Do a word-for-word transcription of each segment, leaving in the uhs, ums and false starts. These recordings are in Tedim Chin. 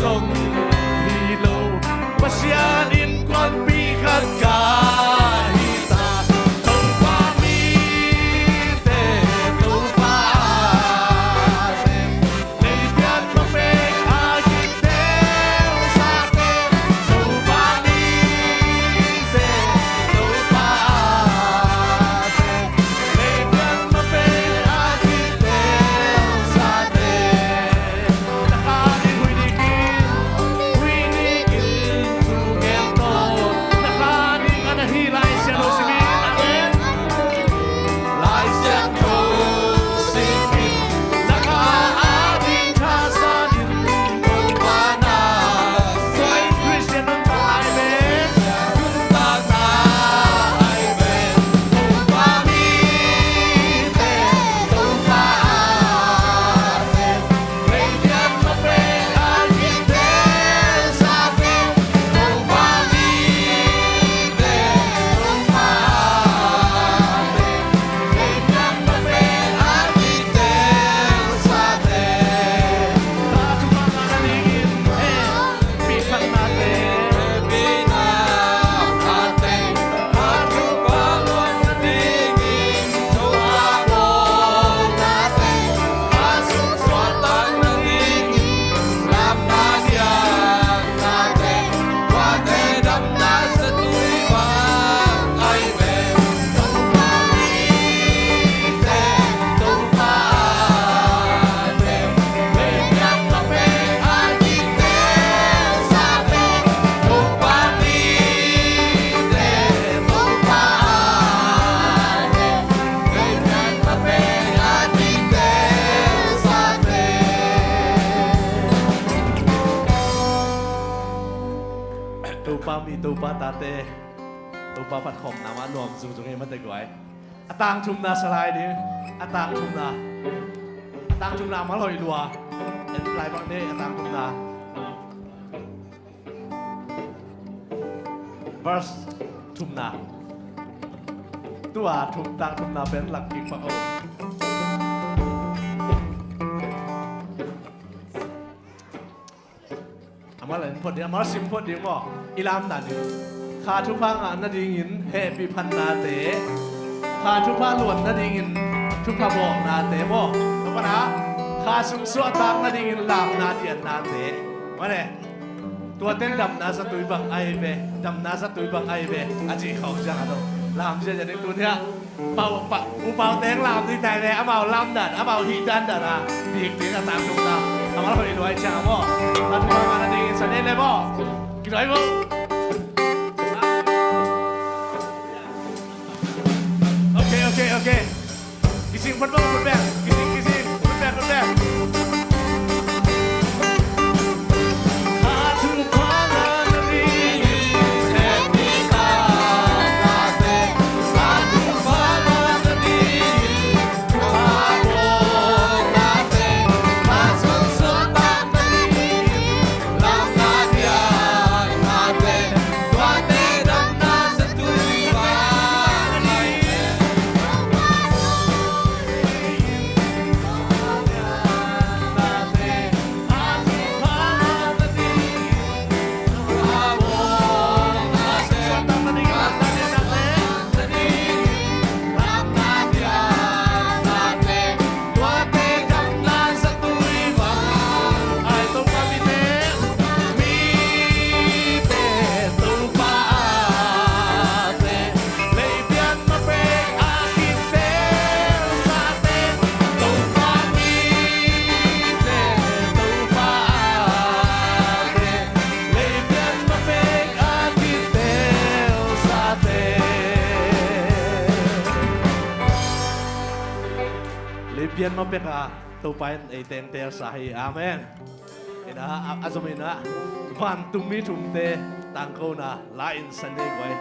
Hong hi lo Pasian innkuanpih khat ka hi ta. Topa mite Topa a sem, leipian ma pek a kiteelsate. Topa mite Topa a sem, leipian ma pek a kiteelsate. Topa mi, Topa tate, Topa phat khawmna mah nuam zungzung hi mate guai. A tangthumna sa lai ding. A tangthumna. A tangthumna a mal hoih lua. En lai bang ne a tangthumna. Verse thumna. Tua thum, tangthumna pen lak kik pak o. Amah la en phot ding, amah la sim phot ding maw? I lam dan ding. Kha thupha ngah nadingin hehpih phatnate, kha thupha luan nadingin thupha bawlnate maw? Tua pan a kha sung suahtak nadingin lamna diannate. Mane. Tuate in damna zatui bang ahi ve, damna zatui bang ahi ve, a cih khawng ciang a dong. Lam ziahziah ding tun hiah. Pau, pa, U Pau teng lam ding tai le, amau lam dan, amau hih dan dan a, dik dik a tangthumna. Amau hoih luai ciang a maw. Tangthumna ngah nadingin sa nei le maw. Kiduai maw. Okay, okay, okay. Kising phot maw, phot bek. Kising, kising. Phot bek, phot bek. Leipian ma pek a Topa in ei tengtel sa hi. Amen. Ina a, a zom ina vantung mi thumte tangkona la in Sunday guai.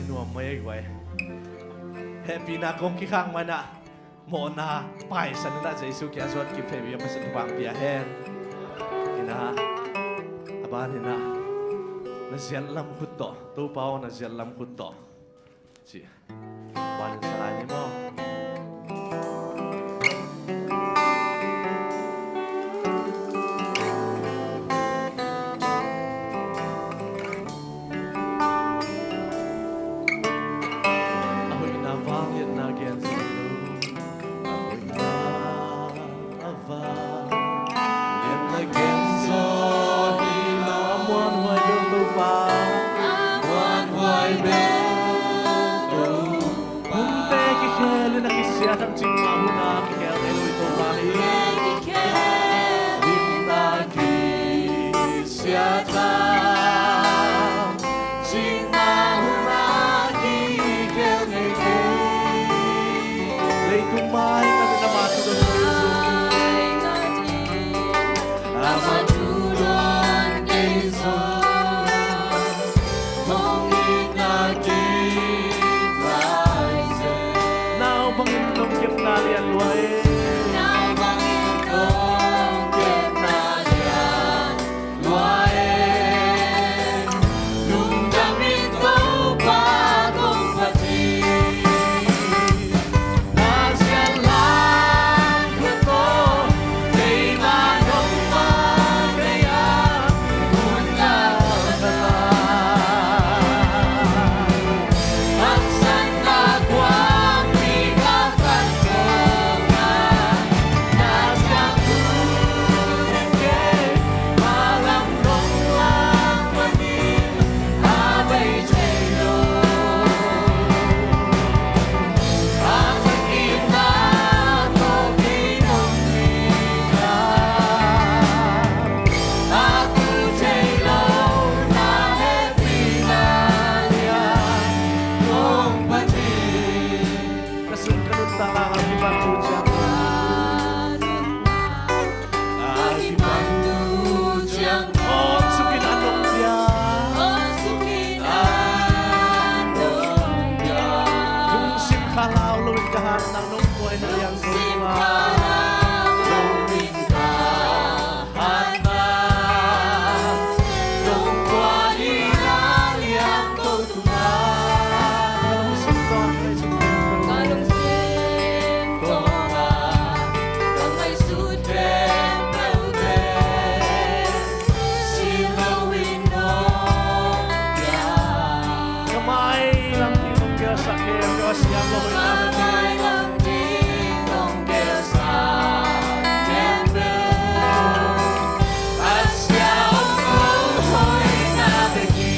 Nuam mai ei guai. Hehpihna kong kikhak manah mawhna paisan inah Jesu kiang zuan kim thei mi a masa thupha pia hen. Inah a ban inah na ziat lam khut tawh, Topa aw na ziat lam khut tawh ci. Ban in sa lai ni maw? A hoihna vangliatna gen zo lo. A hoihna a vangliatna gen zo hi lo. A muanhuai bel Topa. A muanhuai bel Topa. Hunte kikhel in a kisiat hang cingmah hun a kikhel ngei lo i Topa hi. Hunte kikhel in a kisiat hang cingmah hun a kikhel ngei kei. Leitung mai ngat in amah thu dong ngei zong, amah thu dong ngei zong, hong itna kip lai zen. Nau bangin nong kepna lian lua e. Nau bangin nong kepna lian lua e. Lungdam in Topa kong phat hi. Na ziat lam khut tawh keimah nong mah kei a, hun galkhat a. Haksatna kuampi galkhat tungah na ciang hun in kei, mah lam nong lak panin a bei thei lo. A thakinna tawh kei nong it a, a tu thei lo na hehpihna lian kong phat hi. Ka sung ka nuntak a kipan tu ciang, a kipan tu ciang, awn sukin a nong pia, awn sukin a nong pia. Lungsim khalau loin ka hat nang nong buaina liang ko tungah. Lungsim khalau loin ka hat nang nong buaina liang ko tungah. Ka lungsim tawh, ka lungsim tawh, ka ngaihsut khempeuh te. Ka mailam ding nong gelsak khempeuh a siang lo hoihna bek hi.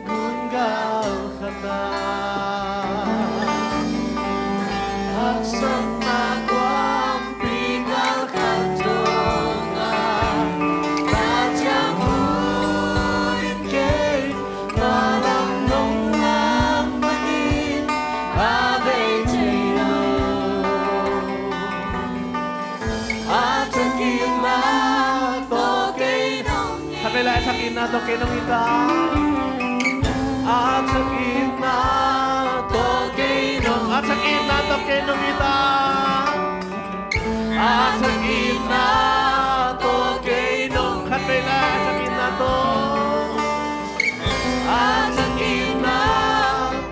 Gun galkhat a, haksatna kuampi galkhat tungah, na ciang hun in kei, mah lam nong lak panin a bei thei lo. A thakinna tawh kei nong it. Khat vei lai, a thakinna tawh kei nong it a. A thakinna tawh kei nong, a thakinna tawh kei nong it a. A thakinna tawh kei nong, khat vei lai, a thakinna tawh. A thakinna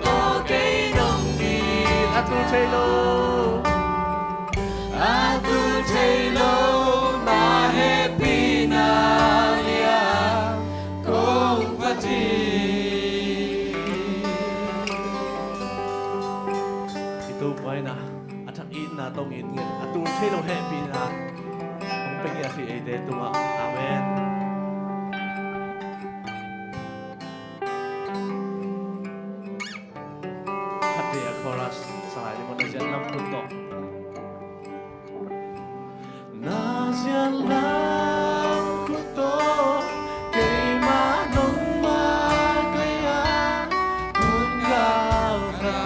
tawh kei nong it. A tu thei lo. A tu thei lo tawh ngitnget, a tul thei lo hehpihna hong pia ngiat hi eite tungah. Amen. Khat vei a chorus sa lai ni maw, na ziat lam khut tawh. Na ziat lam khut tawh keimah nong makaih a, hun galkha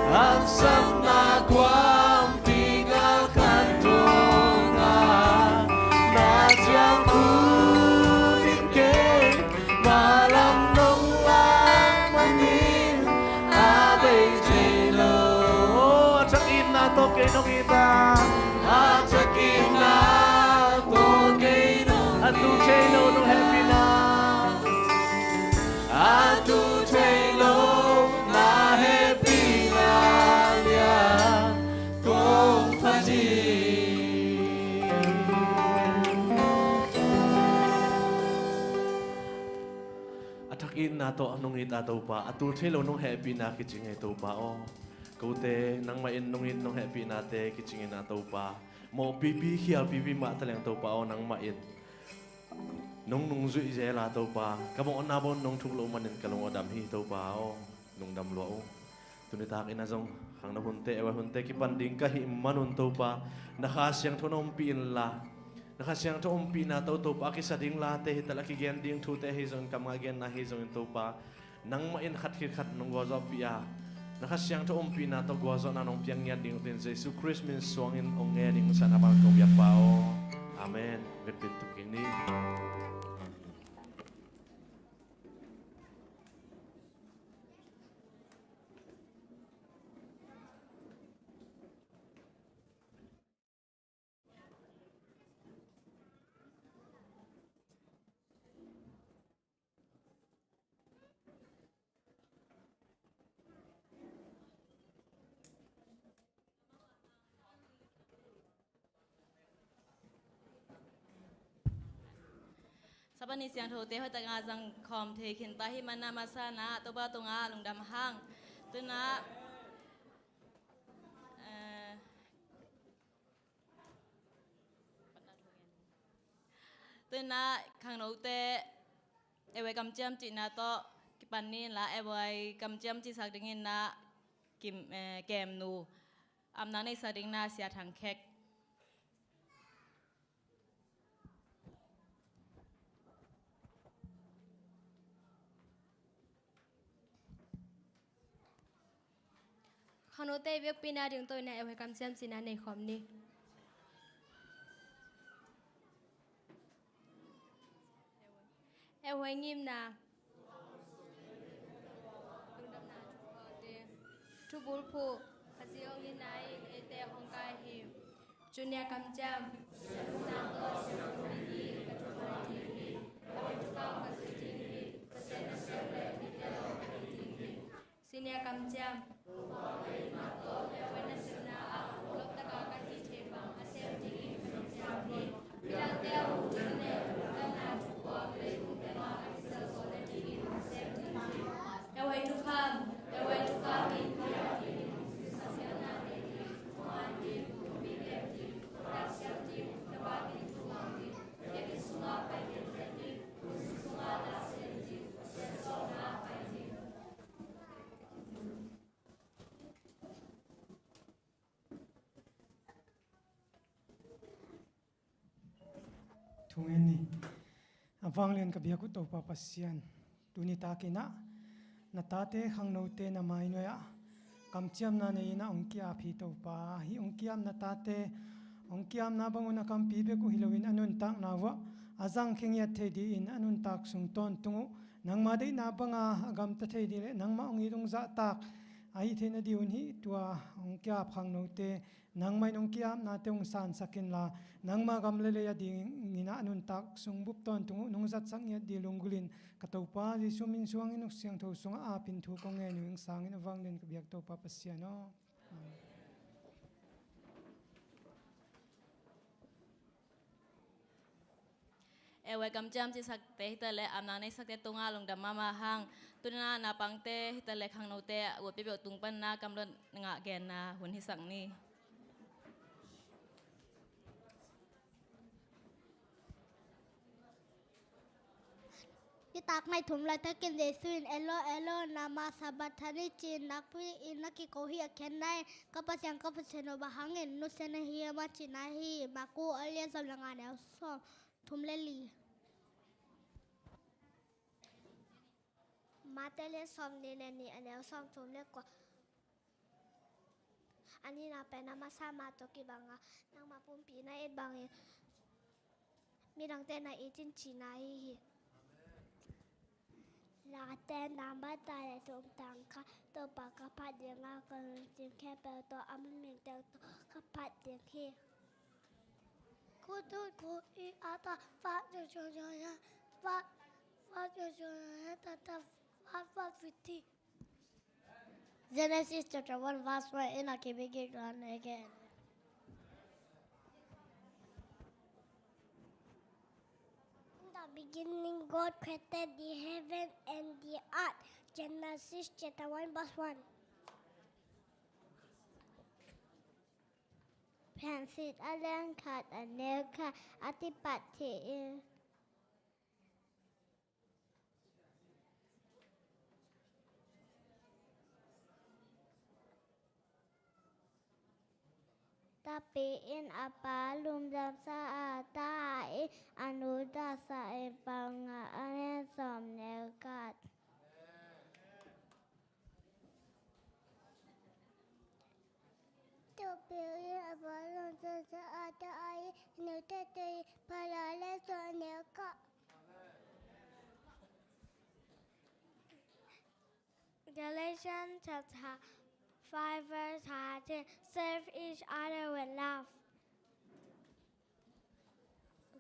haksatna kuampi galkhat dongah na ziat khut in keimah lam nong lak manin a bei thei lo. A thakinna tawh kei nong it a, a thakinna tawh kei nong, a tul thei lo nong hehpihna, a tul thei lo na hehpihna lian kong phat hi. A thakinna tawh nong it a Topa, a tul thei lo nong hehpihna kicing hi Topa aw. Kote nangmah in nong it nong hehpihnate kicingin a Topa, mawhpipi khialpipi mah taleng Topa aw, nangmah in nong nungzuih zel a Topa, ka mawhna bang nong thuk loh manin ka lung aw dam hi Topa aw. Lungdam lua uh. Tuni takin a zong khangno hunte, ewe hunte kipan ding ka hih manun Topa, na Kha Siangtho na ompih inla, na Kha Siangtho ompihna tawh Topa a kisa ding late hi taleh a kigen ding thute hi zongin, kam ngah genna hi zongin Topa, nangmah in khat khit khat nong gualzawhpih a, na Kha Siangtho ompihna tawh gualzawhna nong piak ngiat ding uh tin Jesu Khrist min suangin hong ngen ing. Sana bang kong biakpa aw. Amen. Vekpi tuk kik ni. Sabbath ni siangthote hoihtak a zang khawm thei khin ta hih manah masa-in ah Topa tungah lungdam hang. Tu-in ah, eh, tu-in ah khangnote ewe kamciam cihna tawh kipan ni in la, ewe kamciam cihsak dingin ah kim, eh, kemnu, amna neisak dingin ah Sia Thang Khek. Khangnote biakpiakna ding tawh in ah ewe kamciam cihna nei khawm ni. Ewe ngimna. Lungdamna thupha te. Thubulphuh, Khazih hong itna in eite hong kai hi. Tuni a kamciam. Sini a kamciam. Thungen ni. A vanglian ka biak uh Topa Pasian, tuni takin ah na tate khangnote na mainuai ah kamciamna nei in ah hong ki-ap hi Topa. Hih hong ki-apna tate hong ki-apna bangun a kampi bek uh hi loin a nuntakna uah a zangkhia ngiat thei dingin a nuntak sung tawntung uh nangma deihna banga a gamta thei ding le nangmah hong it hong zahtak a hih theihna ding un hih tua hong ki-ap khangnote nangmah in hong ki-apnate hong sansak inla, nangma gam le lei a dingin ah a nuntak sung bup tawntung uh nong zatsak ngiat ding lunggulhin ka Topa Jesu min suangin hong siangtho sungah apin thu kong ngen uh hing sangin a vanglian ka biak Topa Pasian aw. Amen. Ewe kamciam cisakte hitaleh amna neisakte tungah lungdam mahmah hang. Tuna naupangte hitaleh khangnote a utpih peuh tung panna kamlot ngah genna hun hisak ni. Nitak nai thum laitakin Jesu in, "Elo, Elo, lama sabachthani?" ci-in nakpi-in na kiko hi, a khenna in, "Ka Pasian, ka Pasian aw, bang hangin nusia na hiam?" a cihna hi. Marku a lian sawm le nga, a neu sawm thum le li. Mate lian sawmnih le nih, a neu sawmthum le kua. A nihna pen a masa mah tawh kibang a, nangma pumpi na it bangin midangte na it in cihna ahi hi. Late namba tawh le thum tang khat, Topa ka phat ding a, ka lungsim khempeuh tawh, a mimingte tawh ka phat ding hi. Kutun ku i ata fat yo yo yo ya, fat, fat yo yo yo ya, ta ta, fat fat fiti. Genesis chapter one verse one, ina kibigik lan again. In the beginning, God created the heaven and the earth. Genesis chapter one verse one. Phiansit a lian khat, a neu khat, a kipat hi. Tapi'n a Pa lungdamsa a, Ta'n a Nu taksa in, Paul nga, a lian sawm, neu khat. Tapi'n a Pa lungdamsa a, Ta'n a Nu taksa in, Paul a lian sawm, neu khat. Galatians chapter five verse thirteen. Serve each other with love.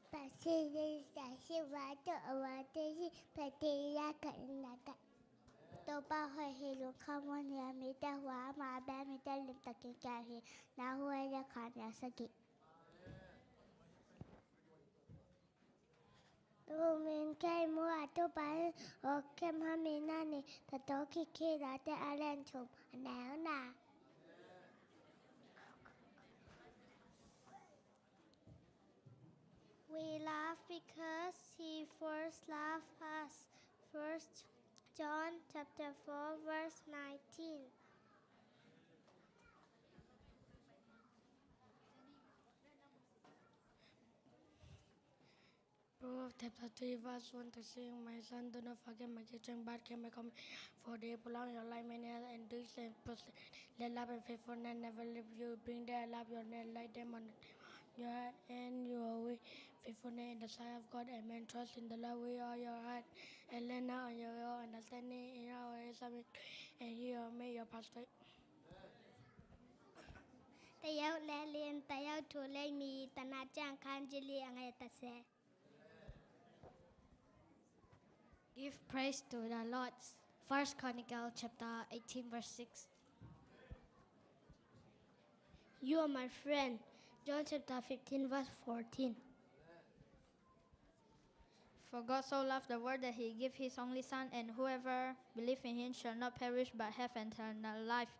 Pasian in sa si wa to a wa te si pa te ya ka na ka. Topa hoih hi lungkham un hi, a mite hua ma bia, mite limtakin kia hi, na hua ya khan ya sagi. Tumin kei mu a Topa in okem ha mi na ni, ta to ki ki da te a lian thum, a neu na. We love because he first loved us. First John chapter four verse nineteen. Proverbs chapter three verse one to six. My son, do not forget my teaching, but keep my command, for they prolong your life, may health and do and prosper. Let love and faithfulness never leave you. Bring their love your name, light them on your hand, your way. Faithfulness in the sight of God and men. Trust in the Lord with all your heart, and lean not on your own understanding. In all ways submit, and he will make your path straight. Tayau le lin, tayau thu le mi, tana chang khan jili angai tase. Give praise to the Lord. First Chronicle chapter eighteen verse six. You are my friend. John chapter fifteen verse fourteen. For God so loved the world that he gave his only Son, and whoever believes in him shall not perish but have eternal life.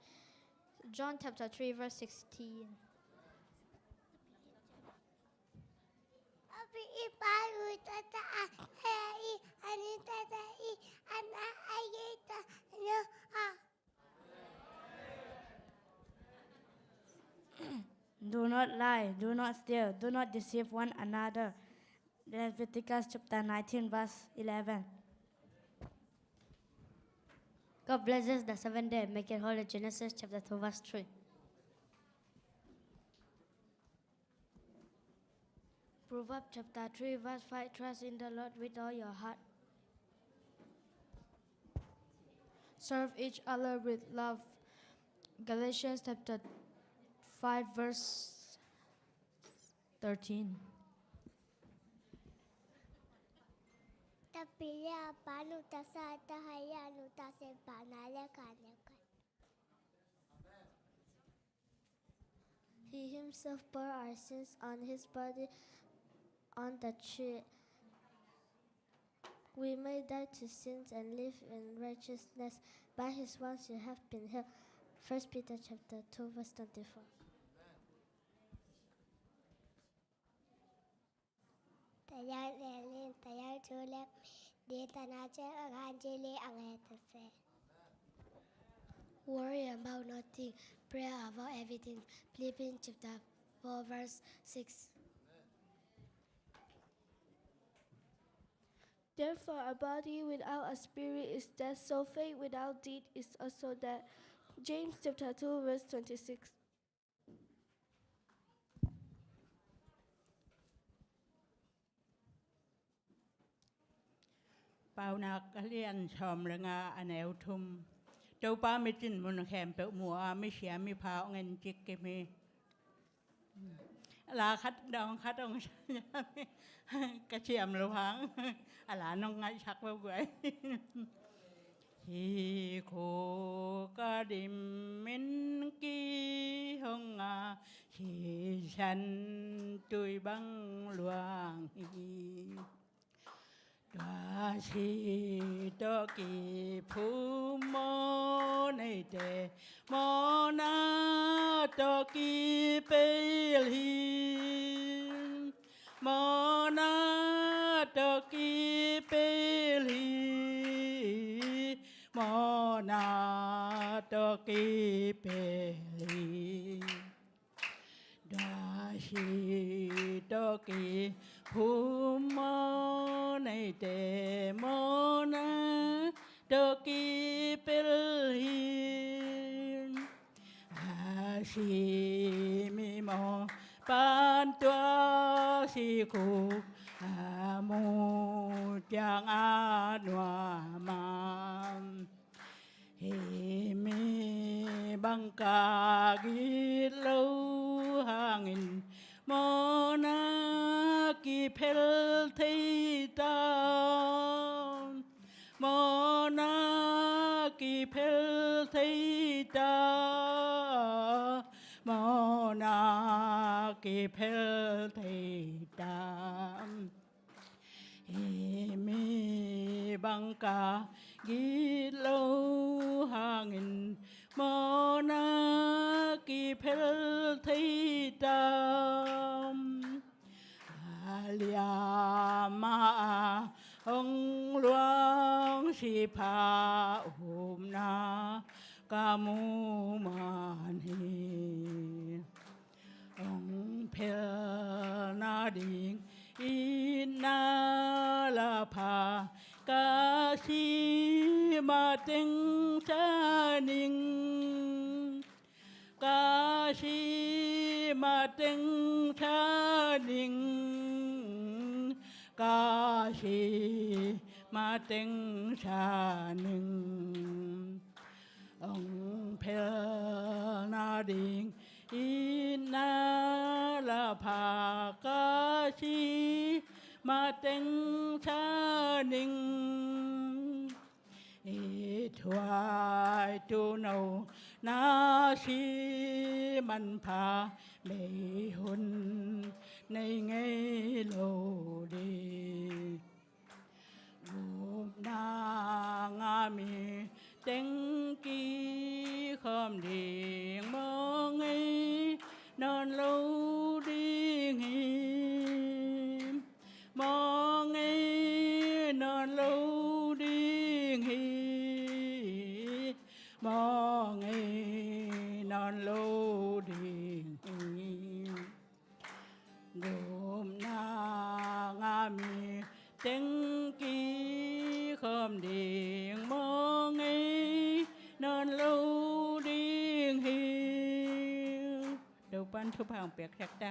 John chapter three verse sixteen. Abi ipai utata a, hei, ani tata i, ana ayeta no a. Do not lie, do not steal, do not deceive one another. Leviticus chapter nineteen, verse eleven. God blesses the seventh day, make it holy. Genesis chapter two, verse three. Proverbs chapter three, verse five. Trust in the Lord with all your heart. Serve each other with love. Galatians chapter five, verse thirteen. Tapi ya panu tasa tahaya nu tase panale kane. He himself bore our sins on his body on the tree, We may die to sins and live in righteousness. By his wounds you have been healed. First Peter chapter two, verse twenty-four. Tayang lelin, tayang tulek, di tana cek akan cili angetufe. Worry about nothing, pray about everything. Philippians chapter four, verse six. Therefore, a body without a spirit is dead, so faith without deed is also dead. James chapter two, verse twenty-six. Paunak a lian sawm le nga, a neu thum. Topa micin mun khempeuh mu a, misia mipha hong encik kim hi. La khat dawng khat hong ka ciam lo hang. A la nong ngaihsak lo guai. Hi khuk a dim in kihong a, sisan tui bang luang hi. Tua si tawh kiphum mawh neite, mawhna tawh kipel hi. Mawhna tawh kipel hi. Mawhna tawh kipel hi. Tua si tawh kiphum mawh neite, mawhna tawh kipel hi. A si mi mawh pan tua si khuk a mu ciang a nuam a, hih mi bang ka gitloh hangin mawhna kiphel thei ta. Mawhna kiphel thei ta. Mawhna kiphel thei ta. Hih mi bang ka gitloh hangin mawhna kiphel thei ta. A liam a hong luang sipha upna ka mu man hi. Hong phelna ding itna lapha ka si mateng sa ning. Ka si mateng sa ning. Ka si mateng sa ning. Hong phelna ding itna lapha ka si mateng sa ning. I thuai tuuno na si manpha bei hun nei ngei lo ding. Gupna ngah mi teng kikhawm ding mawh ngei nawn lo ding hi. Mawh ngei nawn lo ding hi. Mawh ngei nawn lo ding hi. Gupna ngah mi teng kikhawm ding mawh ngei nawn lo ding hi. Topa'n thupha hong piak thiak ta.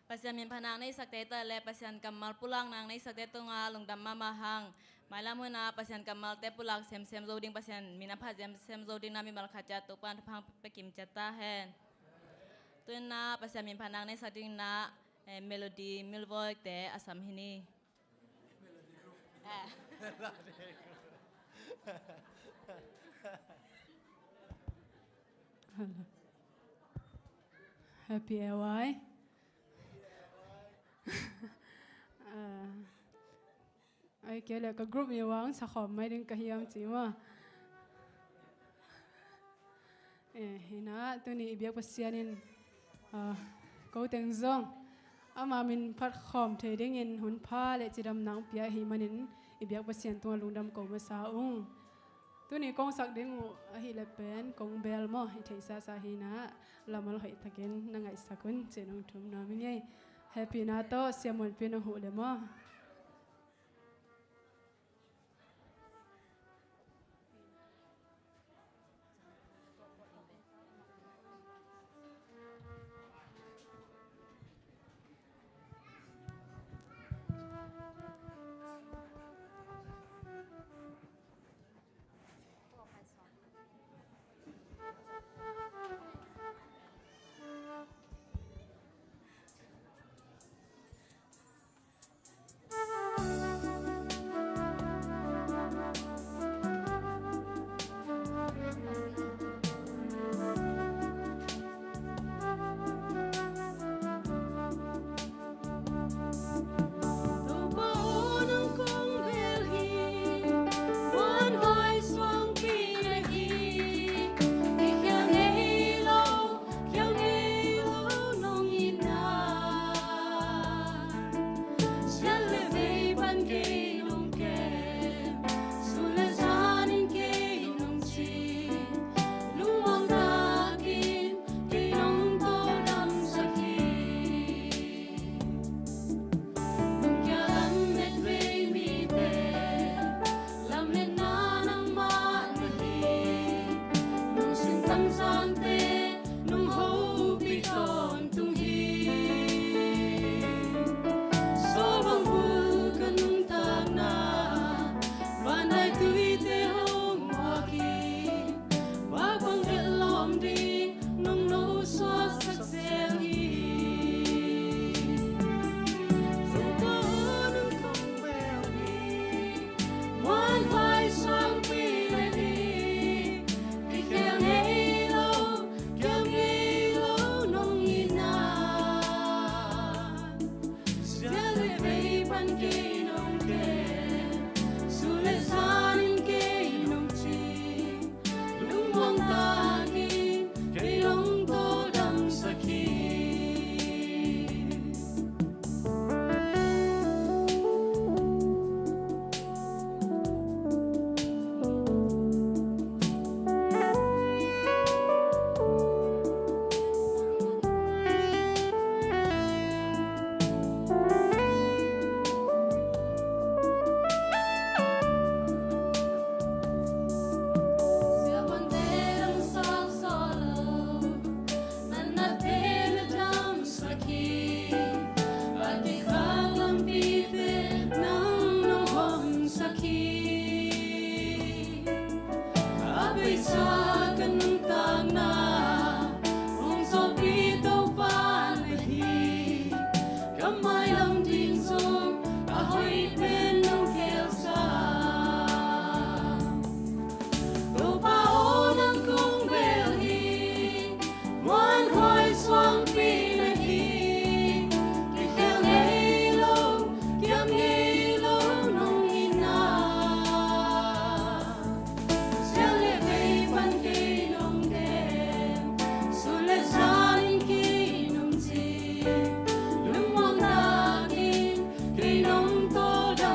Pasian minpha nang neisakte tawh le Pasian kammal pulak nang neisakte tungah lungdam mahmah hang. Mailam hun ah Pasian kammalte pulak semsem zo ding, Pasian min a pha semsem zo ding na mimal khat ciat Topa'n thupha hong pia kim ciat ta hen. Tu-in ah Pasian minpha nang neisak ding na, eh, Melody Milvoite a sam hi ni. Hello. Happy L Y. Kei le ka group mi uang sakhawm mai ding ka hiam ci maw? Eh, hi na, tuni i biak Pasian in, ah, ko teng zong ama min phat khawm thei dingin hun pha le cidamna hong pia ahih manin i biak Pasian tungah lungdam ko masa ung. Tuni kong sak ding uh ahih le pen kong bel maw, i theihsa sa hi na, lamal hoih takin na ngaihsak un ci-in hong thum nuam ing ei. Hehpihna tawh siamuanpi na huh le maw? Nung kia lamet vei mite, lametna nangmah na hi. Nung sintang sangte, nung hopih tawntung hi. Sawlbang bul ka nuntakna, vanlai tuite hong muak hi. Bakbang etlawm ding nong nosuaksak zel hi. Topa aw, nong kong bel hi. Muanhuai suangpi na hi. Kikhel ngei lo, kiam ngei lo nong itna. Sia le vei pan kei nong kem, sun le zanin kei nong cing, lungmuang takin kei nong tawldamsak hi. Siavuante dangsak sawh lo, natnate na damsak hi. A kikhak lampite nang nong honsak hi. A beisa ka nuntakna hong sawlpi Topa na hi. Ka mailam ding zong a hoih pen nong khelsak. Topa aw, nang kong bel hi. Muanhuai suangpi na hi. Kikhel ngei lo, kiam ngei lo nong itna. Sia le vei pan kei nong kem, sun le zanin kei nong cing, lungmuang takin kei nong tawldam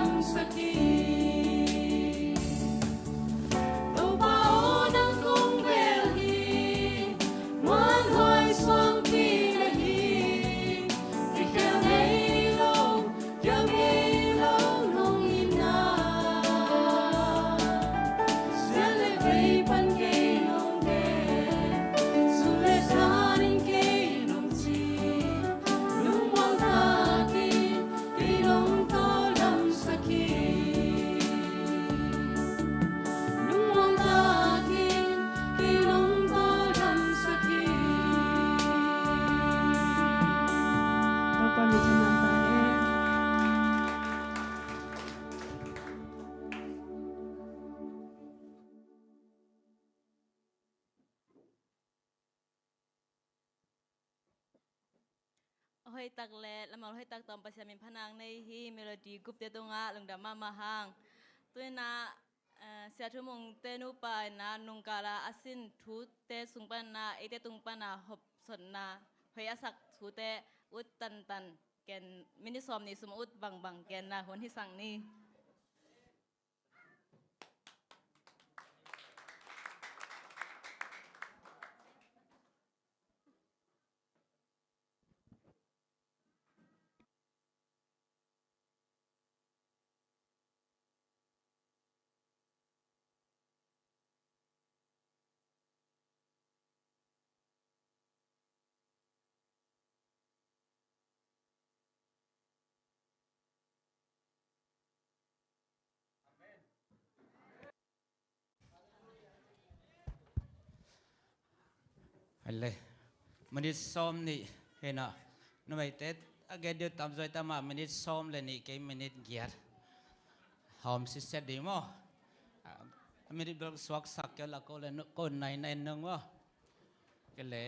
Hoihtak le lamau hoihtak tawm Pasian min phanang nei hi. Melody gupte tungah lungdam mahmah hang. Tuinah, eh, Sia Thu Mungte nupa inah nungkala a sin thute sung panah eite tung panah hopsotna hoih a sak thute ut tantan ken minit sawm nih sung ut bangbang genna hun hi sang ni. Hale. Minit sawm nih hinah. Numeite a gen diu tamzaw i tamah minit sawm le nih kei minit giat. Hawm siset ding maw? A minit bel suaksak kei la ko le ko nai nai nung maw? Kei le.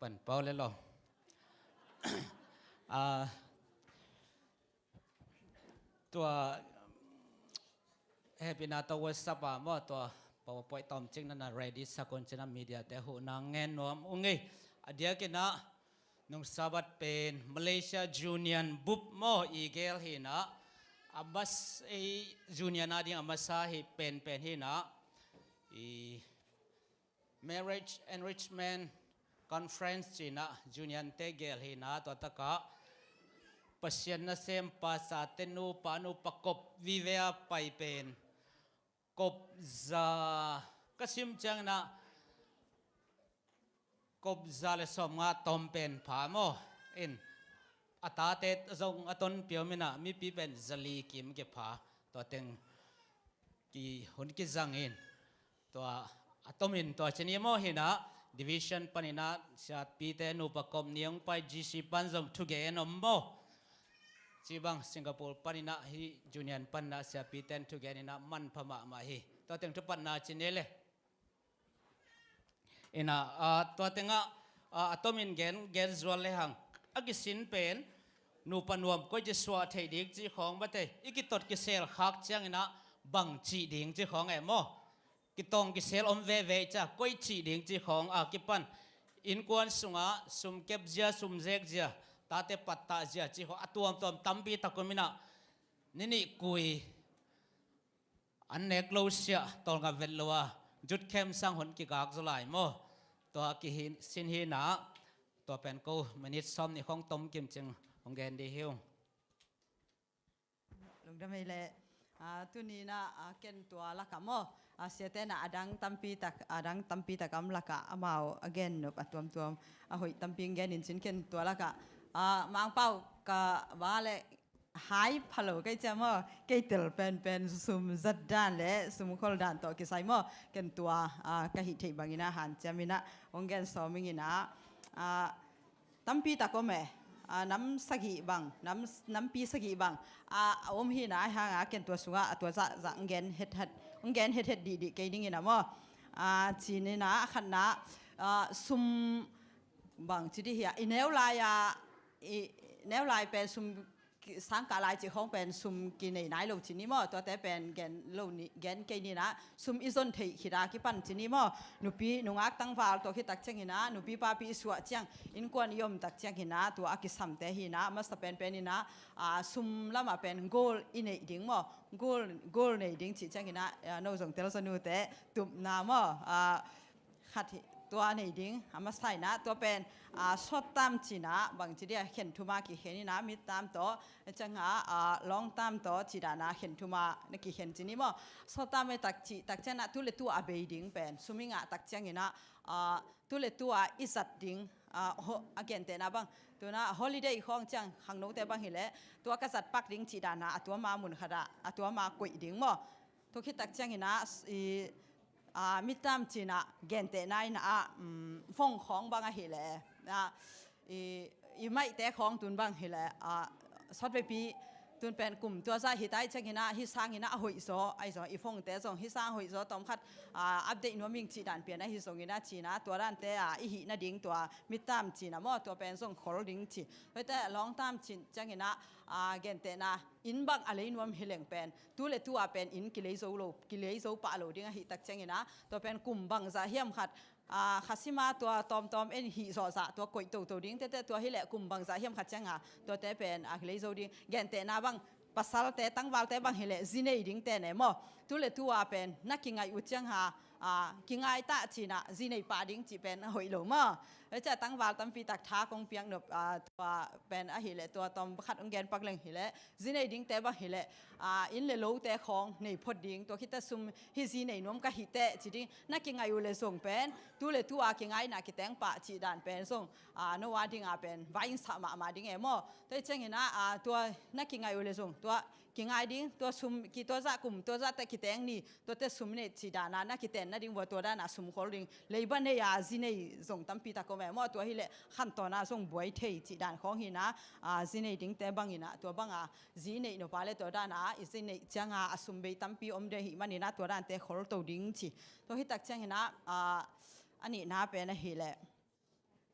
Pan pau le lo. Ah, tua hehpihna tawh WhatsApp ah maw, tua PowerPoint tawmcik nana ready sak un cinah mediate huhna ngen nuam ung ei. A diakinah nung Sabbath pen Malaysia Union bup maw i gel hinah. A mas ei Union a ding a masa hi penpen hinah. I Marriage Enrichment Conference cinah Union te gel hinah tua takah Pasian nasem pasate nupa nupa kop vive a pai pen kop za ka sim cianginah kop za le sawm nga tom pen pha maw in a tate zong a ton piau minah mipi pen zali kim kipha tua teng ki hun kizang in. Tua a tomin tua cini maw hinah division paninah siapite nupa kop ni hong pai G C pan zong thugen om maw? Cibang Singapore paninah hi Union paninah siapiten thugen inah manpha mahmah hi. Tua teng thupatna cini le. Inah, ah, tua tengah, ah, a tomin gen, gen zual le hang a kisin pen nupa nuam koi ci suah theih ding ci khawng bate i kitot kisel khak cianginah bang cih ding ci khawng e maw? Kitawng kisel om veve cia koi cih ding ci khawng a kipan innkuan sungah sum kep zia, sum zek zia, tate pattah zia ci khawng a tuamtuam tampi tak om inah ni nih kui an nek lo siah tawlngam vet lo a jutkhem sang hun kigak zaw lai maw? Tua kihin sin hinah tua pen ko minit sawm nih khawng tom kim cing hong gen dih hi ung. Lungdam ei leh, ah, tuninah, ah, ken tua lakah maw, ah, siate na a dang tampi tak, a dang tampi tak a om lakah amau a gen nop a tuamtuam a hoih tampi hong gen in cin ken tua lakah, ah, Mangpau ka ba le hai phalo kei cia maw, kei tel penpen sum zat dan le sum khol dan tawh kisai maw, ken tua, ah, ka hih theih bangin a hanciam inah hong gen sawm ing inah, ah, tampi tak om e, ah, nam sagih bang, nam, nampi sagih bang, ah, a om hinah a hanga ken tua sungah a tua zahzah hong gen hethet, hong gen hethet dihdih kei ding inah maw, ah, cin inah a khatna, ah, sum bang ci dih hia i neu lai-a i neu lai pen sum ki, sangkah lai cih khawng pen sum kinei nai lo cini maw, tuate pen gen lo ni, gen kei ninah sum i zon theih khita kipan cini maw, nupi nungak tangval tawh khitak cianginah nupi papi i suah ciang innkuan i omtak cianginah tua a kisamte hinah masa penpen inah, ah, sum lamah pen goal i neih ding maw, goal, goal nei ding cih cianginah, ah, no zong telsa nute tupna maw, ah, khat hi, tua nei ding a masa inah tua pen, ah, short term cinah bangci dia khen thuma kikhen inah mid term tawh cianga, ah, long term tawh cidana khen thuma na kikhen cini maw. Short term e tak cih tak cianah tu le tu a bei ding pen sum i ngah tak cianginah, ah, tu le tu a i zat ding, ah, ho, a gentehna bang tunah holiday khawng ciang khangnote bang hileh tua ka zat pak ding cidana a tua ma mun khatah a tua ma koih ding maw. Tua khitak cianginah i, ah, mid term cinah gentehna inah, ah, um, phone khawng bang ahileh, ah, i, i maihte khawng tun bang hileh, ah, sawtveipi Tun pen kum tua zah hi ta i ciangin ah, hih sangin ah a hoih zaw, ahi zong i phone-te zong hih sang hoih zaw, tawm khat, ah, update nuam ing cih dan pian ahi zongin ah ci-in ah, tua dante, ah, i hih nading tua mid term ci-in ah maw, tua pen zong khol ding ci. Hoihte long term ci ciangin ah, ah, gentehna, inn bang a lei nuam hi leng pen tu le tu a pen inn kilei zo lo, kilei zo pah lo ding ahi tak ciangin ah, tua pen kum bangzah hiam khat, ah, kha sima tua tawmtawm en hih zawhzah tua koih toto ding tete, tua hi leh kum bangzah hiam khat cianga tuate pen, ah, kilei zo ding. Gentehna bang, pasalte, tangvalte bang hi leh zi nei dingte ne maw, tu le tu a pen na kingaih uh cianga, ah, kingai tah ci-in ah zi nei pah ding cih pen a hoih lo maw. Hei cia tangval tampi tak tha kong piak nop, ah, tua pen ahi leh tua tawm khat hong gen pak leng hi leh, zi nei dingte bang hi leh, ah, inn le lote khawng nei phot ding, tua khit teh sum hi zi nei nuam ka hi teh ci ding, na kingaih uh le zong pen tu le tu a kingaihna kiteng pah cih dan pen zong, ah, no a ding a pen va innsah mahmah ding e maw. Tua hi ciangin ah, ah, tua na kingaih uh le zong tua kingai ding, tua sum ki tua zah kum tua zah teh kiteng ni, tuate sum nei cih dan a na kiten nading vua tua dan a sum khol ding. Leiba nei a zi nei zong tampi tak om e maw, tua hi leh khantawn a zong buai thei cih dan khawng hi-in ah, ah, zi nei dingte bangin ah tua bang a zi nei nop a le tua dan a i zi nei cianga a sum bei tampi om ding ahih manin ah tua dante khol to ding ci. Tua hi tak ciangin ah, ah, a nihna pen ahi leh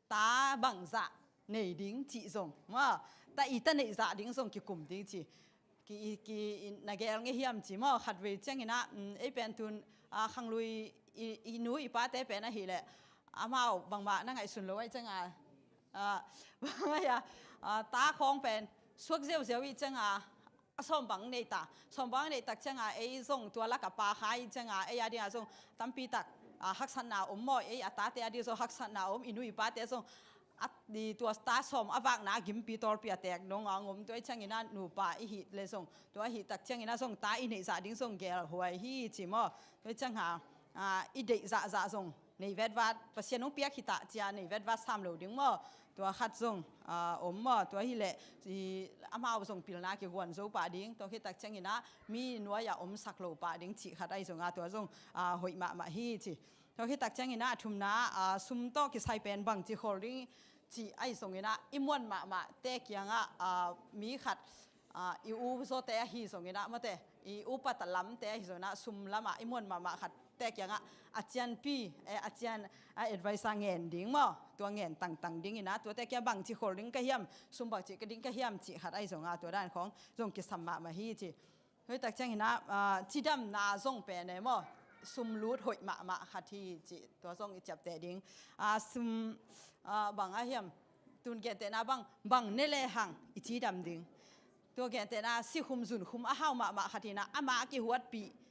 ta bangzah nei ding cih zong maw, ta i ta neih zah ding zong kikum ding ci. Ki, ki, na gel ngei hiam ci maw, khatvei ciangin ah, um, ei pen tun, ah, khanglui i, i nu i pate pen ahi leh amau bangmah na ngaihsun lo ahi cianga, ah, bang ahi a, ah, ta khawng pen suak ziauziau i cianga, a sawm bang nei ta, sawm bang nei tak cianga ei zong tua lak a pa kha i cianga ei a ding a zong tampi tak, ah, haksatna om maw, ei a tate a ding zong haksatna om, i nu i pate zong a, i tua ta sawm a vakna a gimpi tawlpi a tek dong a ngom, tua hi ciangin ah nupa i hih le zong, tua hi tak ciangin ah zong ta i neih zah ding zong gelhuai hi ci maw. Tua hi cianga, ah, i deih zahzah zong nei vetvat, Pasian hong piak hi ta ci-a nei vetvat sam lo ding maw. Tua khat zong, ah, om maw, tua hi leh i amau zong pilna kiguan zo pah ding, tua khit tak ciangin ah mi nuai a omsak lo pah ding cih khat ahi zong a, tua zong, ah, hoih mahmah hi ci. Tua khit tak ciangin ah a thumna, ah, sum tawh kisai pen bangci khol ding cih ahi zongin ah i muan mahmahte kiangah, ah, mi khat, ah, i u zawte ahi zongin ah mate, i upa ta lamte ahi zongin ah sum lamah i muan mahmah khatte kiangah a cianpi, eh, a cian, a advice a ngen ding maw, tua ngen tangtang dingin ah tuate kiang bangci khol ding ka hiam, sum bangci ka ding ka hiam cih khat ahi zong a, tua dan khawng zong kisam mahmah hi ci. Hoih tak ciangin ah, ah, cidamna zong pen e maw, sum lut hoih mahmah khat hi ci, tua zong i ciapteh ding. Ah, sum, ah, bang a hiam, tun gentehna bang, bang ne le hang i cidam ding. Tua gentehna sikhum zunkhum a hau mahmah khat hi-in ah, ama kihuatpih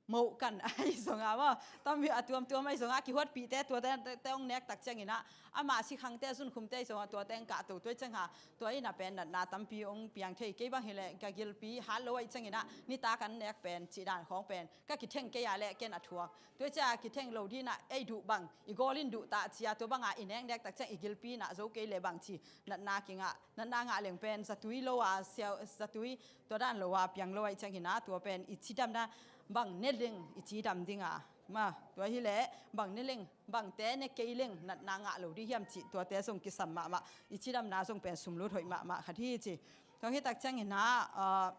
moh kan ahi zong a maw, tampi a tuamtuam ahi zong a kihuatpihte tuate, te, te hong nek tak ciangin ah, ama sikhangte zunkhumte ahi zong a tuate hong kahto, tua hi cianga tua in a pen natna tampi hong piang thei. Kei bang hi leh ka gilpi hat lo ahih ciangin ah nitak an nek pen cih dan khawng pen ka kitheng kei a leh ken a thuak. Tua hi cia kitheng lo ding ah ei duh bang i gawl in duh ta ci-a tua banga i neknek tak ciang i gilpi in a zo kei leh bangci natna kingah, natna ngah leng pen zatui lo a siau, zatui tua dan lo a piang lo ahih ciangin ah tua pen i cidamna bang ne leng i cidam ding a, ma, tua hi leh bang ne leng, bangte ne kei leng natna ngah lo ding hiam cih tuate zong kisam mahmah, i cidamna zong pen sum lut hoih mahmah khat hi ci. Tua hi tak ciangin ah, ah,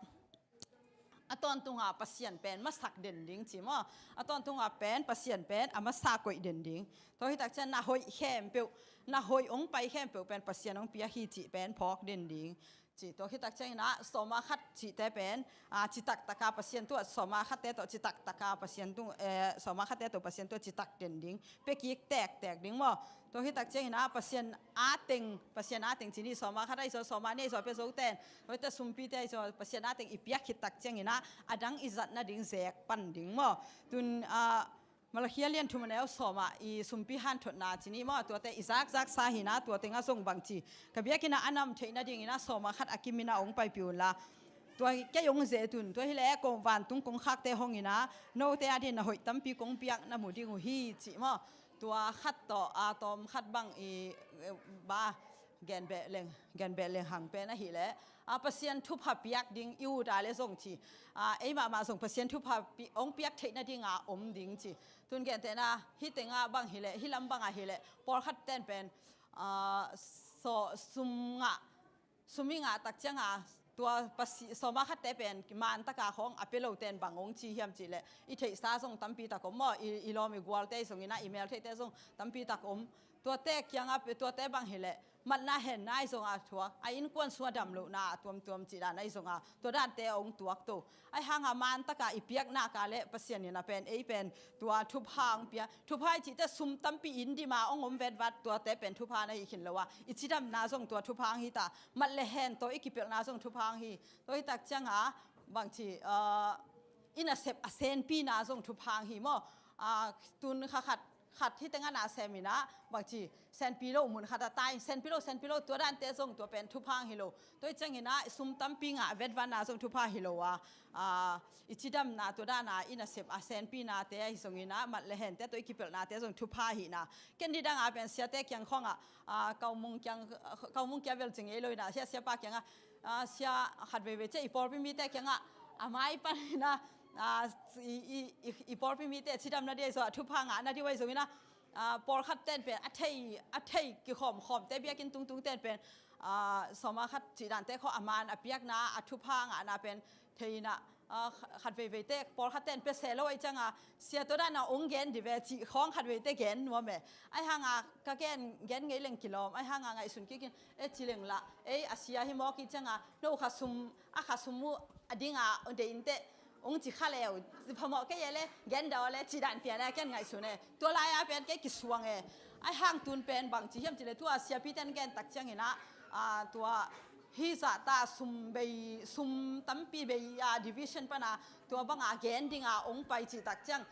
a tawntunga Pasian pen masak den ding ci maw. A tawntunga pen Pasian pen a masa koih den ding. Tua hi tak ciang na hoih khempeuh, na hoih hong pai khempeuh pen Pasian hong piak hi cih pen phawk den ding ci. Tua hi tak ciangin ah sawma khat cihte pen, ah, citak taka Pasian tungah, sawma khatte tawh citak taka Pasian tung, eh, sawma khatte tawh Pasian tungah citak den ding, pia kik tektek ding maw. Tua hi tak ciangin ah Pasian a teng, Pasian a teng ci ni, sawma khat ahi zaw, sawma nih ahi zaw, pia zo ten, tua hi tak sumpite ahi zaw, Pasian a teng i piak khit tak ciangin ah a dang i zat nading zek pan ding maw. Tun, ah, Malakhia lian thum a neu sawm ah i sumpi hanthotna ci ni maw, tuate i zakzaksa hi-in ah tua tengah zong bangci ka biakinn ah a nam theih nadingin ah sawma khat a kimin ah hong paipih unla, tua kei hong zet un, tua hi leh kong vantung kongkhakte hong in ah note a dingin na hoih tampi kong piak na mu ding uh hi ci maw. Tua khat tawh, a tawm khat bang i, eh, ba, genbeh leng, genbeh leng hang pen ahi leh, a, Pasian thupha piak ding i ut a leh zong ci, a, ei mahmah zong Pasian thupha pi-, hong piak theih nading a om ding ci. Tun gentehna, hih tengah bang hi leh, hih lam bang ahi leh, pawlkhat ten pen, a, saw, sum ngah, sum i ngah tak ciang a, tua pasi, sawma khatte pen man taka khawng a pia loten bang hong ci hiam cihleh, i theihsa zong tampi tak om maw, i, i lawm i gualte zong inah, i meltheihte zong tampi tak om. Tuate kiangah, tuate bang hileh, matna henna ahi zonga thuak, a innkuan sung a dam lohna a tuamtuam cih dan ahi zonga, tua dante a hong tuak to. Ahi hanga man taka i piakna ka leh Pasian in a pen, ei pen, tua thupha hong pia. Thupha i cihte sum tampi in dima hong om vetvat, tuate pen thupha na hi khin lo a. I cidamna zong tua thupha hong hi ta. Mat le hen tawh i kipelhna zong thupha hong hi. Tua hi tak cianga, bangci, ah, i nasep a senpina zong thupha hong hi maw. Ah, tun kha khat, khat hi tengah na sem inah, bangci, senpi lo mun khat a tai, senpi lo, senpi lo, tua dante zong tua pen thupha hong hi lo. Tua hi cianginah, sum tampi ngah vetvanna zong thupha hi lo a, ah, i cidamna tua dana i nasep a senpinate ahi zonginah, mat le hente tawh i kipelhnate zong thupha hihna. Ken nidanga pen siate kiang khawngah, ah, kaumung kiang, kaumung kia vel cing ei lo inah, sia, siapa kiangah, ah, sia khat veivei ciah i pawlpi mite kiangah, a mai pan inah, ah, i, i, i, i pawlpi mite cidamna dih ahi zong, a thupha ngahna dih ahi zonginah, ah, pawlkhat ten pen a thei, a thei kikhawmkhawmte biakinn tungtung ten pen, ah, sawma khat cih dante khawng a man a piakna, a thupha ngahna pen thei inah, ah, khat veiveite pawlkhat ten pia seh lo ahi cianga, sia tua dana hong gen dih ve cih khawng khat veite gen nuam e. Ahi hanga ka gen, gen ngei leng kilawm, ahi hanga ngaihsun kikin, e ci leng lah, ei a sia hi mawk i cianga, no khasum, a khasum uh a dinga deih inteh, hong ci kha leu, phamawh kei e le, gen dah aw le, cih dan pian e, ken ngaihsun e. Tua lai-a pen kei kisuang e. Ahi hang tun pen bangci hiam cihleh, tua siapite in gen tak cianginah, ah, tua hih zahta sum bei, sum tampi bei a division pana, tua banga gen dinga hong pai cih tak ciang,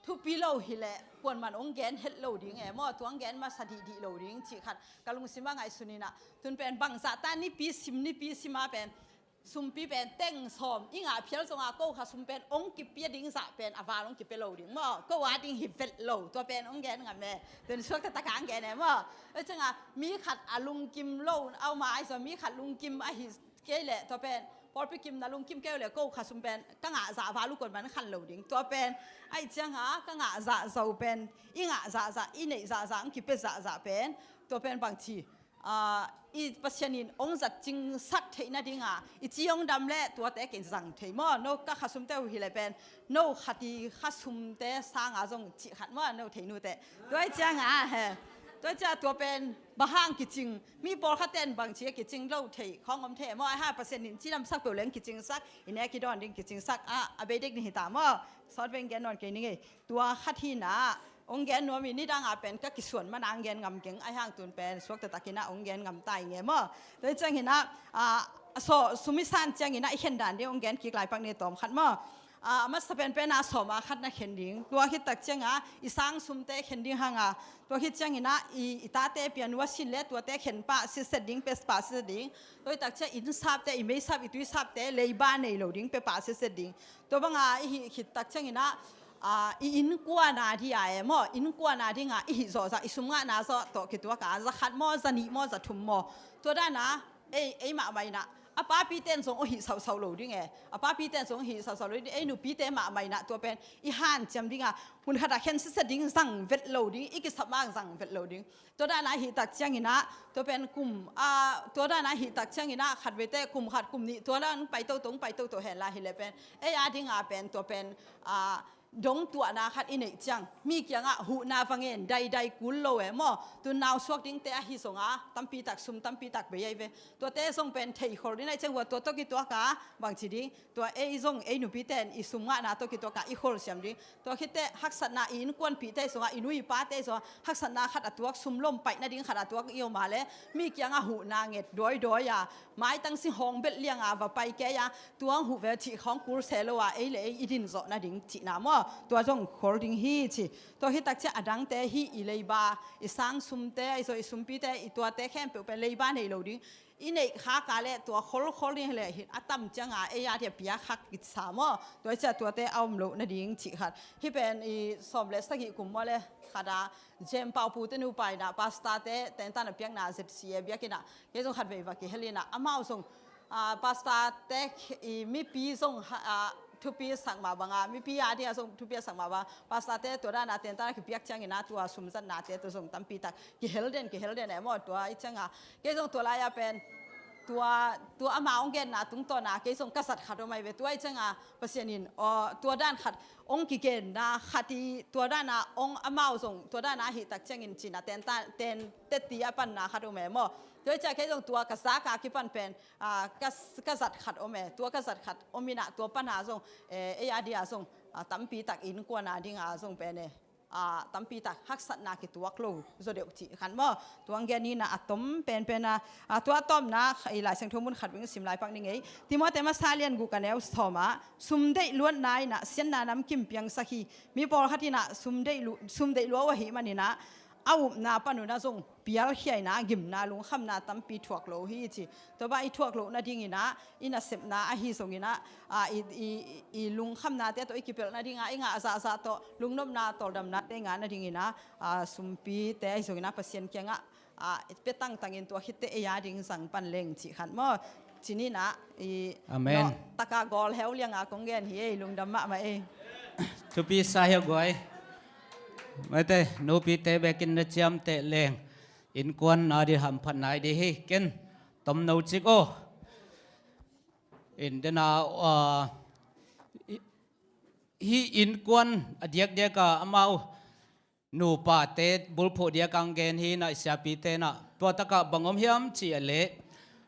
thupi lo hileh kuaman hong gen het lo ding e maw, tua hong gen masa dihdih lo ding cih khat ka lungsimah ngaihsun inah, tun pen bang zahta nipi sim, nipi sima pen, sumpi pen teng sawm i ngah phial zonga ko khasum pen hong kipia ding zah pen a val hong kipia lo ding maw, ko a ding hi vet lo, tua pen hong gen ngam e. Tun suak taktak a hong gen e maw. Ahi cianga mi khat a lungkim lo a om a, ahi zong mi khat lungkim ahi kei leh, tua pen pawlpi kimna lungkim kei uh leh ko khasum pen ka ngah zah val uh kuaman khan lo ding. Tua pen ahi cianga ka ngah zahzah pen, i ngah zahzah, i neih zahzah hong kipia zahzah pen, tua pen bangci, ah, i Pasian in hong zat cingsak theih nadinga i ci hong dam leh tuate ken zang thei maw. No ka khasumte uh hileh pen, no khat i khasumte sanga zong cih khat maw, no thei nuteh. Tua ahi cianga he, tua ahi cianga tua pen bang hang kicing, mi pawlkhat ten bangci a kicing lo thei khawng om thei maw. Ahi hanga Pasian in cidamsak peuh leng kicingsak, i nek i dawn ding kicingsak a, a bei dek ni hi ta maw. Sawt veng gen nawn kei ni ngei. Tua khat hinah, hong gen nuam i, nidanga pen ka kisuan mana hong gen ngam keng, ahi hang tun pen suak taktak inah hong gen ngam ta i nge maw. Tua hi cianginah, ah, a sawh sum i san cianginah i khen dan ding hong gen kik lai pak ni tawm khat maw. Ah, a masa penpena sawma khat na khen ding. Tua khit tak cianga i sang sumte khen ding hanga, tua khit cianginah i, i tate pian uh a sin le tuate khen pah sitset ding, pia pah sitset ding. Tua hi tak ciang inn sapte, i mei sap, i tui sapte, leiba nei lo ding, pia pah sitset ding. Tua banga i hih khit tak cianginah, ah, i innkuana dih a e maw, innkuana dinga i hih zawhzah, i sum ngahna zawh tawh kituaka za khat maw, za nih maw, za thum maw, tua dana ei, ei mahmah inah, a papi ten zong hong hih sauhsauh lo ding e. A papi ten zong hong hih sauhsauh lo ding, ei nupite mahmah inah tua pen i hanciam dinga, hun khatah khen sitset ding zang vet lo ding, i kisap ma zang vet lo ding. Tua dana hih tak cianginah, tua pen kum, ah, tua dana hih tak cianginah khat veite kum khat kum nih tua dan pai toto, pai toto hen la hileh pen, ei a dinga pen tua pen, ah, dongtuahna khat i neih ciang, mi kiangah huhna va ngen daidai kul lo e maw. Tun nau suak dingte ahi zonga tampi tak, sum tampi tak bei ahi ve. Tuate zong pen theikhol ding ahi ciang, hua tua tawh kituaka bangci ding, tua ei zong ei nupite in i sum ngahna tawh kituaka i kholsiam ding. Tua khitteh haksatna, i innkuanpihte zongah, i nu i pate zongah haksatna khat a tuak, sum lom paih nading khat a tuak i om a leh, mi kiangah huhna nget dawidawi a, maitang sing hawng belh lianga va pai kei a, tua hong huh ve cih khawng kul se lo a, ei le ei i din zawh nading cihna maw, tua zong khol ding hi ci. Tua hi tak ciang a dangte hi, i leiba, i sang sumte, i zaw i sumpite, i tuate khempeuh pen leiba nei lo ding. I neih khak a leh tua kholkhol ding hileh hi, a tam cianga ei a dia piak khak i sa maw. Tua hi ciang tuate a om loh nading cih khat. Hih pen i sawm le sagih kum maw le khat a, Jem Paupu te nupa inah pastorte tengtan a piakna Z C A biakinn ah kei zong khat vei va kihel inah, amau zong, ah, pastorte, i mipi zong, ah, thupi sak mah banga, mipi a dinga zong thupi a sak mah banga, pastorte tua dana tengtan a kipiak cianginah tua sumzatnate tua zong tampi tak kihel den, kihel den e maw. Tua hi cianga kei zong tua lai-a pen tua, tua ama hong genna tungtawna kei zong ka zat khat om ahi ve. Tua i cianga Pasian in, aw, tua dan khat hong kigenna khat i tua dana hong amau zong tua dana ahih tak ciangin cina ten ta, ten teti a panna khat om e maw. Tua i cia kei zong tua ka zaka kipan pen, ah, ka, ka zat khat om e. Tua ka zat khat om ina tua pana zong, eh, ei a dia zong, ah, tampi tak innkuana dinga zong pen e, ah, tampi tak haksatna kituak lo zaw deuh cih khan maw. Tuang gen ina a tom penpena, ah, tua a tawpna i Lai Siangtho mun khat ving sim lai pak ni ngei. Timote masa lian guk a neu sawma, sum deih luatna ina siatna namkim piangsak hi. Mi pawlkhat ina sum deih lu, sum deih lua uh ahi manina a upna panuna zong pialkhia ina gimna lungkhamna tampi thuak lo hi ci. Tua bang i thuak loh nadingina i nasepna ahi zongina, ah, i, i, i lungkhamnate tawh i kipelh nadinga i ngah zahzah tawh lungnopna tawldamnate i ngah nadingina, ah, sumpite ahi zongina Pasian kiangah, ah, i pia tangtangin tua khitte ei a ding zang pan leng cih khat maw. Cinina i Amen. Nawh taka gawl heu lianga kong gen hi ei, lungdam mahmah ei. Thupi sa hi a guai. Mate, nupite bekin na ciamteh leng innkuan a di hamphat nai di hi. Ken tomno cik aw. In dena, ah, hi, hi innkuan a diakdiaka amau nupate bulphuh diak ang gen hi na i siapite na. Tua taka bang om hiam ci a leh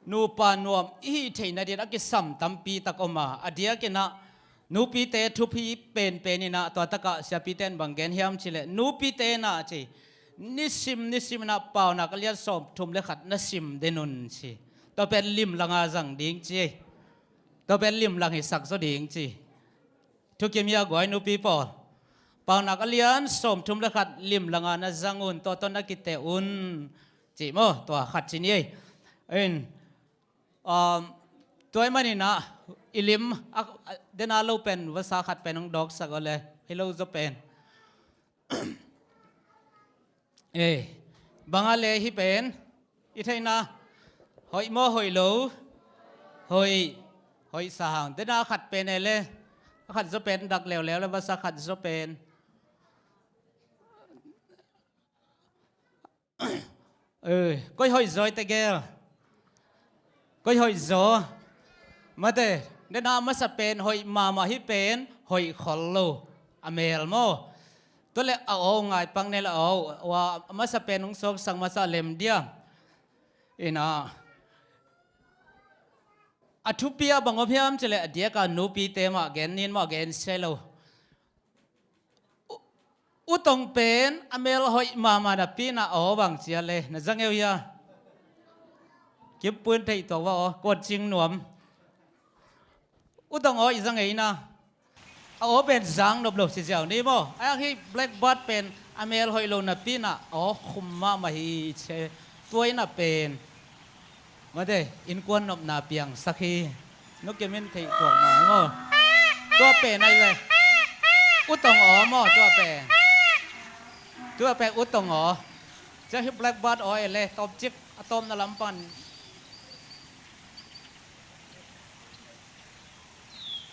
nupa nuam i hih theihna din a kisam tampi tak om a, a diakina nupite thupi penpen ina tua taka siapite in bang gen hiam ci leh nupite na ci nisim nisim ina Paunak a lian sawm thum le khat na sim den un ci. Tua pen limlanga zang ding ci. Tua pen limlang hi sak zaw ding ci. Thukim hi a guai nupi pawl. Paunak a lian sawm thum le khat limlanga na zang un, tua tawh na kiteh un. Ci maw, tua khat ci ni ei. In, um, tua i manina i lim, a, a, dena lo pen vasa khat pen hong dawksak aw le, hi lo zaw pen. Eh, banga le hi pen i theihna hoih maw hoih lo? Hoih, hoih sa hang. Dena khat pen e le, a khat zaw pen dak leuleu le vasa khat zaw pen. Eh, koi hoih zaw i tegel? Koi hoih zaw? Mate, dena masa pen hoih mahmah hi pen hoih khol lo. A mel maw? Tua le a aw ngai pang ne le a aw, wa masa pen hong sawksak masa lem dia. Ina. A thupi a bang om hiam ci le a diaka nupite mah gen nin mah gen sia lo. U, utong pen a mel hoih mahmah napi na aw bang cia le na zangeu hia. Kimpun theih tuak va aw, kuat cing nuam. Utong aw i zangei na. A aw pen zang nop lo si ziau ni maw? A hi blackbird pen a mel hoih lo napi na aw khum mahmah hi ce. Tua ina pen mate, innkuan nopna piangsak hi. Nukim in theih tuak mah maw? Tua pen ai ve. Utong aw maw, tua pen. Tua pen utong aw. Cia hi blackbird aw e le, tawp cik, a tawpna lam pan.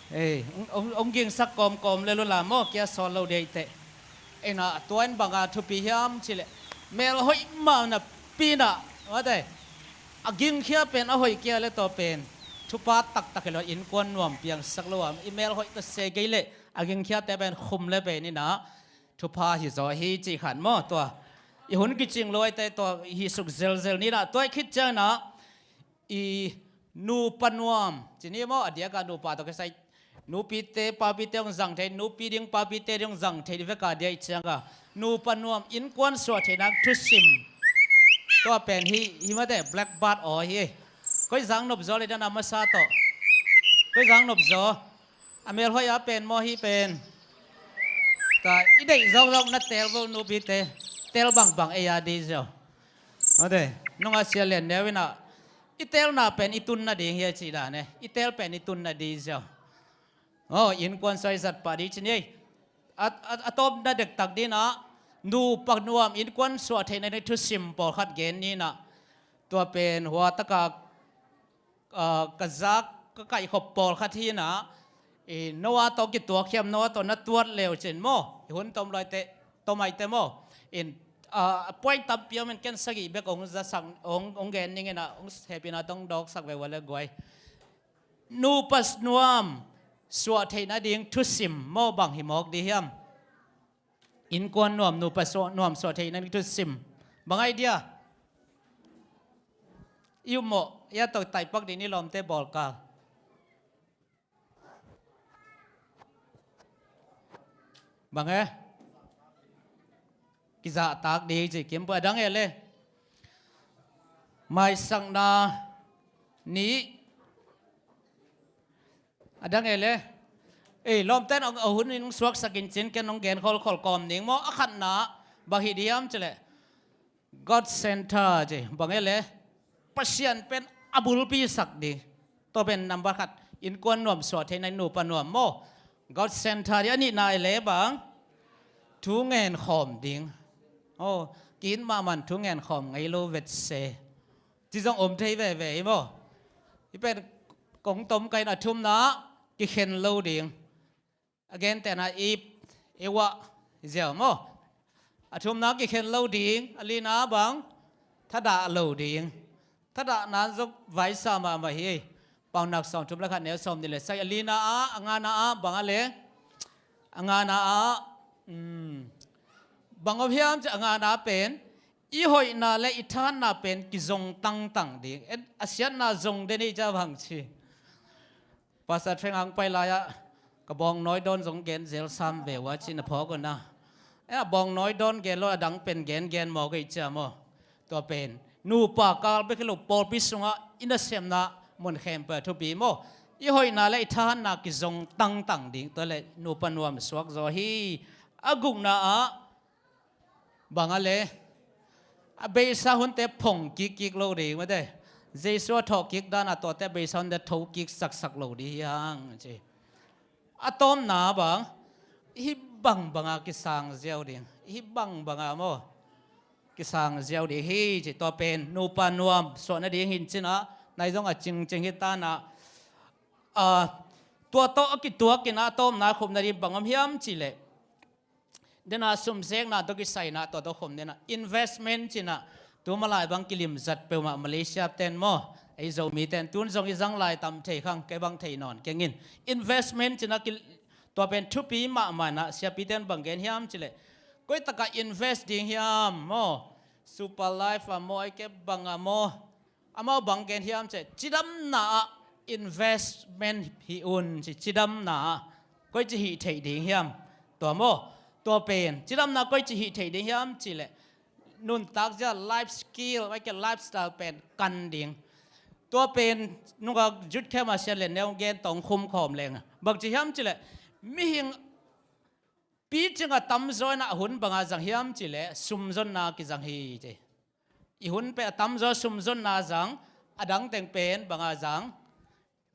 Ei, ong, ong, ong gingsak kawmkawm le lula maw, kia sawl lo deih teh. Eina, tua in banga thupi hiam ci le, mel hoih mah napi na, mate, a gingkhia pen a hoih kia le tua pen thupha taktak hi lo, innkuan nuam piangsak lo a, i mel hoih ka se kei le, a gingkhiate pen khum le pen ina thupha hi zaw hi ci khan maw, tua i hun kicing lo ai te tua hi suk zelzel ni na, tua i khit ciang na, i nupa nuam ci ni maw, a diaka nupa tawh kisai nupite, papite hong zang thei, nupi ding papite ding hong zang thei veka dia i cianga nupa nuam innkuan suah thei nak thusim. Tua pen hi, hi mate, blackbird aw hi. Koi zang nop zaw le dana masa tawh. Koi zang nop zaw. A mel hoih a pen maw hi pen. Tua i deih zawkzawk na tel vo nupite. Tel bangbang ei a di zaw. Mate, nunga sia lian neu ina. I telna pen i tunna ding hi a ci dan e. I tel pen i tunna ding ziau. Aw, innkuan suai zat pah ding ci ni ei. A, a, a tawpna dektak dina, nupa nuam innkuan suah theihna ni thusim pawlkhat gen nina. Tua pen hua taka, ah, ka zak, ka kaihkhop pawlkhat hina. I, Noah tawh kituakkhiam, Noah tawh na tuat leu cin maw? I hun tom laite, tom aite maw? In, A, point tampi om in ken sagih bek hong zasak, hong, hong gen ning in ah, hong hehpihna tawh hong dawksak ve ua le guai. Nupa nuam suah theih nading thusim maw, bang hi mawk ding hiam? Innkuan nuam, nupa suah, nuam suah theih nading thusim. Bang idea? I um maw, i a tawh taipak ding ni lawmte bawlkal. Bang e? Kizahtak ding ci kim pua, a dang e le. Maisakna nih. A dang e le. Ei, lawmten a hun in suaksak in cin ken hong gen kholkhol kawm ning maw, a khatna bang hi ding hiam ci le. God center ci, bang e le, Pasian pen a bulpi sak ding. Tua pen number khat, innkuan nuam suah theihna, nupa nuam maw. God center ding, a nihna e le bang, thu ngen khawm ding. Oh, kin mahmah thu ngen khawm ngei lo vet se. Ci zong om thei veve hi maw. Hi pen kong tom kain a thumna, kikhen lo ding. A gentehna ip, i wah, ziau maw. A thumna kikhen lo ding, a lina bang, thadah lo ding. Thadahna zong vaisa mahmah hi. Paunak sawm thum le khat neu sawm nih le sagih, a lina ah, a ngana ah, bang a le. A ngana ah, um, bang om hiam ci a ngana pen, i hoihna le i thahatna pen kizong tangtang ding. En, a siatna zong den i ca bang ci. Pastor Threng ang pai lai-ah ka bawngnawi dawn zong gen zel sam ve ua ci na phawk un a. Eh, a bawngnawi dawn gen lo a dang pen gen gen mawk ei cia maw. Tua pen nupa kal bek hi lo pawlpi sungah i nasemna mun khempeuh a thupi maw. I hoihna le i thahatna kizong tangtang ding tua le nupa nuam suak zaw hi. A gukna ah bang a le, a beisa hunte phong kikkik lo ding mate. Jesu a thawh kik dan a tuate a beisa hunte tho kik saksak lo ding hi hang ci. A tawpna bang, hih bangbanga kisang ziau ding. Hih bangbanga maw, kisang ziau ding hi ci. Tua pen nupa nuam suah nading hi in cin ah, nai zong a cingcing hi tan ah, a, tua tawh a kituak in ah a tawpna khum nading bang om hiam ci leh. Dena sumzekna tawh kisaina tua tawh khum dena investment cina, tuma lai bang kilimzat peuhmah Malaysia ten maw, ei Zomi ten tun zong i zang lai tam thei khang, kei bang thei nawn keng in. Investment cina ki, tua pen thupi mahmah na, siapi ten bang gen hiam ci leh, koi taka invest ding hiam maw, Super Life a maw, ei kei bang a maw, amau bang gen hiam ci leh, cidamna ah investment hi un ci, cidamna ah koi ci hih theih ding hiam? Tua maw, tua pen cidamna koi ci hih theih ding hiam ci leh, nuntak zia life skill, mai ke lifestyle pen kan ding. Tua pen nunga youth camp a sia le neu gen tong khum khawm leng. Bang ci hiam ci leh, mihing picing a tamzaw in a hun banga zang hiam ci leh, sumzonna kizang hi ci. I hun pen a tamzaw sumzonna zang, a dang teng pen banga zang,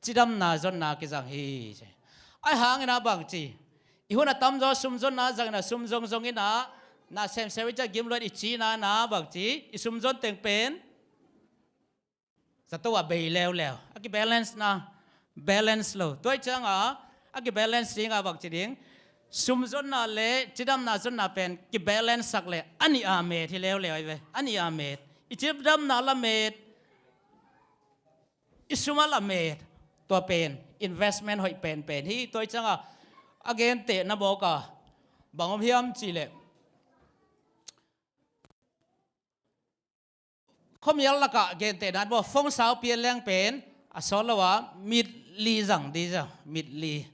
cidamna zonna kizang hi ci. Ai hangin a bang ci, i hun a tamzaw sumzonna zang in a sum zongzong in a, na semsem i ca gim luat i cina na bang ci, i sumzon teng pen zato a bei leuleu, a kibalance na, balance lo. Tua i cianga a kibalance dinga bang ci ding, sumzonna le cidamna zonna pen kibalance sak le a nih a met hi leuleu ai ve. A nih a met. I cidamna la met, i sum a la met. Tua pen investment hoih penpen hi. Tua i cianga a gentehna bawka bang om hiam ci leh, khuamial lakah gentehna maw, phone saupi a leng pen a sawt lo a mit li zang di za, mit li.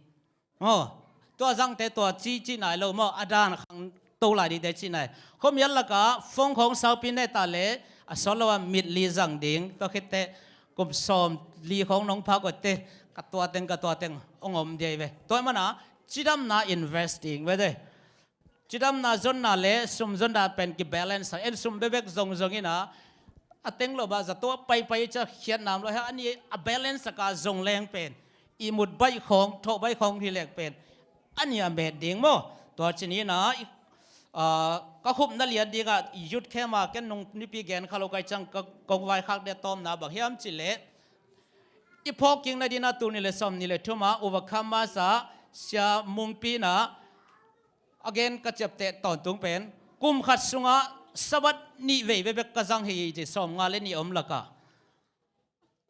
Maw, tua zangte tua ci ci nai lo maw, a dan khang to lai dite ci nai. Khuamial lakah phone khawng saupi neta le a sawt lo a mit li zang ding, tua khitte kum sawm li khawng nong phak uate, ka tua teng, ka tua teng ong om dia i ve. Tua mana cidamna invest ding ve de. Cidamna zonna le sumzonna pen kibalance a, en sum bebek zongzong ina, a teng lo ba zato a paipai ca khiat nam lo he, a ni a balance a ka zong leng pen, i mut baih khawng, thawh baih khawng hi lek pen a ni a met ding maw. Tua ci ni na, i, a, ka khupna lian dinga youth camp a ken nung nipi gen kha lo kai cang ka kong vaikhak dia tawmna bang hiam ci leh, i phawk kikna dina tul ni le sawm ni le thuma Overcomers a sia mungpi na, again ka ciapteh tawntung pen, kum khat sunga Sabbath nih vei bekbek ka zang hi ci, sawmnga le nih om lakah.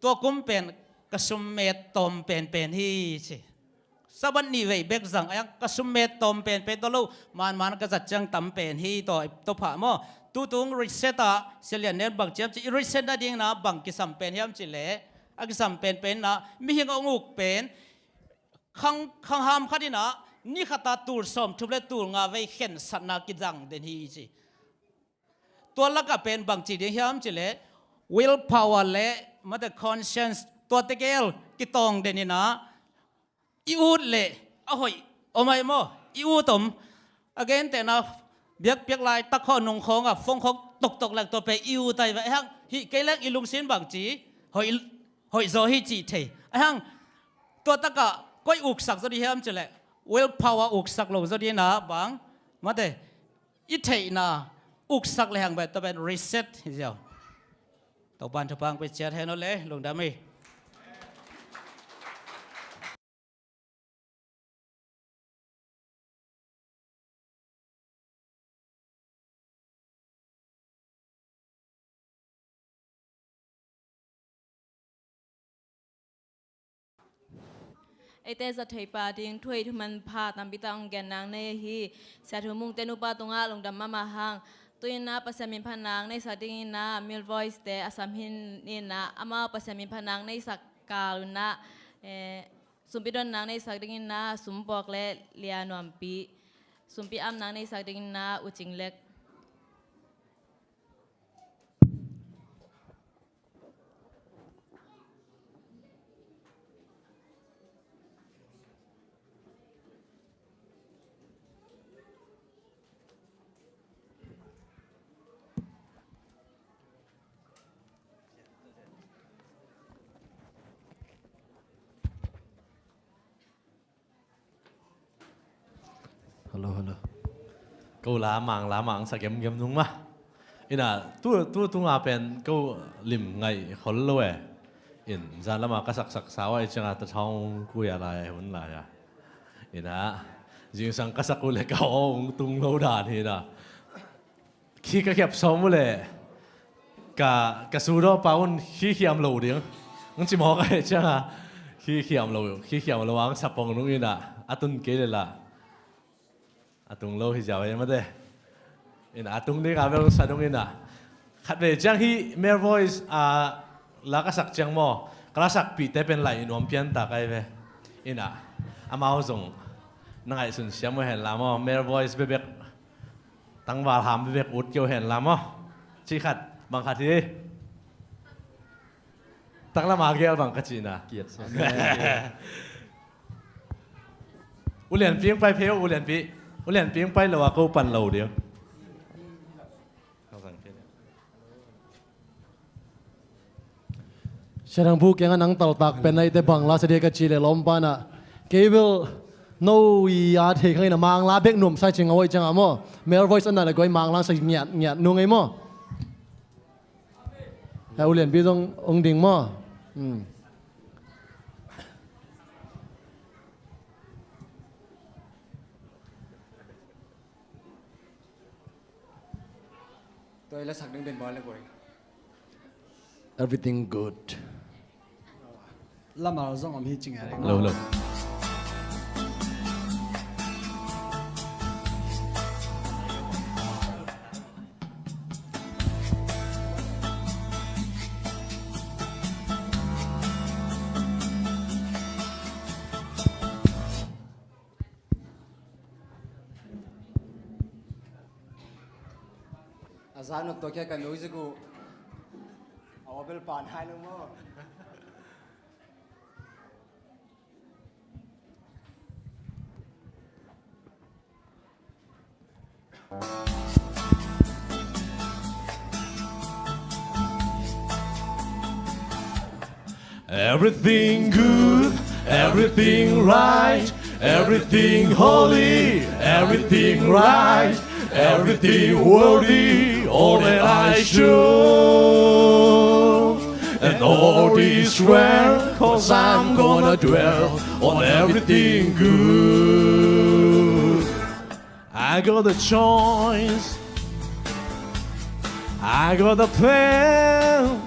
Tua kum pen ka summet tawm penpen hi ci. Sabbath nih vei bek zang, a hiang ka summet tawm penpen, tua lo manman ka zat ciang tam pen hi, tua, tua pha maw. Tutung reset ah Sia Lian Nen bang ci hiam ci, i reset nading in ah bang kisam pen hiam ci leh, a kisam penpen in ah mihing a hong uk pen khang, khangham khat in ah ni khat ah tul sawmthum le tul nga vei khensatna kizang den hi ci. Tua lakah pen bang ci ding hiam ci leh, will power le mate conscience, tuate gel kitawng den in ah, i ut leh a hoih om ai maw, i ut om. A gentehna, biakpiak laitak khawng, nung khawng ah phone khawng toktok leng tua pen i ut ai ve. A hiang hih kei leng i lungsim bang ci, hoih, hoih zaw hi cih thei. A hiang tua takah koi uksak zaw ding hiam ci leh, will power uksak lo zaw ding in ah bang, mate, i theihna uksak lehang bek, tua pen reset hi ziau. Topa'n thupha hong pia ciat hen aw le, lungdam hi. Eite za thei pah ding thu hei thuman pha tampi tak hong gen nang nei hi. Sia Thu Mung te nupa tungah lungdam mahmah hang. Tu-in ah Pasian min phat nang neisak dingin ah Male Voice te a sam hi in ah, amau Pasian min phat nang neisak kal un ah, eh, sumpi don nang neisak dingin ah Sumpawk le Lia Nuampi, sumpi am nang neisak dingin ah U Cing Lek. Hello, hello. Ko la Mangla mah hong sa gemgem nung mah. Ina, tu, tu tunga pen ko lim ngaih khol lo e. In, zan lama ka saksak sau a i cianga ta thawng kui a lai, hun lai a. Ina, zingsang ka sak uh le ka aw hong tung lo dan hi ina. Khi ka khiap sawm uh leh ka, ka sudawpa un khi khiam lo ding. Hong ci mawk a hih cianga khi khiam lo, khi khiam lo ang sapong nung ina a tun kei le la. A tung lo hi ziau e mate. Ina a tung ding a bel sa dong ina. Khat vei ciang hih Male Voice a la ka sak ciang maw, ka la sakpihte pen lai in uam pian ta kai ve. Ina amau zong na ngaihsun siam uh hen la maw, Male Voice bebek. Tangval ham bek ut keu hen la maw. Cih khat, bang khat hi. Taklam a gel bang ka cihna. Kiat sa. U Lianpi hong pai phei uh, U Lianpi. U Lianpi hong pai lo a ko pan lo ding. Sia Thang Phu kiangah nang taltak pen a ite bang la sa dia ka cih leh lawmpa in ah, kei bel no i a thei khang in ah Mangla bek nuamsa i cing a hoih ciangah maw. Male Voice a na le guai Mangla sa ngiat, ngiat nung ei maw. Hei, U Lianpi zong ong ding maw. Hmm. Tua i la sak ding den bawl le guai. Everything good. Lamal zong om hi cing a ding. Lo, lo. A za nop tawh kia ka music uh a wa bel pan hai lo maw? Everything good, everything right, everything holy, everything right, everything worthy, all that I should. And all is well, 'cause I'm gonna dwell on everything good. I got a choice. I got a plan.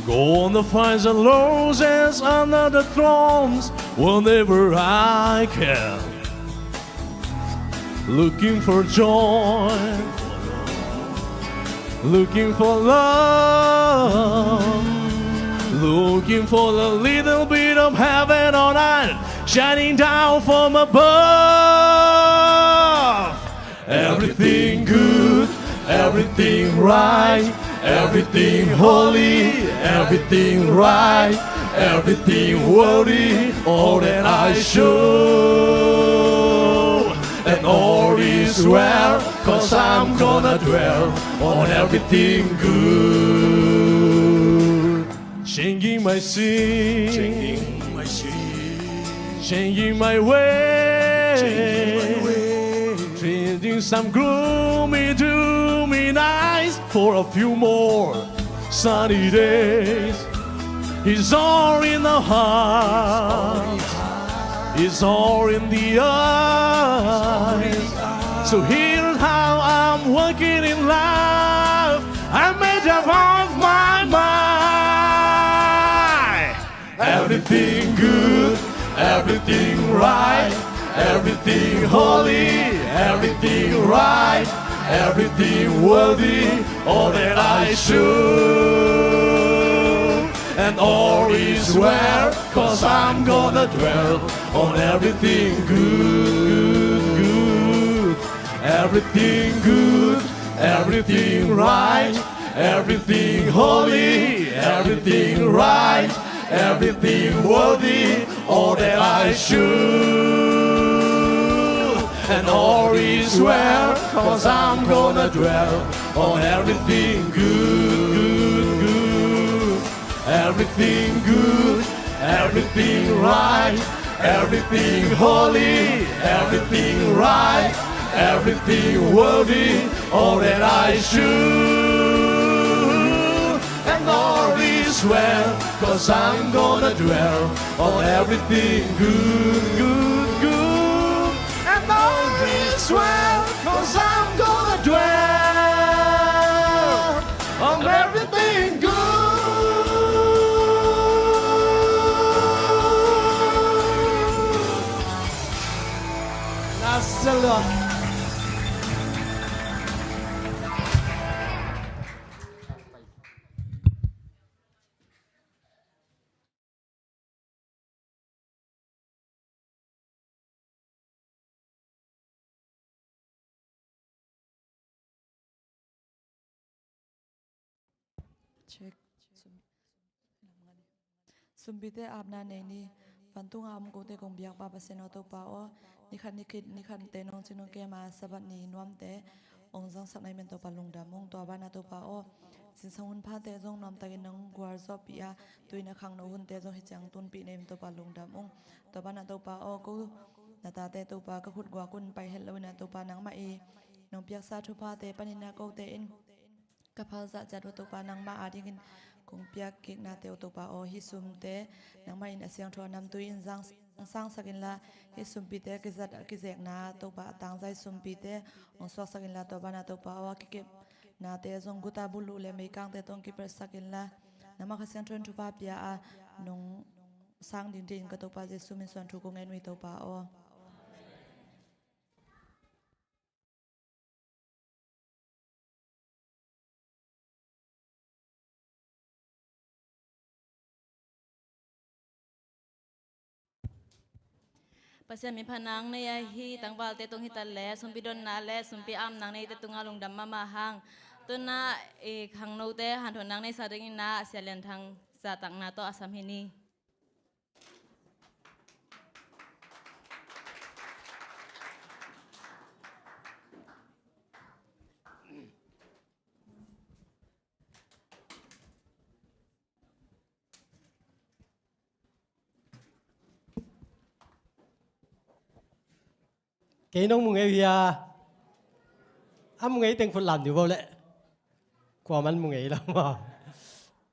Gonna find the roses under the thorns whenever I can. Looking for joy, looking for love, looking for a little bit of heaven on earth, shining down from above. Everything good, everything right, everything holy, everything right, everything worthy, all that I show. And all is well, 'cause I'm gonna dwell on everything good. Changing my sin. Changing my sin. Changing my way. Changing my way. Trading some gloomy, doomy nights for a few more sunny days. It's all in the heart. It's all in the eyes. So here's how I'm working in life. I made up of my mind. Everything good, everything right, everything holy, everything right, everything worthy, all that I should. And all is well, 'cause I'm gonna dwell on everything good, good. Everything good, everything right, everything holy, everything right, everything worthy, all that I should. And all is well, 'cause I'm gonna dwell on everything good, good, good. Everything good, everything right, everything holy, everything right, everything worthy, all that I should. And all is well, 'cause I'm gonna dwell on everything good, good, good. And all is well, 'cause I'm gonna dwell on everything good. That's the Lord. Check. Sum-, sumpite apna nei ni. Vantunga om kote kong biakpa Pasian aw Topa aw, nikhat nikhat nikhatte nong cing nong kem a Sabbath ni nuamte hong zangsak na hih manin Topa lungdam ung. Tua banah Topa aw, zingsang hun phate zong nuamtakin nong gualzawhpih a, tu-in a khangno hunte zong hih ciang tunpih na hih manin Topa lungdam ung. Tua banah Topa aw, ko na tate Topa ka khut guak un pai het lo-in ah Topa nangmah i nong piaksa thuphate panin ah kote in ka phal zah ciat uh Topa nangmah adingin kong piak kiknate uh Topa aw, hih sumte nangmah in a siangtho a namtui in zang-, sangsak inla, hih sumpite kizat a kizekna Topa a tangzai sumpite hong suaksak inla, tua banah Topa aw, a kikepnate zong guta buluh le meikangte tawh hong kipelhsak inla, nangmah Kha Siangtho in thupha pia a nong sang ding dingin ka Topa Jesu min suang thu kong ngen uh hi Topa aw. Pasian min phat nang nei ahi tangvalte tung hi ta le, sumpi donna le sumpi apna nei te tungah lungdam mahmah hang. Tuna i khangnote hanthawn nang nei sa dingin ah Sia Lian Thang zahtakna tawh a sam hi ni. Kei nong mu ngei uh hia? A mu ngei teng khut lam dih vo leh. Kua man mu ngei lo maw?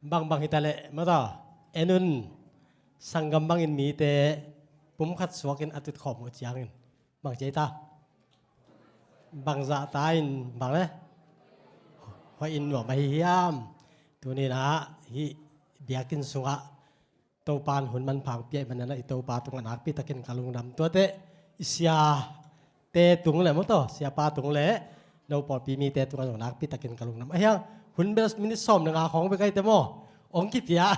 Bangbang hi ta leh maw taw. En un, sanggam bangin mite pum khat suakin a tut khawm uh ciangin bang ci ta? Bang zah ta in bang le? hoih in nuam ahi hiam? Tuni-in ah hih biakinn sungah Topa'n hun manpha hong pia ahih manin ah i Topa tungah nakpi takin ka lungdam. Tuate i siate tung le maw, tawh siapa tung le no pawlpi mite tungah zong nakpi takin ka lungdam. Ahi hang hun bel minit sawm le nga khawng bek ahi te maw, hong kipia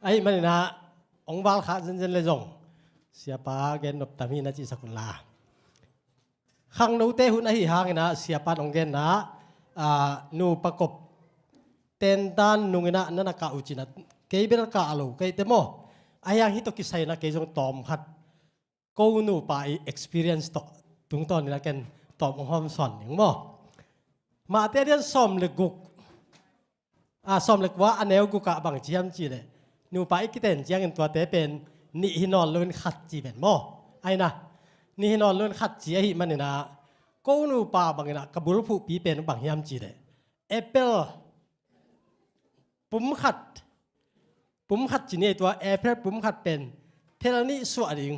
ahih manin ah hong valkhak zenzen le zong siapa gen nop tam hi na cihsak un la. Khangnote hun ahi hangin ah siapa'n hong genna, ah, nupa kop tentan nungin ah na na kah uh cin ah, kei bel kah lo ka hi te maw. Ahi hang hih tawh kisai-in ah kei zong tawm khat ko nupa i experience tawh tungtawnin ah ken tawm hong hawmsawn ning maw. Matthai a lian sawm le guk, ah, sawm le kua a neu guk ah bang ci hiam cih leh, nupa i kiten ciangin tuate pen nih hi nawn loin khat ci pen maw. Ahi na, nih hi nawn loin khat ci ahih manin ah ko nupa bangin ah ka bulphuhpi pen bang hiam cih leh, apple pum khat, pum khat ci ni, tua apple pum khat pen phel nih suah ding.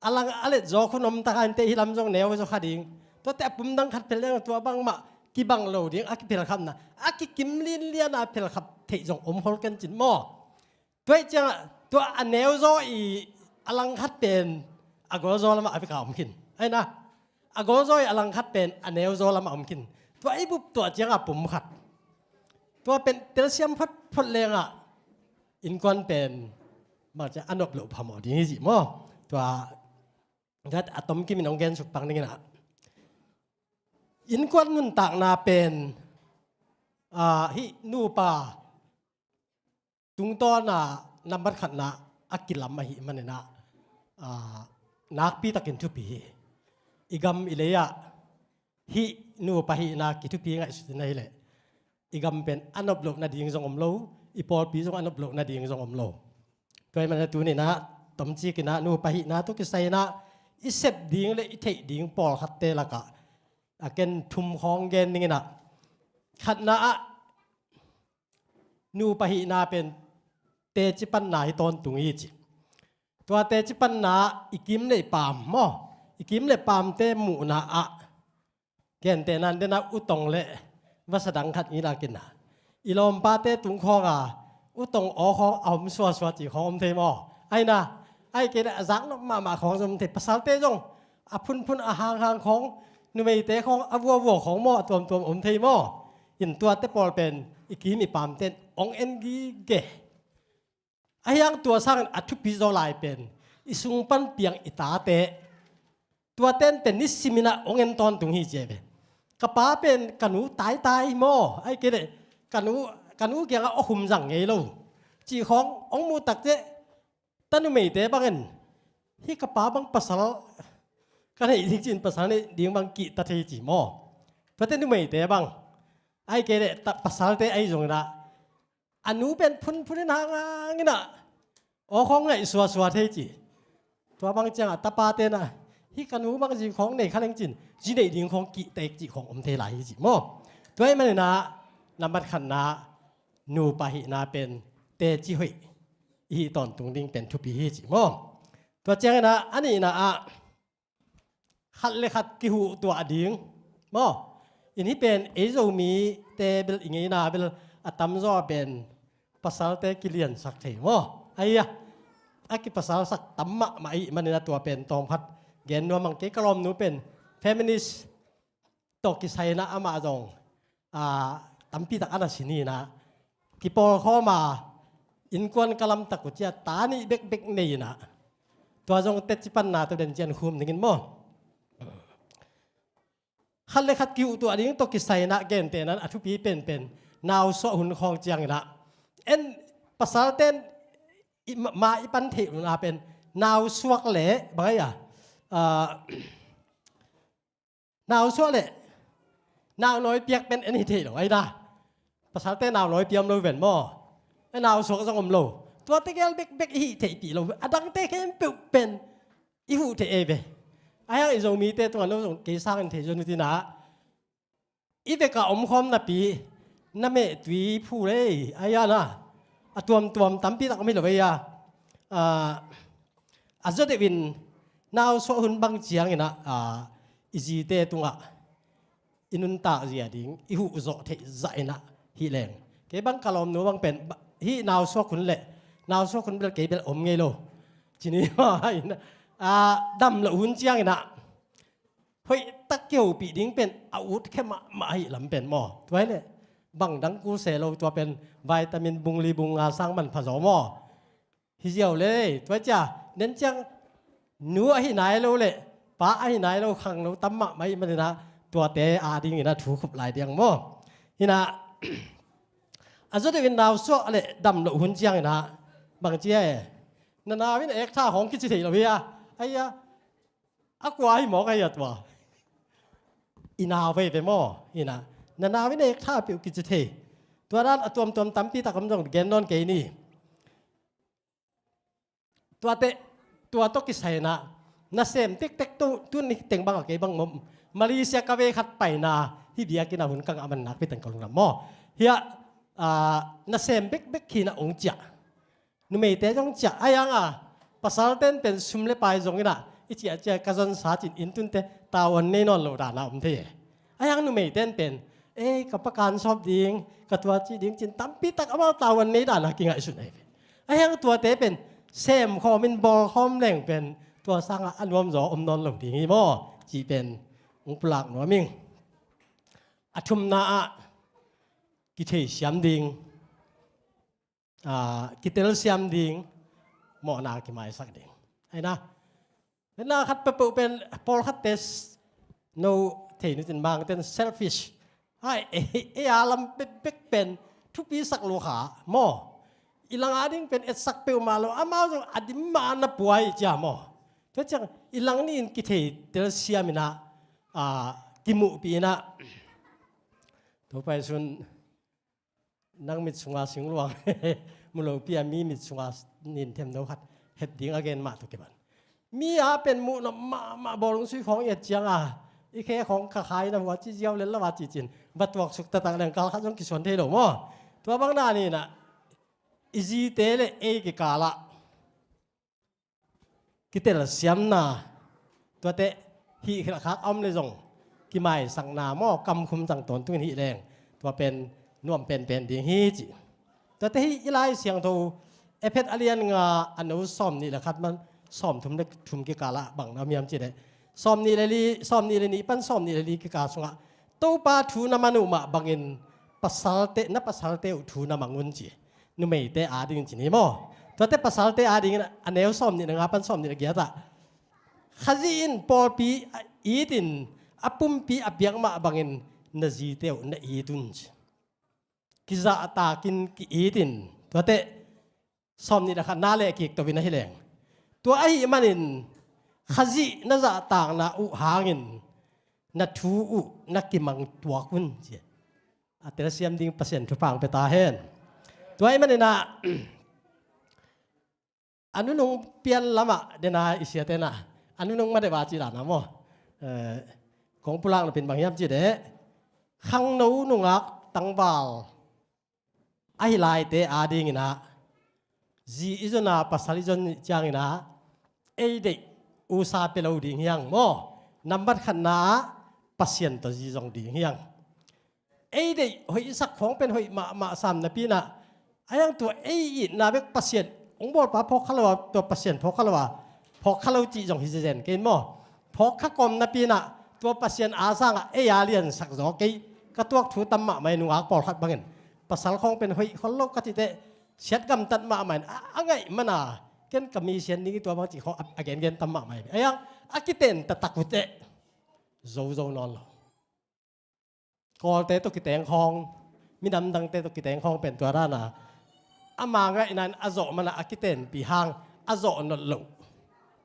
A lang a letzawk hun om tak a, innte hih lam zong neu zaw kha ding. Tuate a pum dang khat phel ding, tua bangmah kibang lo ding, a kiphelkhapna a kikim linlian a phelkhap theih zong om khol ken cin maw. Tua ahih ciangah tua a neu zaw i a lang khat pen a gol zaw lamah a vek a om khin. Ahi na, a gol zaw i a lang khat pen a neu zaw lamah om khin. Tua i bup tuah ciangah pum khat, tua pen telsiam photphot lengah innkuan pen bang ciang a nop loh phamawh ding hi cih maw. Tua a tomkim in hong gensuk pak ning in ah, innkuan nuntakna pen, ah, hih nupa tungtawna nambat khatna a kilam ahih manin ah, ah, nakpi takin thupi hi. I gam i lei-ah hih nupa hihna kithupi ngaihsut in ahih leh, i gam pen a nop loh nading zong om lo, i pawlpi zong a nop loh nading zong om lo. Tua ahih manin ah tuni-in ah tomcikin ah nupa hihna tawh kisai-in ah i sep ding le i theih ding pawlkhatte lakah a ken thum khawng gen ning in ah, khatna ah nupa hihna pen teci panna hi tawntung hi ci. Tua teci panna i kim le i paam maw, i kim le paamte muhna ah, gentehna-in den ah utong le vasa dang khat i lak in ah, i lawmpate tung khawng a utong aw khawng a om suasua ci khawng om thei maw. Ahi na, ahih kei leh a zaknop mahmah khawng zong om thei. Pasalte zong a phunphun a hanghang khawng, numeite khawng a vuavua khawng maw, a tuamtuam om thei maw. In tuate pawl pen i kim i paamte in hong en gige. Ahi hang tua sangin a thupi zaw lai pen i sung pan piang i tate, tuate in pen nisimin ah hong en tawntung hi ci ve. Ka pa pen ka nu taitai maw, ahih kei leh ka nu, ka nu kiangah aw khum zang ngei lo cih khawng hong muh tak ciang, ta numeite bangin hih ka pa bang pasal ka neih ding ci-in pasal neih ding bang kihta thei ci maw. Tuate numeite bang, ahih kei leh ta pasalte ahi zongin ah a nu pen phunphun in hanghang in ah aw khawng ngaih suasua thei ci. Tua bang ciangah tapate in ah hih ka nu bang zi khawng nei kha leng ci-in zi neih ding khawng kihta ek cih khawng om thei lai hi ci maw. Tua ahih manin ah nambat khatna nupa hihna pen teci hoih i hih tawntung ding pen thupi hi ci maw. Tua ciangin ah a nihna ah khat le khat kihuhtuah ding maw. In hih pen ei Zomite bel i ngeina bel a tamzaw pen pasalte kiliansak thei maw. Ahi a, a kipasalsak tam mahmah ahih manin ah tua pen tawmkhat gen nuam ing. Kei ka lawmnu pen feminist tawh kisai-in ah amah zong, ah, tampi tak a na sin hi-in ah, kipawlkhawm a innkuan ka lamtak uh ci-a ta nih bekbek nei-in ah, tua zong teci panna tawh den ciang khum ning in maw. Khat le khat kihuhtuah ding tawh kisai-in ah gentehna-in a thupi penpen nausuah hun khawng ciangin ah, en, pasalte in i ma, ma i pan theih loh na pen nausuak le bang ahi a, ah, nausuak le naunawi piak pen en hi thei lo ahi na. Pasalte naunawi piam lo ven maw. E, nausuak zong om lo. Tuate gel bekbek i hih theihpih lo. A dangte khempeuh pen i huh thei ei ve. Ahi hang i Zomite tungah no zong kei sangin thei zon uh ci-in ah, i vekah omkhawm napi na mehtui phu lei ahi a na, a tuamtuam tampi tak om hi lo ei a. Ah, a zaw deuhin nausuah hun bang ciangin ah, ah, i zite tungah i nuntak zia ding i huh zawh theih zah in ah hi leng. Kei bang ka lawmnu bang pen ba- hih nausuak hun leh nausuak hun bel kei bel om ngei lo. Cini mah in ah, dam loh hun ciangin ah hoih tak kihopih ding pen a ut khe mahmah ahih lam pen maw. Tua hi leh bang dang kul se lo, tua pen vitamin bung li bung nga sang manpha zaw maw. Hi ziau le, tua cia nen ciang nu ahi nai lo leh pa ahi nai lo khangno tam mahmah ahih manin ah tuate adingin ah thu khup lai diang maw. Hi in ah a zaw deuhin nausuak leh dam loh hun ciangin ah bang cia e, na nau in a ektha khawng kici thei lo hi a. Aia, a kua hi mawk aia tua. I nau veve maw. Hi in ah na nau in a ektha peuh kici thei. Tua dan a tuamtuam tampi tak om zong gen nawn kei ni. Tuate, tua tawh kisai in ah nasem tektek tu, tuni teng bang a kei bang maw, Malaysia ka ve khat paina hi biakinn ah hun ka ngah man nakpi teng ka lungdam maw. Hiah, ah, nasem bekbek hi in ah ong ciah. Numeite zong ciah, ahi hang a pasalte in pen sum le pai zong in ah i ciahciah ka zonsa cin inn tunte tavuan nei nawn lo dan a om thei e. Ahi hang numeite in pen, ei, ka pa kan sawp ding, ka tua cih ding cin tampi tak amau tavuan nei dan a kingaihsun ahi ve. Ahi hang tuate pen sem khawm in bawl khawm leng pen tua sangah a nuamzaw om nawn lo ding hi maw cih pen hong pulak nuam ing. A thumna ah kitheisiam ding, aa, kitelsiam ding, mawhna kimaisak ding. Ahi na, na khat peuhpeuh pen pawlkhatte s- no thei nutin mangten selfish. Ai, ei, ei a lam bekbek pen thupi sak lo kha maw. I lang ading pen etsak peuhmah lo, amau zong a dim mah na puai cia maw. Tua ciang i lang ni in kithei telsiam in ah, aa, kimuhpih in ah. Topa Jesu'n nang mit sunga singluang mu lopi a mi mit sunga nin themno khat hep ding a gen mah tawh kiban. Mi a pen muh nop mahmah bawlung sui khawng i et ciang a, i khe khawng kha khai na hua ci ziau lel lo a cicin va tuaksuk taktak leng kal khat zong kisuan thei lo maw. Tua bang dan in ah i zite le ei kikal ah kitelsiamna, tuate hih khilkhak a om le zong kimaisakna maw, kamkhum cang tawntungin hih leng tua pen nuam penpen ding hi ci. Tuate hih i Lai Siangtho Efesa a lian nga a no sawmnih le khat pan sawmthum le thum kikal ah bang na om hiam cih leh, sawmnih le li, sawmnih le nih pan sawmnih le li kikal sungah Topa thu na man uh mah bangin pasalte, na pasalte uh thu na mang un ci. Numeite ading ci ni maw. Tuate pasalte adingin a neu sawmnih le nga pan sawmnih le giat ah, Khazih in pawlpi a it in a pumpi a piak mah bangin na zite uh na it un ci. Kizahtakin ki-it in, tuate sawmnih le khatna le kikto in ahi leng. Tua ahih manin Khazih na zahtakna uh hangin na thu uh na kimang tuak un ci. A telsiam ding Pasian thupha hong pia ta hen. Tua ahih manin ah a nunung pian lamah dena i siate na a nunung ma deuh a ci dan a maw. Eh, kong pulak nopin bang hiam ci deh, khangno nungak tangval ahi laite adingin ah zi i zon a pasal i zon ciangin ah ei deih usa pia lo ding hi hang maw. Nambat khatna ah Pasian tawh zi zong ding hi hang. Ei deih hoih i sak khawng pen hoih mahmah sam napi in ah, ahi hang tua ei itna bek Pasian hong bawlpa phawk kha lo a, tua Pasian phawk kha lo a, phawk kha lo cih zong hi zezen kei maw. Phawk kha kawm napi in ah tua Pasian a sangah ei a liansak zaw kei. Ka tuak thu tam mahmah hi, nungak pawlkhat bangin pasal khawng pen hoih khol lo ka cih teh siat gamtat mahmah in a, a ngaih man a, ken ka mi sian ding hi tua bang cih khawng a, a gengen tam mahmah hi. Ahi hang a kiten taktak uh teh zo zo nawn lo. Kawlte tawh kiteng khawng, minam dangte tawh kiteng khawng pen tua dan a, ama ngaihna in a zawh man a, a kitenpih hang a zawh nolh loh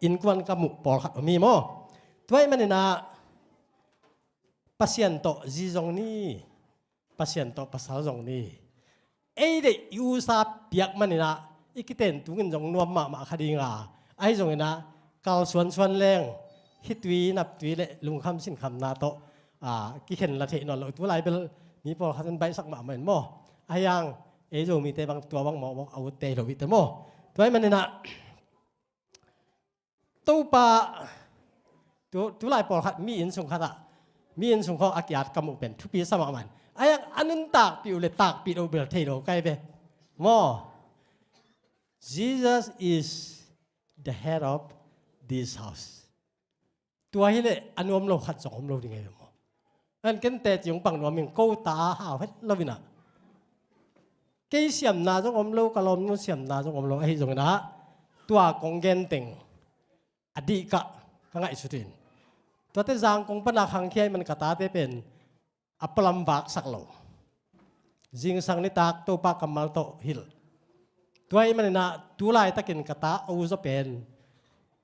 innkuan ka muh pawlkhat om hi maw. Tua ahih manin ah Pasian tawh zi zong ni, Pasian tawh pasal zong ni. Ei deih i usa piak manin ah i kiten tungin zong nuam mahmah kha ding a, ahi zongin ah kal suansuan leng khitui naptui le lungkham sinkhamna tawh, ah, kikhen la theih nawn lo. Tulai bel mi pawlkhat in baihsak mahmah in maw. Ahi hang ei Zomite bang tua bang mawkmawk a utte hi lo hi teh maw. Tua ahih manin ah Topa, tu, tulai pawlkhat mi inn sung khat ah Mi inn sung khawng a kiat ka muh pen thupi sa mahmah in. Ahi hang a nuntakpih uh le takpih loh bel thei lo ka hi ve. Maw? Jesus is the head of this house. Tua hi leh a nuam lo khat zong om lo ding hi ve maw? An ken teci hong pang nuam ing, ko ta hau het lo in ah. Kei siamna zong om lo, ka lawmnu siamna zong om lo, ahi zongin ah tua kong gen teng a dih kah ka ngaihsut in. Tuate Zangkong pana khangkhia ahih man ka tate pen a pualam vaksak lo. Zingsang nitak Topa kammal tawh hilh. Tua ahih manin ah tu laitakin ka ta Ozaw pen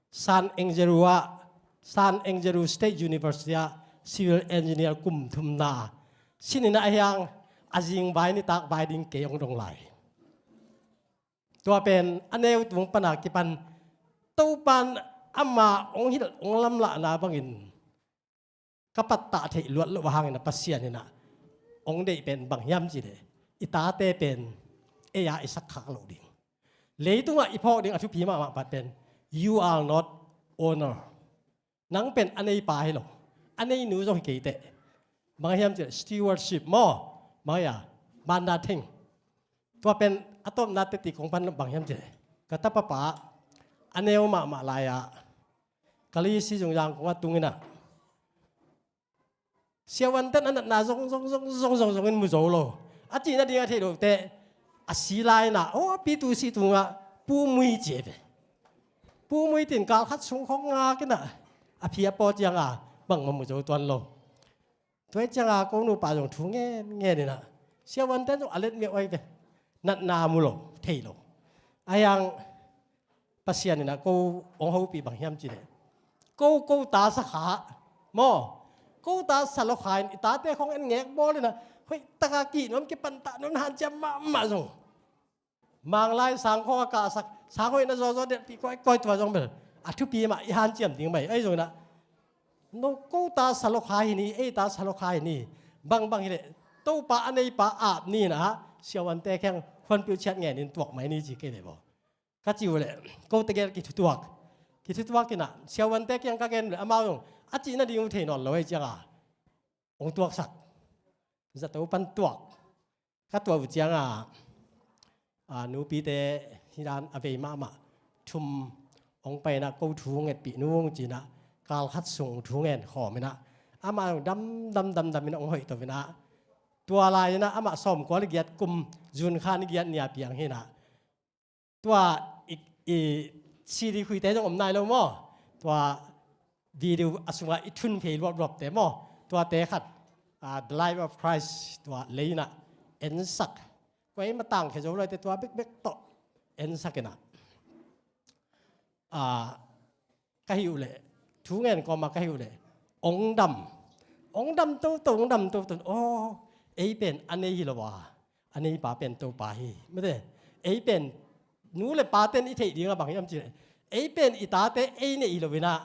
San Angelo ah, San Angelo State University ah civil engineer kum thumna sin in ah, ahi hang a zingvai nitak vai ding kei hong dong lai. Tua pen a neu tung pana kipan Topan ama hong hilh hong lamlahna bangin ka pattah theih luat loh ahih hangin ah Pasian in ah hong deih pen bang hiam cih leh i tate pen ei-a i sakkhak loh ding. Leitungah i phawk ding a thupi mahmah pat pen you are not owner. Nang pen a neipa hi lo, a neinu zong hi kei teh. Bang hiam cih leh stewardship maw? Bang hiam? Manna theng. Tua pen a tawpna teci kong pan bang hiam cih leh ka tapapa a neu mahmah lai-ah Kalisi zungzang kong a tung in ah siavuante'n a natna zong zong zong zong zong zong in mu zo lo. A cih nading a theih loh teh a si lai-in ah, aw, a pi tu si tungah Pu Mui ci ve. Pu Mui tin kal khat sung khawng ngak in ah a phi a paw ciangin bangmah mu zo tuan lo. Tua hi ciangin ko nupa zong thu ngen ngen in ah siavuante'n zong a let miah uai ve. Natna mu lo, thei lo. Ahi hang Pasian in ah ko hong hopih bang hiam cih leh ko, ko ta sa kha maw? Ko ta sa lo kha in i tate khawng en ngek bawl in ah hoih takin kihnuam kipantah nuam hanciam mahmah zong. Manglai sang khawng a kahsak, sang hoih na zawzaw delhpih kawikawi tua zong bel a thupi mah i hanciam ding mah hi. Ahi zongin ah no, ko ta sa lo kha hi ni, ei ta sa lo kha hi ni. Bangbang hi leh Topa a neipa ap ni in ah siavuante kiang huanpil ciat ngen in tuak mai ni ci kei ve baw. Ka ci uh leh kote gel kithutuak, kithutuak in ah siavuante kiang ka gen uh leh amau zong a cih nading uh thei nawn lo ahih ciangin hong tuaksak. Zato pan tuak. Ka tuah uh ciangin a nupite hi dan a vei mahmah thum hong pai in ah ko thu ngetpih nung ci in ah kal khat sung thu ngen khawm in ah amah dam dam dam dam in ah hong hoih to in ah tua lai in ah amah sawmkua le giat kum June kha ni giat ni-a piang hi in ah tua i, i C D khuite zong om nai lo maw? Tua video a sungah i thun phei luapluapte maw? Tuate khat, ah, The Life of Christ tua lei in ah ensak. Kua i matang khe zo loite tua bekbek tawh ensak in ah, ah, ka hih uh leh, thu ngen kawma ka hih uh leh, ong dam. Ong dam toto, ong dam toto. Aw, ei pen a nei hi lo a, a neipa pen Topa hi. Mate, ei pen nu le paten i theih ding a bang hiam cih leh, ei pen i tate ei neih hi lo in ah,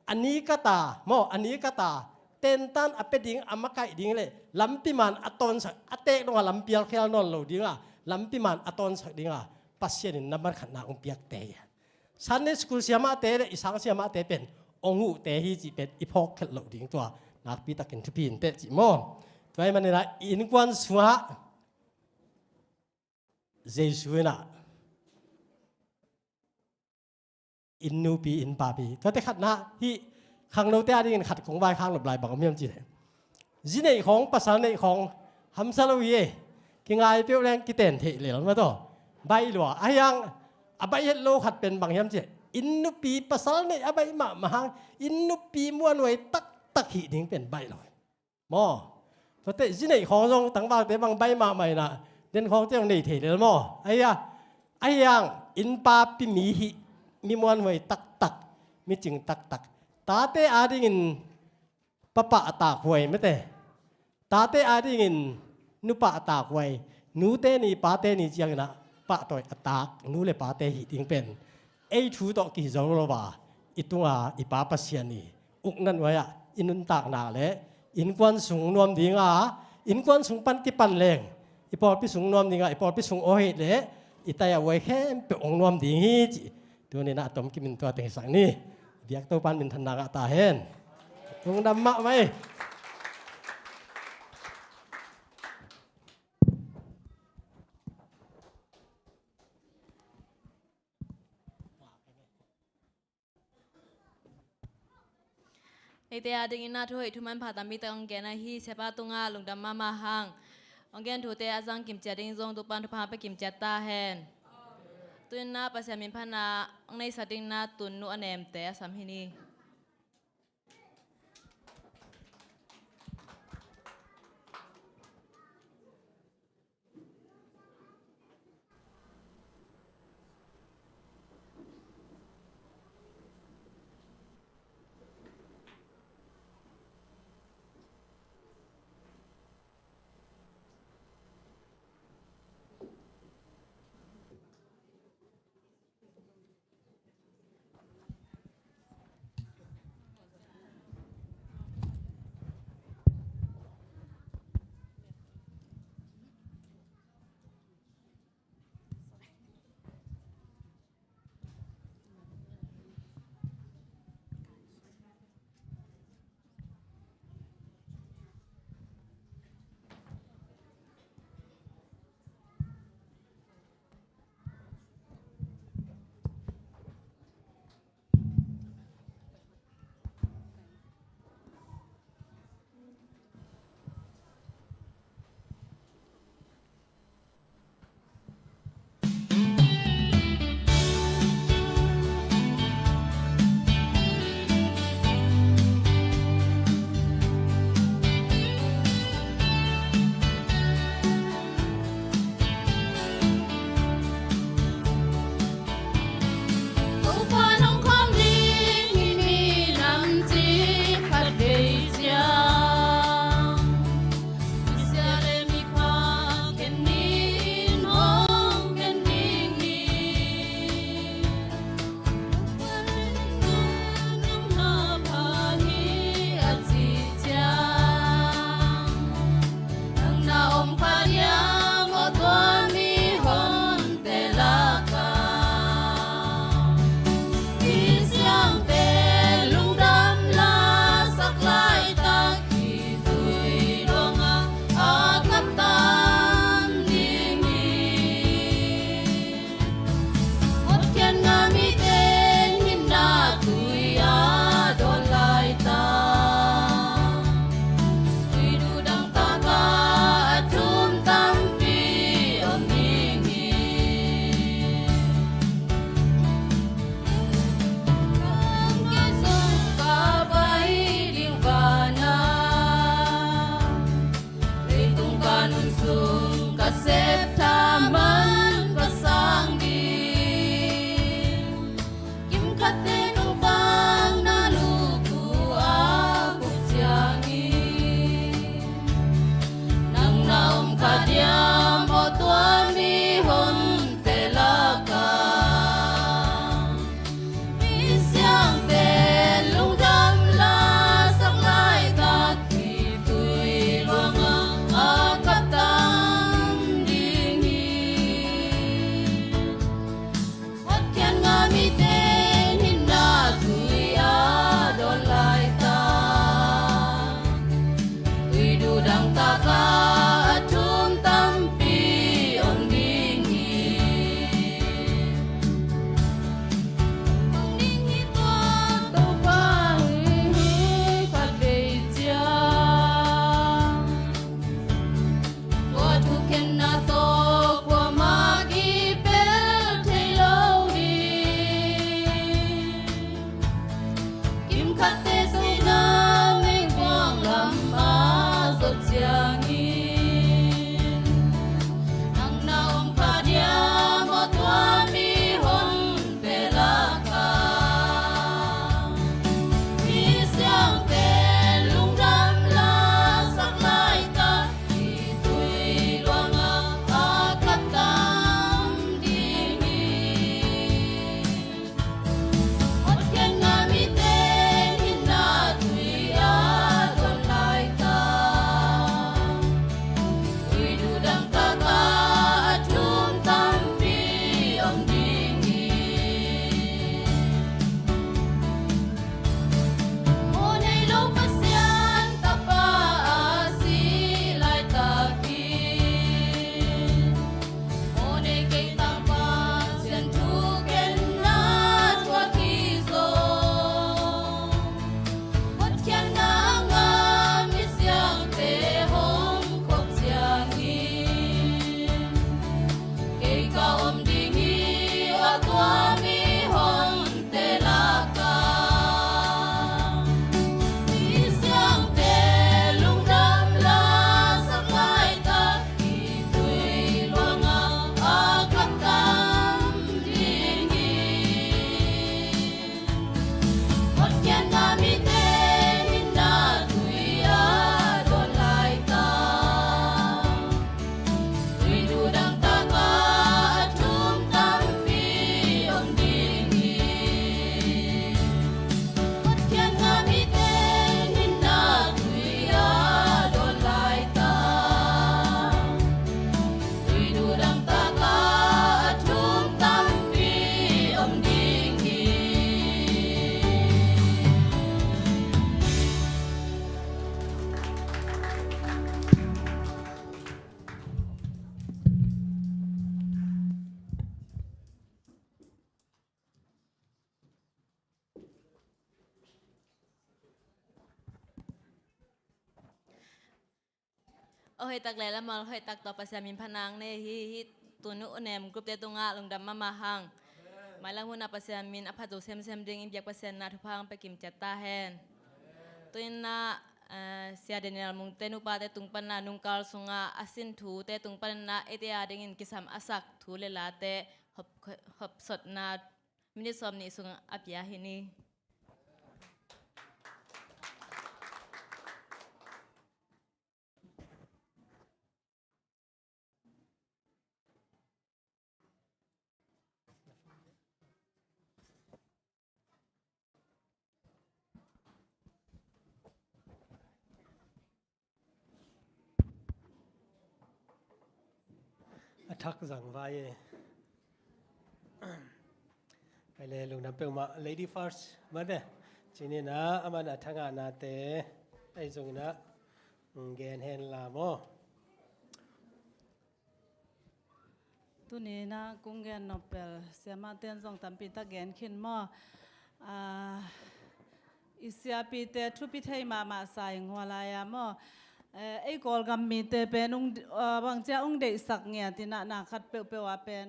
a ni ka ta maw, a ni ka ta tentan a pia ding, a makaih ding le lampi man a tawnsak, a teek dongah lampi a khial nawn lo ding a, lampi man a tawnsak ding a Pasian in nambat khatna hong piakte hi. Sunday school siamahte le i sang siamahte pen ong huhte hi cih pen i phawkkhelh loh ding tua nakpi takin thupi in teh cih maw? Tua ahih manin ah i innkuan sungah Jesu in ah inn nupi, inn papi. Tuate khatna hih khangnote a dingin khat kong vaikhak nop lai bang om hiam cih leh, zi neih khawng, pasal neih khawng hamsa lo hi e. Kingai peuh leng kiten theih lel mah tawh baih lua. Ahi hang a baih het lo khat pen bang hiam cih leh, inn nupi pasal neih a baih mahmah hang, inn nupi muanhuai taktak hih ding pen baih lo. Maw? Tuate zi neih khawng zong tangvalte bang baih mahmah in ah, den khawngte zong nei thei lel maw? Ahi a, ahi hang innpa pi mi hih, mi muanhuai taktak, mi cing taktak. Tate a dingin papa a takhuai mate. Tate a dingin nupa a takhuai. Nute ni pate ni ciangin ah pahtawi a tak nu le pate hih ding pen ei thu tawh kihi zo lo a, i tunga i Pa Pasian i ukna nuai-ah i nuntakna le innkuan sung nuam ding a, innkuan sung pan kipan leng i pawlpi sung nuam ding a, i pawlpi sung aw hi le i tai a uai khempeuh hong nuam ding hi cih tuni-in ah a tomkim in tua teng hisak ni. Biak Topan minthanna ngah ta hen. Lungdam mahmah hi. Eite a dingin na thu hoih thu manpha tampi tak hong gen ahi Siapa tungah lungdam mahmah hang. Hong gen thute a zang kimciat ding zong Topa'n thupha hong pia kimciat ta hen. Tu-in na Pasian min phatna hong neihsak ding na tun nu a nemte a sam hi ni. Topa nong khawm ding hi mi lam ci khat vei ciang. Misia le miphak khen ni in hong khen ding hi. Nang na pha hi a ci ciang. Nang na om kha diam aw tua mihonte lakah. Misiangte lungdam lasak laitak khitui luangah a kaptan ding hi. Hotkhiat ngah mite in hinna tui a dawn laitak. Tui duhdang takah a thum tampi om ding hi. Kei zong ka pai ding vanah, leitung ka nun sung ka sep thaman ka sang ding. Kimkhatte nungtang na lukhu a khuk ciangin, nang na om kha diam aw tua mihonte lakah. Misiangte lungdam lasak laitak khitui luangah a kaptan ding hi. Hotkhiat ngah mite in Hoih tak le lamol hoih tak tawh Pasian min phatna nei hi. Hih tuni uh nem group te tungah lungdam mahmah hang. Mailam hunah Pasian min a phat zo semsem dingin biak Pasian na thupha hong pia kim ciat ta hen. Tu-in ah, eh, Sia Daniel Mungte nupate tung panin ah nungkal sungah a sin thute tung panin ah eite a dingin kisam a sak thu le late hop, hopsotna minit sawm nih sung a pia hi ni. A thak zang vai e. Pai le lungdam peuhmah, lady first mate. Cih ni-in ah aman a thangahnate ei zongin ah gen hen la maw. Tuni-in ah kong gen nop bel siamahte in zong tampi tak gen khin maw. Ah, i siapite thupi thei mahmah sa ing hua lai-a maw. Eh, ei Kawlgam mite pen ung, ah, bangci a ung deihsak ngiat in ah na khat peuhpeuh ah pen,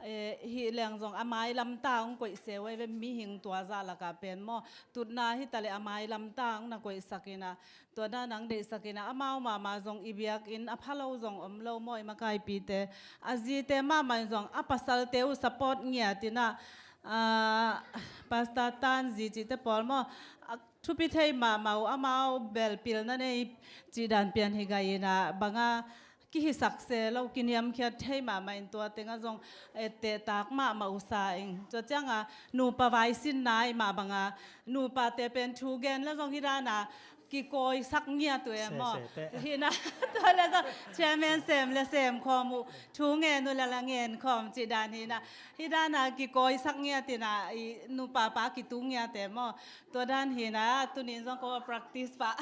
eh, hih leng zong a mailam ta ung koih se uh ei ve, mihing tua zah lakah pen maw. Tutna hi ta leh a mailam ta ung na koihsak in ah, tua dan a ung deihsak in ah amau mahmah zong i biakinn a pha lo zong om lo maw, i makaipite. A zite mahmah in zong a pasalte uh support ngiat in ah, ah, Pastor Tan zi cihte pawl maw, a thupi thei mahmah uh, amau bel pilna nei cih dan pian hi gai in ah bang a kihisak se lo, kiniamkhiat thei mahmah in tua teng ah zong, eh, etteh tak mahmah uh sa ing. Tua ciang a nupa vai sin nai mah bang a nupate pen thu gen la zong hi dan a kikawisak ngiat uh e maw. Hi na, tua le zong chairman sem le sem khawm uh, thu ngen uh le la ngen khawm cih dan hi na. Hi dan a kikawisak ngiat in ah i nupa pa kitung ngiat e maw. Tua dan hi na, tuni-in zong ko practice pah.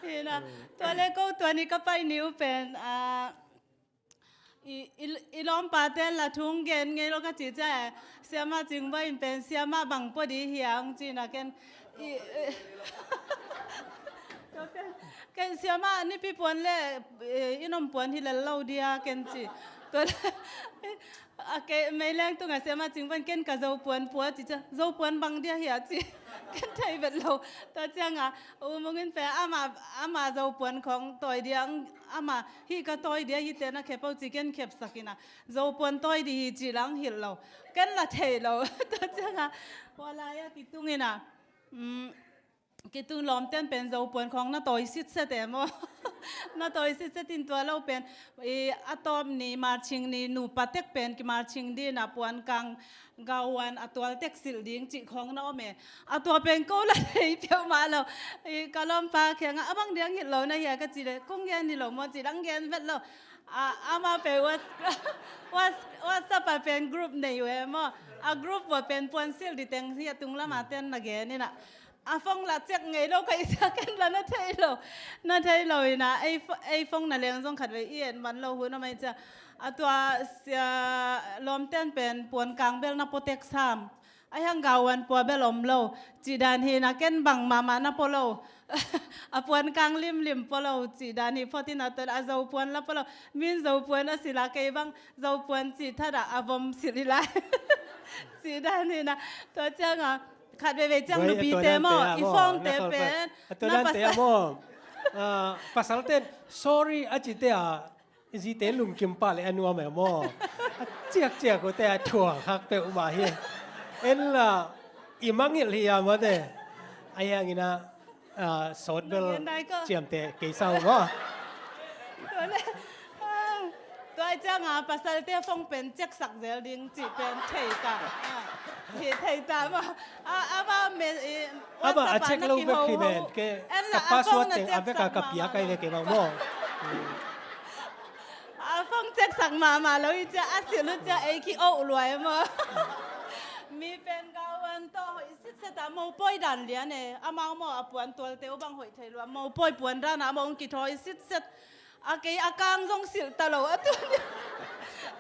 Hi na, tua le ko tua ni ka pai ni uh pen, ah, i, i, i lawmpate'n la thu gen ngei lo ka cih ciang, siamah Cingvai in pen siamah bang pua ding hia hong ci na ken, i, ken, ken siamah Nipi puan le, eh, inn om puan hi lel lo dia ken ci. Tua le, a kei meileng tungah siamah Cingvai in ken ka Zo puan pua ci ciang, Zo puan bang dia hia ci. Ken thei vet lo. Tua ciang a U Mung in pen amah, amah Zo puan khawng tawi dia, amah hih ka tawi dia, hihte na khep o ci ken khepsak in ah, Zo puan tawi ding hi cih la hong hilh lo. Ken la thei lo. Tua ciang a hua lai-a kitung in ah, mm, kitung lawmte'n pen Zo puan khawng na tawi sitset e maw. Na tawi sitset in tua lo pen, i, a tawp ni marching ni nupa tek pen kimarching ding in ah puan kang gauan a tual tek silh ding cih khawng na om e. A tua pen ko la thei peuhmah lo. I, ka lawmpa kiangah a bang dia hong hilh lo na hia ka cih leh kong gen hi lo maw ci la hong gen vet lo. A, amah pen Whats-, Whats-, WhatsApp ah pen group nei uh e maw. A group uah pen puan silh ding teng hi a, tung lam a te'n na gen in ah. A phone la check ngei lo ka hih ciang ken la na thei lo. Na thei lo in ah, ei pho-, ei phone na leng zong khatvei i et man lo hun om ahih ciang. A tua sia lawmte'n pen puan kang bel na pua tek sam. Ahih hang gauan pua bel om lo. Cih dan hi na ken bang mahmah na pua lo. A puan kang limlim pua lo. Cih dan hi phot in ah tua a Zo puan la pua lo. Min Zo puan a silh a kei bang Zo puan cih that ah a vom silh hi lai. Cih dan hi na. Tua ciang a khat veivei ciang nupite maw, i phone te pen. A tua dante a maw. Ah, pasalte'n, "Sorry," a cihte a, i zite lungkim pah leh a nuam e maw. A ciakciak uh te a thuak hak peuhmah hi. En la, i mangngilh hi a maw te. Ahih hangin ah, ah, sawt bel ciamteh kei sa uh maw. Tua le, ah, tua ahih ciang a pasalte phone pen check sak zel ding cih pen thei ta. Ah, hi thei ta maw. Ah, amah me, i, amah a WhatsApp ah check lo bek hi ven. Ke, en la, ka password teng a bek a ka piak ahi ve kei bang maw. A phone check sak mahmah lo hi ciang a silh uh ciang ei ki-oh lua e maw. Mi pen gauan tawh hoih sitset a mopawi dan lian e. Amau maw a puan tualte uh bang hoih thei lua. Mopawi puan dan a amau hong kithawi sitset. A kei a kang zong silh ta lo a tu.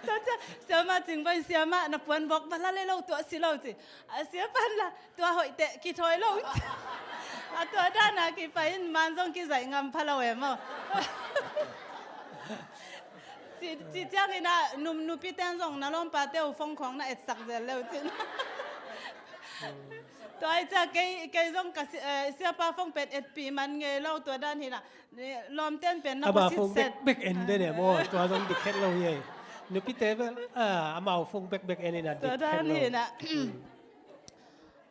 Tua ciang siamah Cingvai in, "Siamah, na puan bawk bala le lo tua si lo," ci. A sia pan la, "Tua hoih teh kithawi lo," ci. A tua dana kipai in man zong kizaih ngam pha lo e maw. Ci, ci ciangin ah num, nupiten zong na lawmpate uh phone khawng na etsak zel leu cin. Tua hi ciah kei, kei zong ka si, eh, siapa phone pen etpih man ngei lo tua dan hi nah. Lawmten pen na ama phone bekbek en den e maw, tua zong dik khet lo hi. Nupite bel, ah, amau phone bekbek en in a dik khet lo. Tua dan hi nah.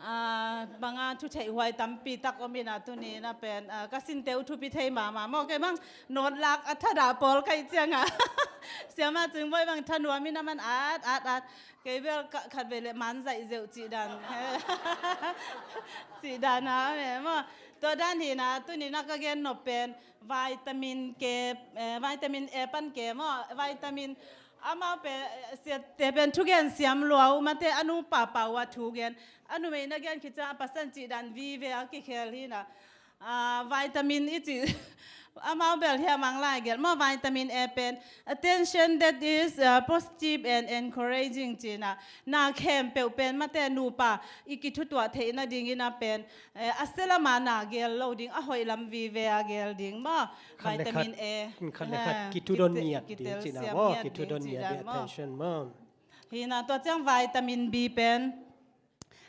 Ah, banga thutheih huai tampi tak om in a tuni na pen, ah, ka sinte uh thupi thei mahmah maw. Kei bang notlak a thadah pawl ka hih ciangah siama Cing Bawi bang thanuam in a man at, at, at. Kei bel ka, khat vei le man zaih zeuh cih dan. Cih dan a om e maw. Tua dan hi nah, tuni na ka gen nop pen vitamin K, eh, vitamin A pan K maw, vitamin amau pen, eh, siate pen thugen siam lua uh mate, a nupa pau a thugen. A numei na gen khit ciang a pasal cih dan vive a kikhel hi nah. Ah, vitamin i cih amau bel hi a mang lai gel maw, vitamin A pen attention that is, uh, positive and encouraging ci nah. Na khempeuh pen mate nupa i kithutuah theih nadingin a pen, eh, a sia lam a na gel lo ding, a hoih lam vive a gel ding maw. Khat le khat, vitamin A. Khat le khat, ah, kitudon ngiat ding ci nah maw, kitudon ngiat ding, attention maw. Hi nah, tua ciang vitamin B pen,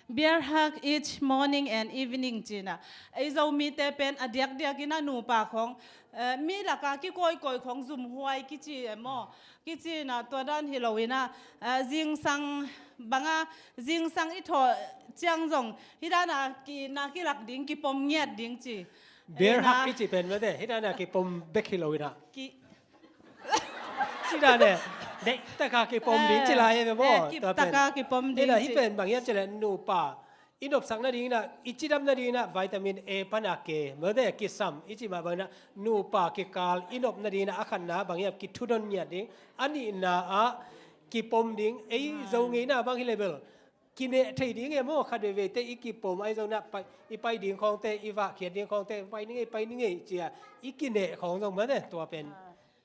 beer hug each morning and evening ci nah. Ei Zomite pen a diakdiak in a nupa khawng, eh, mi laka kikawikawi khawng zumhuai kici e maw. Kici nah, tua dan hi lo in a, eh, zingsang banga, zingsang i thawh ciang zong hi dan a ki, na kilak ding, kipom ngiat ding ci. Beer hug i cih pen mate, hi dan a kipom bek hi lo in a. Ki, ci dan e, deih taka kipom ding ci lai e maw. Eh, kip taka kipom ding ci. Hi pen bang hiam cih leh nupa i nopsak nadingin a, i cidam nadingin a vitamin A pan a K mate kisam i cih mah bangin a nupa kikal i nop nadingin a, a khatna bang hiam, kithudon ngiat ding, a nihna ah kipom ding, ei Zo ngeina bang hi le bel kineh thei ding e maw, khat veiveite i kipom ahi zongin a pai, i pai ding khawngte, i vahkhiat ding khawngte, pai ni ngei, pai ni ngei cia i kineh khawng zong mate, tua pen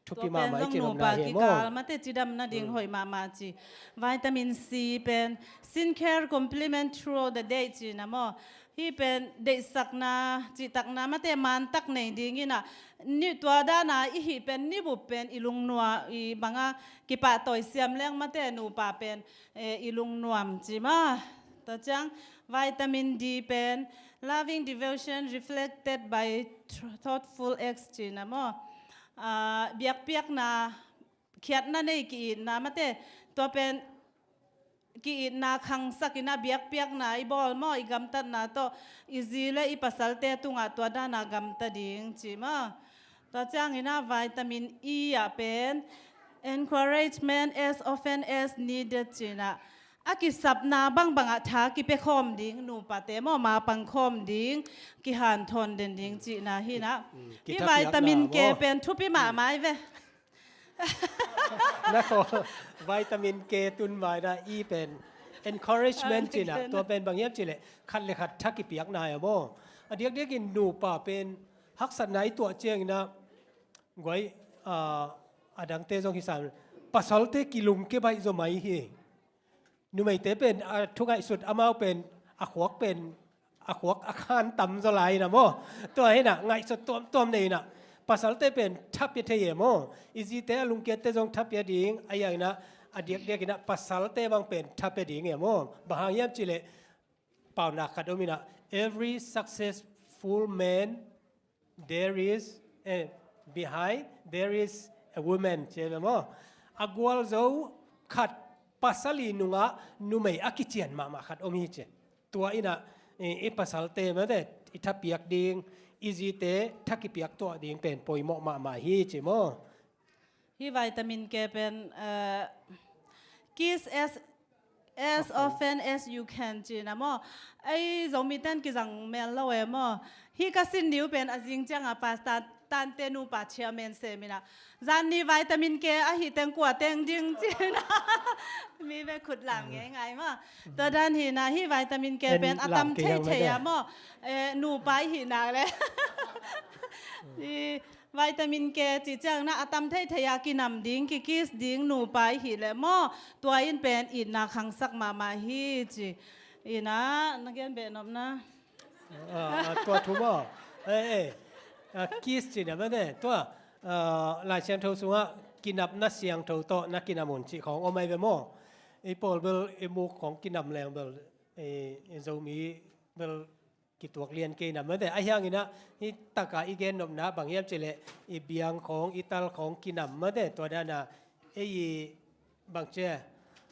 thupi mahmah i ci nupa kikal mate cidam nading hoih mahmah ci. Vitamin C pen, skincare complement throughout the day ci nah maw. Hih pen deihsakna, cihtakna mate mantak nei dingin a, ni tua dan a i hih pen ni bup pen i lungnuam, i banga kipahtawi siam leng mate nupa pen, eh, i lungnuam ci maw. Tua ciang vitamin D pen, loving devotion reflected by thoughtful acts ci nah maw. Ah, biakpiakna, khiatna nei ki-itna mate, tua pen ki-itna khangsak in a, biakpiakna i bawl maw, i gamtatna tawh i zi le i pasalte tungah tua dan a gamta ding ci maw. Tua ciangin a vitamin E ah pen encouragement as often as needed ci nah. A kisapna bangbang ah tha kipia khawm ding, nupate maw, ma pang khawm ding, kihanthawn den ding cihna hi nah. Hih vitamin K pen thupi mahmah hi ve. Na khaw, vitamin K tun mai na, E pen encouragement ci nah, tua pen bang hiam cih leh khat le khat tha kipiakna hi a maw. A diakdiakin nupa pen haksatna i tuah ciangin a, guai, ah, a dangte zong hi sam, pasalte kilungkia baih zaw mai hi. Numeite pen a thu ngaihsut, amau pen a khuak pen, a khuak a khan tam zaw lai in a maw. Tua hi nah ngaihsut tuamtuam nei in a, pasalte pen tha pia thei e maw. I zite a lungkiatte zong tha pia ding, a yang in a, a diakdiak in a pasalte bang pen tha pia ding e maw. Bang hang hiam cih leh paunak khat om in a, every successful man there is, eh, behind there is a woman, ci ve maw. A gualzo khat pasal i nungah numei a kician mahmah khat om hi ci. Tua in a, i, i pasalte mate i thapiak ding, i zite tha kipiak tuah ding pen poimawh mahmah hi ci maw. Hih vitamin K pen, eh, kiss as, as often as you can ci nah maw. Ei Zomite'n kizang mel lo e maw. Hih ka sin ni uh pen a zing ciangah pastor tante nupa chairman sem in a, zan ni vitamin K ahih teng kua teng ding ci nah. Mi ve khut lam ngeingai maw. Tua dan hi nah, hih vitamin K pen a tam theithei a maw. Eh, nupa i hih nak leh. Vitamin K cih ciang na a tam theithei a kinam ding, kikiss ding nupa i hih leh maw, tua in pen itna khangsak mahmah hi ci. Ina, na gen beh nopna. Ah, ah, tua thu maw? Eh, eh. Ah, kiss cih na mate. Tua, ah, Lai Siangtho sungah kinapna siangtho tawh na kinam un cih khawng om ai ve maw? I pawl bel i muk khawng kinam leng bel, eh, i Zomi bel kituak lian kei na mate. Ahi hanginah hih taka i gennopna bang hiam cih leh i biang khawng, i tal khawng kinam mate. Tua dana ei i bang cia,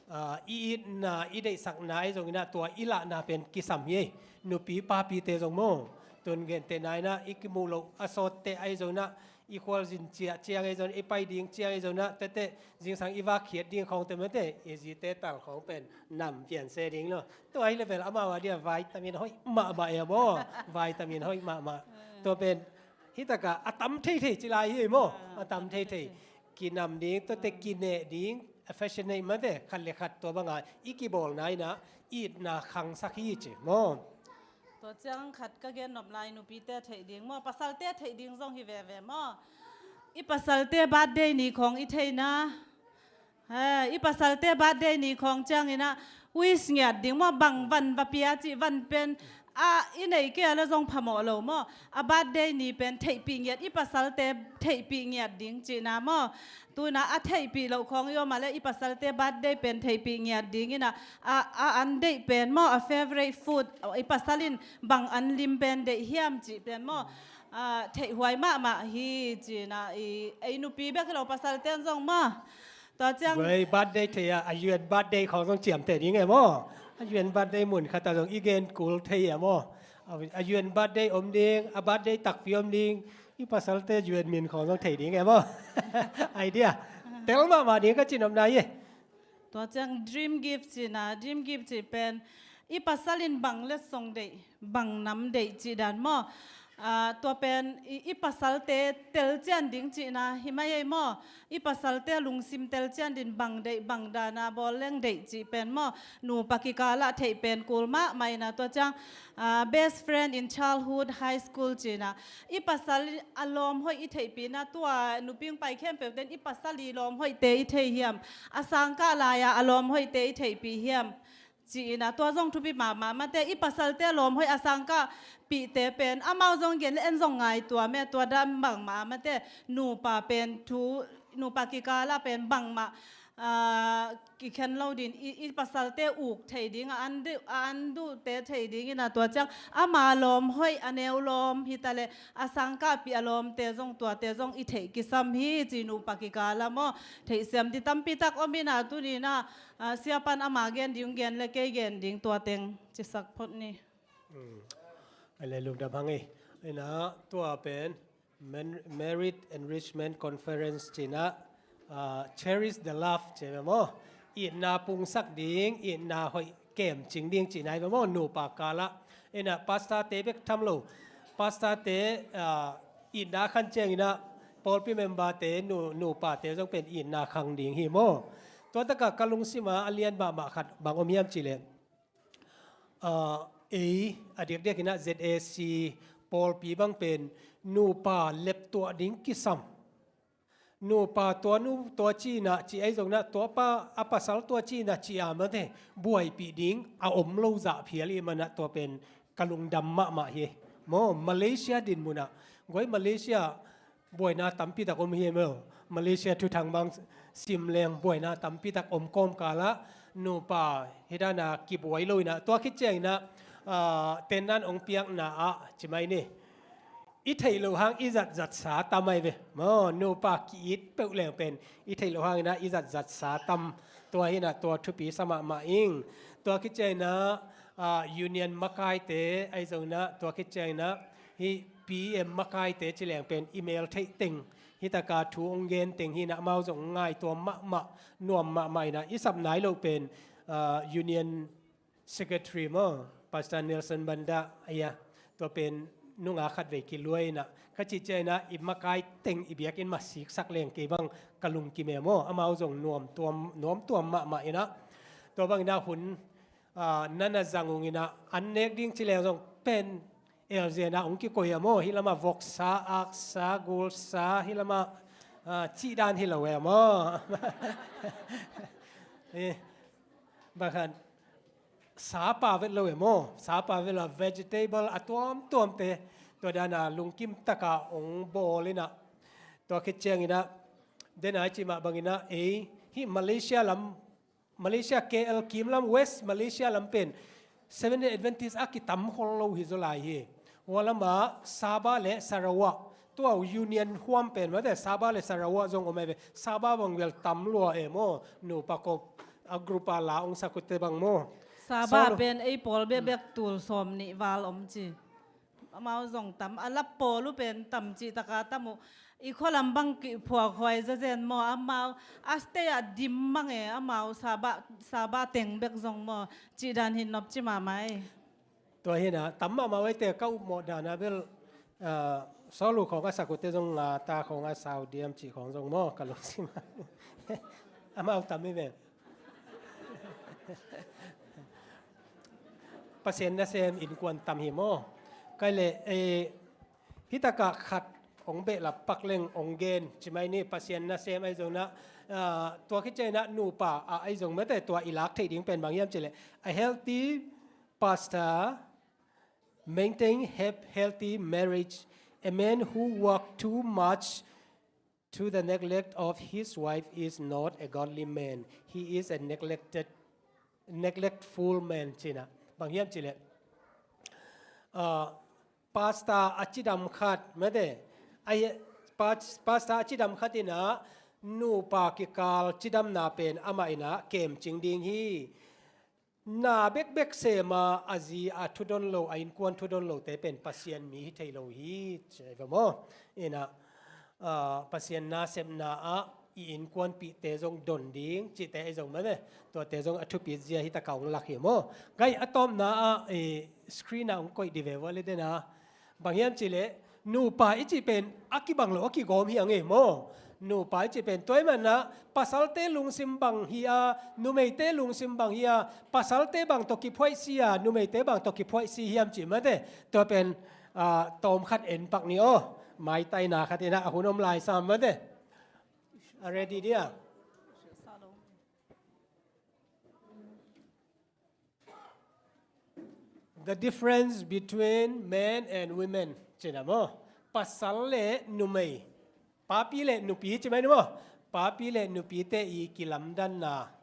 ah, i itna, i deihsakna ahi zonginah tua i lahna pen kisam hi. Nupi papite zong maw, tun gentehna inah i kimuh loh a sawtte ahi zonginah i khualzin ciah ciang ahi zong, i pai ding ciang ahi zonginah tete zingsang i vakkhiat ding khawngte mate, i zite tal khawng pen nam pian se ding lo. Tua hi level amau a dia vitamin hoih mahmah e maw? Vitamin hoih mahmah. Tua pen hih taka a tam theithei ci lai hi maw? A tam theithei. Kinam ding, tuate kineh ding, affectionate mate, khat le khat tua banga i kibawlna inah itna khangsak hi ci maw? Tua ciang khat ka gennop lai, nupite theih ding maw, pasalte theih ding zong hi veve maw? I pasalte birthday ni khawng i theihna, ha, i pasalte birthday ni khawng cianginah wish ngiat ding maw, bang van va pia cih van pen a i neih kei a le zong phamawh lo maw? A birthday ni pen theihpih ngiat, i pasalte theihpih ngiat ding cihna maw? Tuna a theihpih loh khawng i om a le i pasalte birthday pen theihpih ngiat dinginah a, a an deih pen maw, a favorite food, i pasal in bang an lim pen deih hiam cih pen maw? Ah, theihhuai mahmah hi cinah i, ei nupi bek hi lo, pasalten zong maw? Tua ciang. Wei, birthday thei a, a U N birthday khawng zong ciamteh ding e maw? A U N birthday mun khat a zong i gen kul thei a maw? A, a U N birthday om ding, a birthday takpi om ding, i pasalte U N min khawng zong thei ding e maw? Idea. Tel mahmah ding ka cinopna hi. Tua ciang dream gift cihna, dream gift cih pen i pasal in bang letsong deih, bang nam deih cih dan maw? Ah, tua pen i, i pasalte telcian ding cihna hi mai ei maw? I pasalte lungsim telcian din bang deih, bang dana bawl leng deih cih pen maw? Nupa kikalah theih pen kul mahmah ina. Tua ciang, ah, best friend in childhood, high school cihna. I pasal a lawm hoih i theihpihna, tua nuping pai khempeuhten i pasal i lawm hoihte i thei hiam? A sangkah lai-a a lawm hoihte i theihpih hiam? Ci-ina tua zong thupi mahmah mate. I pasalte lawm hoih a sangkah pihte pen amau zong gen le en zong ngai tua me, tua dan bangmah mate. Nupa pen thu, nupa kikala pen bangmah, ah, kikhen lo din i, i pasalte uk thei ding, a an duh, a an duhte thei dingina tua ciang ama lawm hoih a neu lawm hita le a sangkahpih a lawmte zong tuate zong i theih kisam hi ci. Nupa kikala maw, theihsiam di tampi tak om ina tunina, ah, siapan ama gen ding gen le kei gen ding tua teng cisak phot ni. Ai le lungdam hang ei. Ina tua pen Merit Enrichment Conference cina, ah, Cherish the Love cina maw? Itna pungsak ding, itna hoih kemcing ding cina hi maw? Nupa kala. Ina pastor te bek tham lo. Pastor te, ah, itna khan ciang ina pawlpi member te, nu, nupa te zong pen itna khang ding hi maw? Tua taka ka lungsima a lian mahmah khat bang om hiam ci le. Ah, ei, a diakdiak ina Z A C pawlpi bang pen nupa leptuah ding kisam. Nupa tua nu tua cina ci ei zongna, tua pa a pasal tua cina ci a mate buaipih ding a om lo zah phial i mana tua pen ka lungdam mahmah hi. Maw, Malaysia din muna. Guai Malaysia buaina tampi tak om hi maw. Malaysia thuthang bang sim leng buaina tampi tak om kawm kala nupa hidana kibuai lo ina. Tua khit ciang ina, ah, tennan ong piakna ah ci mai ni. I theih loh hang i zatzatsa tam ai ve. Maw, nupa ki-it peuh leng pen i theih loh hang ina i zatzatsa tam. Tua hina tua thupi sa mahmah ing. Tua khit ciang ina, ah, union makaite ai zongna tua khit ciang ina hi P M makaite ci leng pen i mel theih teng hitaka thu ong gen teng hina amau zong ngai tua mahmah nuam mahmah ina i sap nai loh pen, ah, union secretary maw, Pastor Nelson Banda, aya, tua pen nunga khatvei kiluai ina. Ka cih ciang ina i makai teng i biakinn mah siksak leng kei bang ka lungkim e maw. Amau zong nuam tuam, nuam tuam mahmah ina. Tua bang ina hun, ah, nana zang ung ina an nek ding ci leng zong pen L Z na ong kikoi a maw. Hi lama voksa, aksa, gulsa, hi lama, ah, cih dan hi lo e maw. Eh, bang khan sapa vet lo e maw, sapa vet lo, vegetable a tuamtuamte, tua dana lungkim taka hong bawl inah, tua khit cianginah, dena i cih mah banginah, ei, hih Malaysia lam, Malaysia K L kim lam, West Malaysia lam pen Seventh Day Adventist a kitam khol lo hi zaw lai hi. Hua lama Sabah le Sarawak, tua Union huam pen mate, Sabah le Sarawak zong om ai ve. Sabah bang bel tam lua e maw, nupa kop a group a la hong sak uh te bang maw. Sabah pen ei pawl bekbek tul sawm nih val om ci. Amau zong tam, a lap pawl uh pen tam cih taka tam uh. I khualam bang kiphuak huai zazen maw, amau a stay ah dim mang e, amau Sabah, Sabah teng bek zong maw, cih dan hi nop ci mahmah e. Tua hinah, tam mahmah uaite ka upmawh dana bel, ah, Saulu khawng a sak uhte zong nga ta khawng a sau diam cih khawng zong maw, ka lungsim ah. Amau tam hi ve. Pasian nasem innkuan tam hi maw. Kai le, eh, hitakah khat hong behlap pak leng hong gen, ci mai ni, Pasian nasem ahi zongna, ah, tua khit cianginah nupa, ah, ahi zong mate, tua i lak theih ding pen bang hiam cih leh, a healthy pastor maintain have healthy marriage. A man who work too much to the neglect of his wife is not a godly man. He is a neglected, neglectful man, cina. Bang hiam cih leh, ah, pastor a cidam khat, mate, ai, pas-, pastor a cidam khat inah nupa kikal cidamna pen amah inah kemcing ding hi. Na bekbek sema a zi a thudon lo, a innkuan thudon lote pen Pasian mi hi thei lo hi, ci ai ve maw. Inah, ah, Pasian nasepna ah i innkuanpihte zong don ding cihte ahi zong mate, tuate zong a thupit zia hitakah hong lak hi maw. Gai a tawpna ah, eh, screen ah hong koih di ve vua le dena. Bang hiam cih leh, nupa i cih pen a kibang lo a kigawm hi a ngei maw. Nupa i cih pen tua i manah pasalte lungsim bang hi a, numeite lungsim bang hi a, pasalte bang tawh kiphuaihsi a, numeite bang tawh kiphuaihsi hiam cih mate. Tua pen, ah, tawm khat en pak ni aw. Maitaina khat inah a hun om lai sam mate. A ready dia? The difference between men and women, cina maw. Pasal le numei, papi le nupi, ci mai ni maw. Papi le nupite i kilamdanna.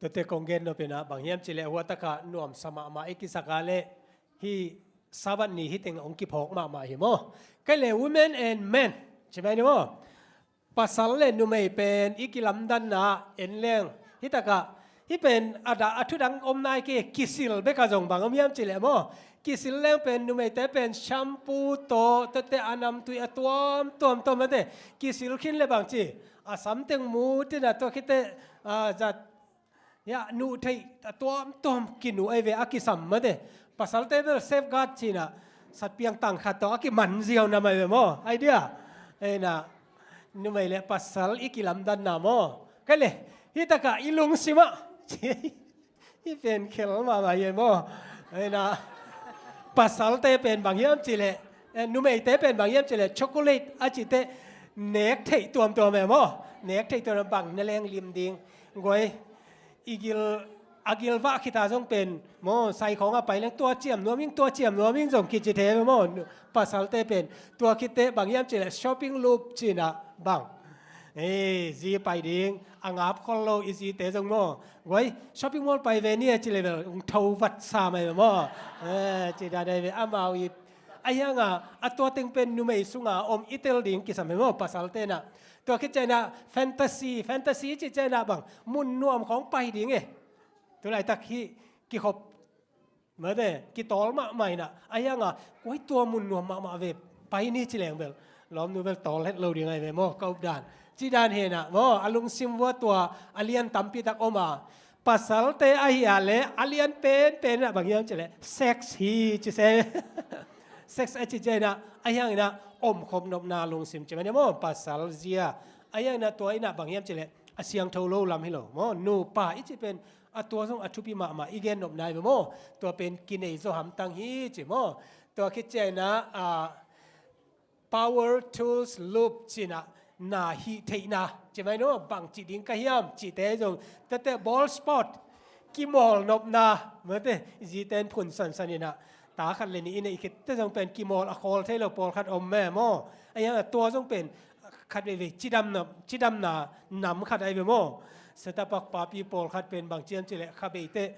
Tuate kong gen nop inah bang hiam cih leh, hua takah nuamsa mahmah i kisak a leh, hih Sabbath ni hih teng hong kiphawk mahmah hi maw. Kai le women and men, ci mai ni maw. Pasal le numei pen i kilamdanna en leng, hih takah, hih pen a dah a thudang om nai kei, kisil bek a zong bang om hiam cih leh maw. Kisil leng pen numeite pen shampoo tawh, tuate a namtui a tuamtuam tawh mate kisil khin le bang ci, a samteng mu tina tua khite, ah, zat, ya, nuh theih a tuamtuam kinuh ai ve, a kisam mate. Pasalte bel safeguard cina, satpiang tang khat tawh a kiman ziau na mai ve maw. Idea. Eina, numei le pasal i kilamdanna maw. Kai le, hih takah i lungsimah. Hih pen khel mahmah hi maw. Eina, pasalte pen bang hiam cih leh, eh, numeite pen bang hiam cih leh, chocolate a cihte nek theih tuamtuam e maw. Nek theih tuamtuam bang na leng lim ding. Guai, i gil, a gilvah khita zong pen maw, sai khawng a pai leng tua ciam nuam ing, tua ciam nuam ing zong kici thei ve maw. Pasalte pen tua khitte bang hiam cih leh shopping loop cina bang. Eh, zi pai ding a ngap khol lo i zite zong maw. Guai, shopping mall pai ve ni a ci le bel hong tho vat sa mai ve maw. Eh, ci dan ai ve amau i. A hianga, a tua teng pen numei sunga om i tel ding kisam ve maw, pasalte na. Tua khit cianah fantasy, fantasy cih cianah bang, mun nuam khawng pai ding e. Tulaitak hih kikhop mate, kitawl mahmah inah, a hianga, koi tua mun nuam mahmah ve, pai ni ci leng bel, lawmnu bel tawl het lo ding ai ve maw, ka updan. Ci dan hinah maw, a lungsim vua tua a lian tampi tak om a. Pasalte ahi a le a lian penpen ah bang hiam cih leh sex hi ci se. Sex a ci ciangin ah a hiangin ah omkhop nopna lungsim ci mai ni maw, pasal zia. A hiangin ah tua in ah bang hiam cih leh a siangtho lo lam hi lo maw, nupa i cih pen a tua zong a thupi mahmah i gen nopna hi ve maw. Tua pen kinei zaw hamtang hi ci maw. Tua khit ciangin ah, ah, power tools, lube ci-in ah na hih theihna ci mai ni maw, bangci ding ka hiam cihte zong, tate ball sport, kimawl nopna, mate, zite in phun sansan in ah ta khat le nih i neih khit teh zong pen kimawl a khawl thei lo pawlkhat om e maw. A hiangin ah tua zong pen khat veivei cidamna, cidamna nam khat ahi ve maw. Setapak papi pawlkhat pen bang ci hiam cih leh kha bei teh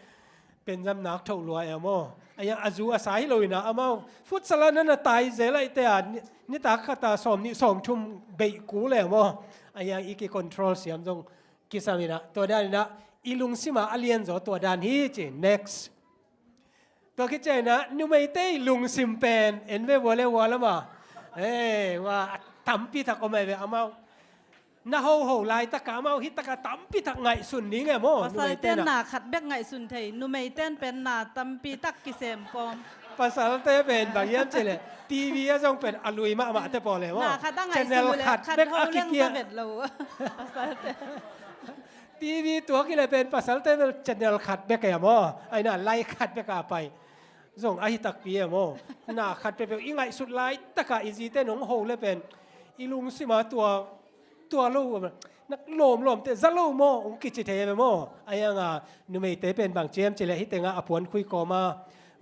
penzam nak thoh lua e maw. A hiang a zu a sa hi lo in ah amau futsal ah na na tai zel ahih teh a, ni, nitak khat ah sawmnih sawmthum beih kul e maw. A hiang i ki control siam zong kisam in ah, tua dan in ah i lungsim ah a lian zaw tua dan hi ci. Next. Tua khit ciangin ah numeite i lungsim pen en ve, vua le vua lam ah, eh, vua a tampi tak om ahi ve, amau na hoho laitak ah amau hih tak ah tampi tak ngaihsun ding e maw. Pasalte numeite in ah na khat bek ngaihsun thei, numeite in pen na tampi tak kisem kawm. Pasalte pen bang hiam cih leh T V ah zong pen a lui mahmah te pawl e maw. Na khat a ngaihsun, channel uh leh khat khat bek a ho leng kikia, sa vet lo. Pasalte. T V tuak hi leh pen pasalte bel channel khat bek e maw. Ai na, lai khat bek a pai. Zong ahi takpi e maw. Na khat peuhpeuh i ngaihsut laitak ah i zite in hong ho leh pen i lungsim ah tua, tua lo, na lawmlawm teh za lo maw hong kici thei e maw. A hiangin ah numeite pen bang ci hiam cih leh hih teng ah a puan khui kawm a,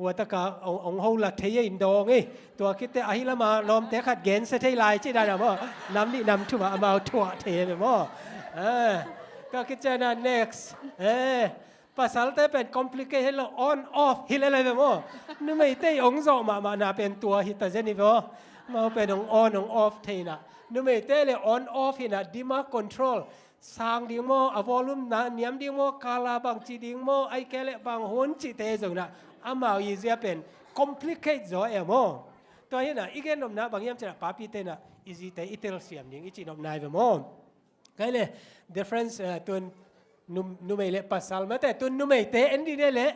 hua tak ah hong, hong ho la thei e, in dawng e. Tua khit teh a hih lam ah lawmte khat gensia thei lai ci dan ah maw. Nam nih nam thum ah amau thuah thei e maw. Ah, tua khit ciangin ah next. Eh, pasalte pen complicate hi lo, on off hi lel e ve maw. Numeite i hong zawh mahmahna pen tua hi ta zen hi ve aw. Amau pen hong on hong off thei in ah. Numeite le on off hi in ah, dimmer control, sang ding maw, a volume na niam ding maw, color bangci ding maw, ahih kei leh bang hun cihte zong in ah amau i zia pen complicate zaw e maw. Tua hi in ah i gen nopna bang hiam cih leh papite in ah i zite i telsiam ding i cih nopna hi ve maw. Kei le difference, eh, tun num-, numei le pasal mate, tun numeite en dih ni le,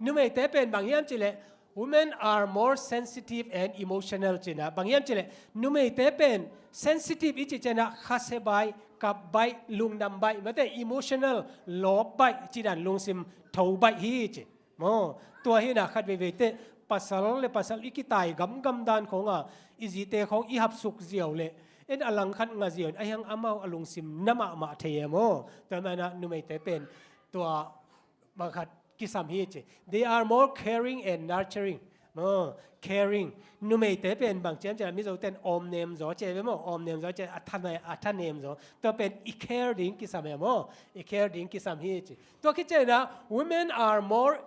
numeite pen bang hiam cih leh, women are more sensitive and emotional ci-in ah. Bang hiam cih leh numeite pen sensitive i cih ciangin ah khasia baih, kap baih, lungdam baih mate, emotional, lawp baih, ci dan lungsim tho baih hi ci. Maw, tua hi in ah khat veivei teh pasal le pasal i kitai gamgam dan khawng ah i zite khawng i hapsuk ziau leh, en a langkhat ngah ziau in a hiang amau a lungsim na mahmah thei e maw. Tua manin ah numeite pen tua bang khat kisam hi ci. They are more caring and nurturing. Maw, caring. Numeite pen bang ci hiam cih leh Mizote in awm nem zaw ci e ve maw. Awm nem zaw ci e, a tha ne-, a tha nem zaw. Tua pen i care ding kisam e maw. I care ding kisam hi ci. Tua khit ciangin ah, women are more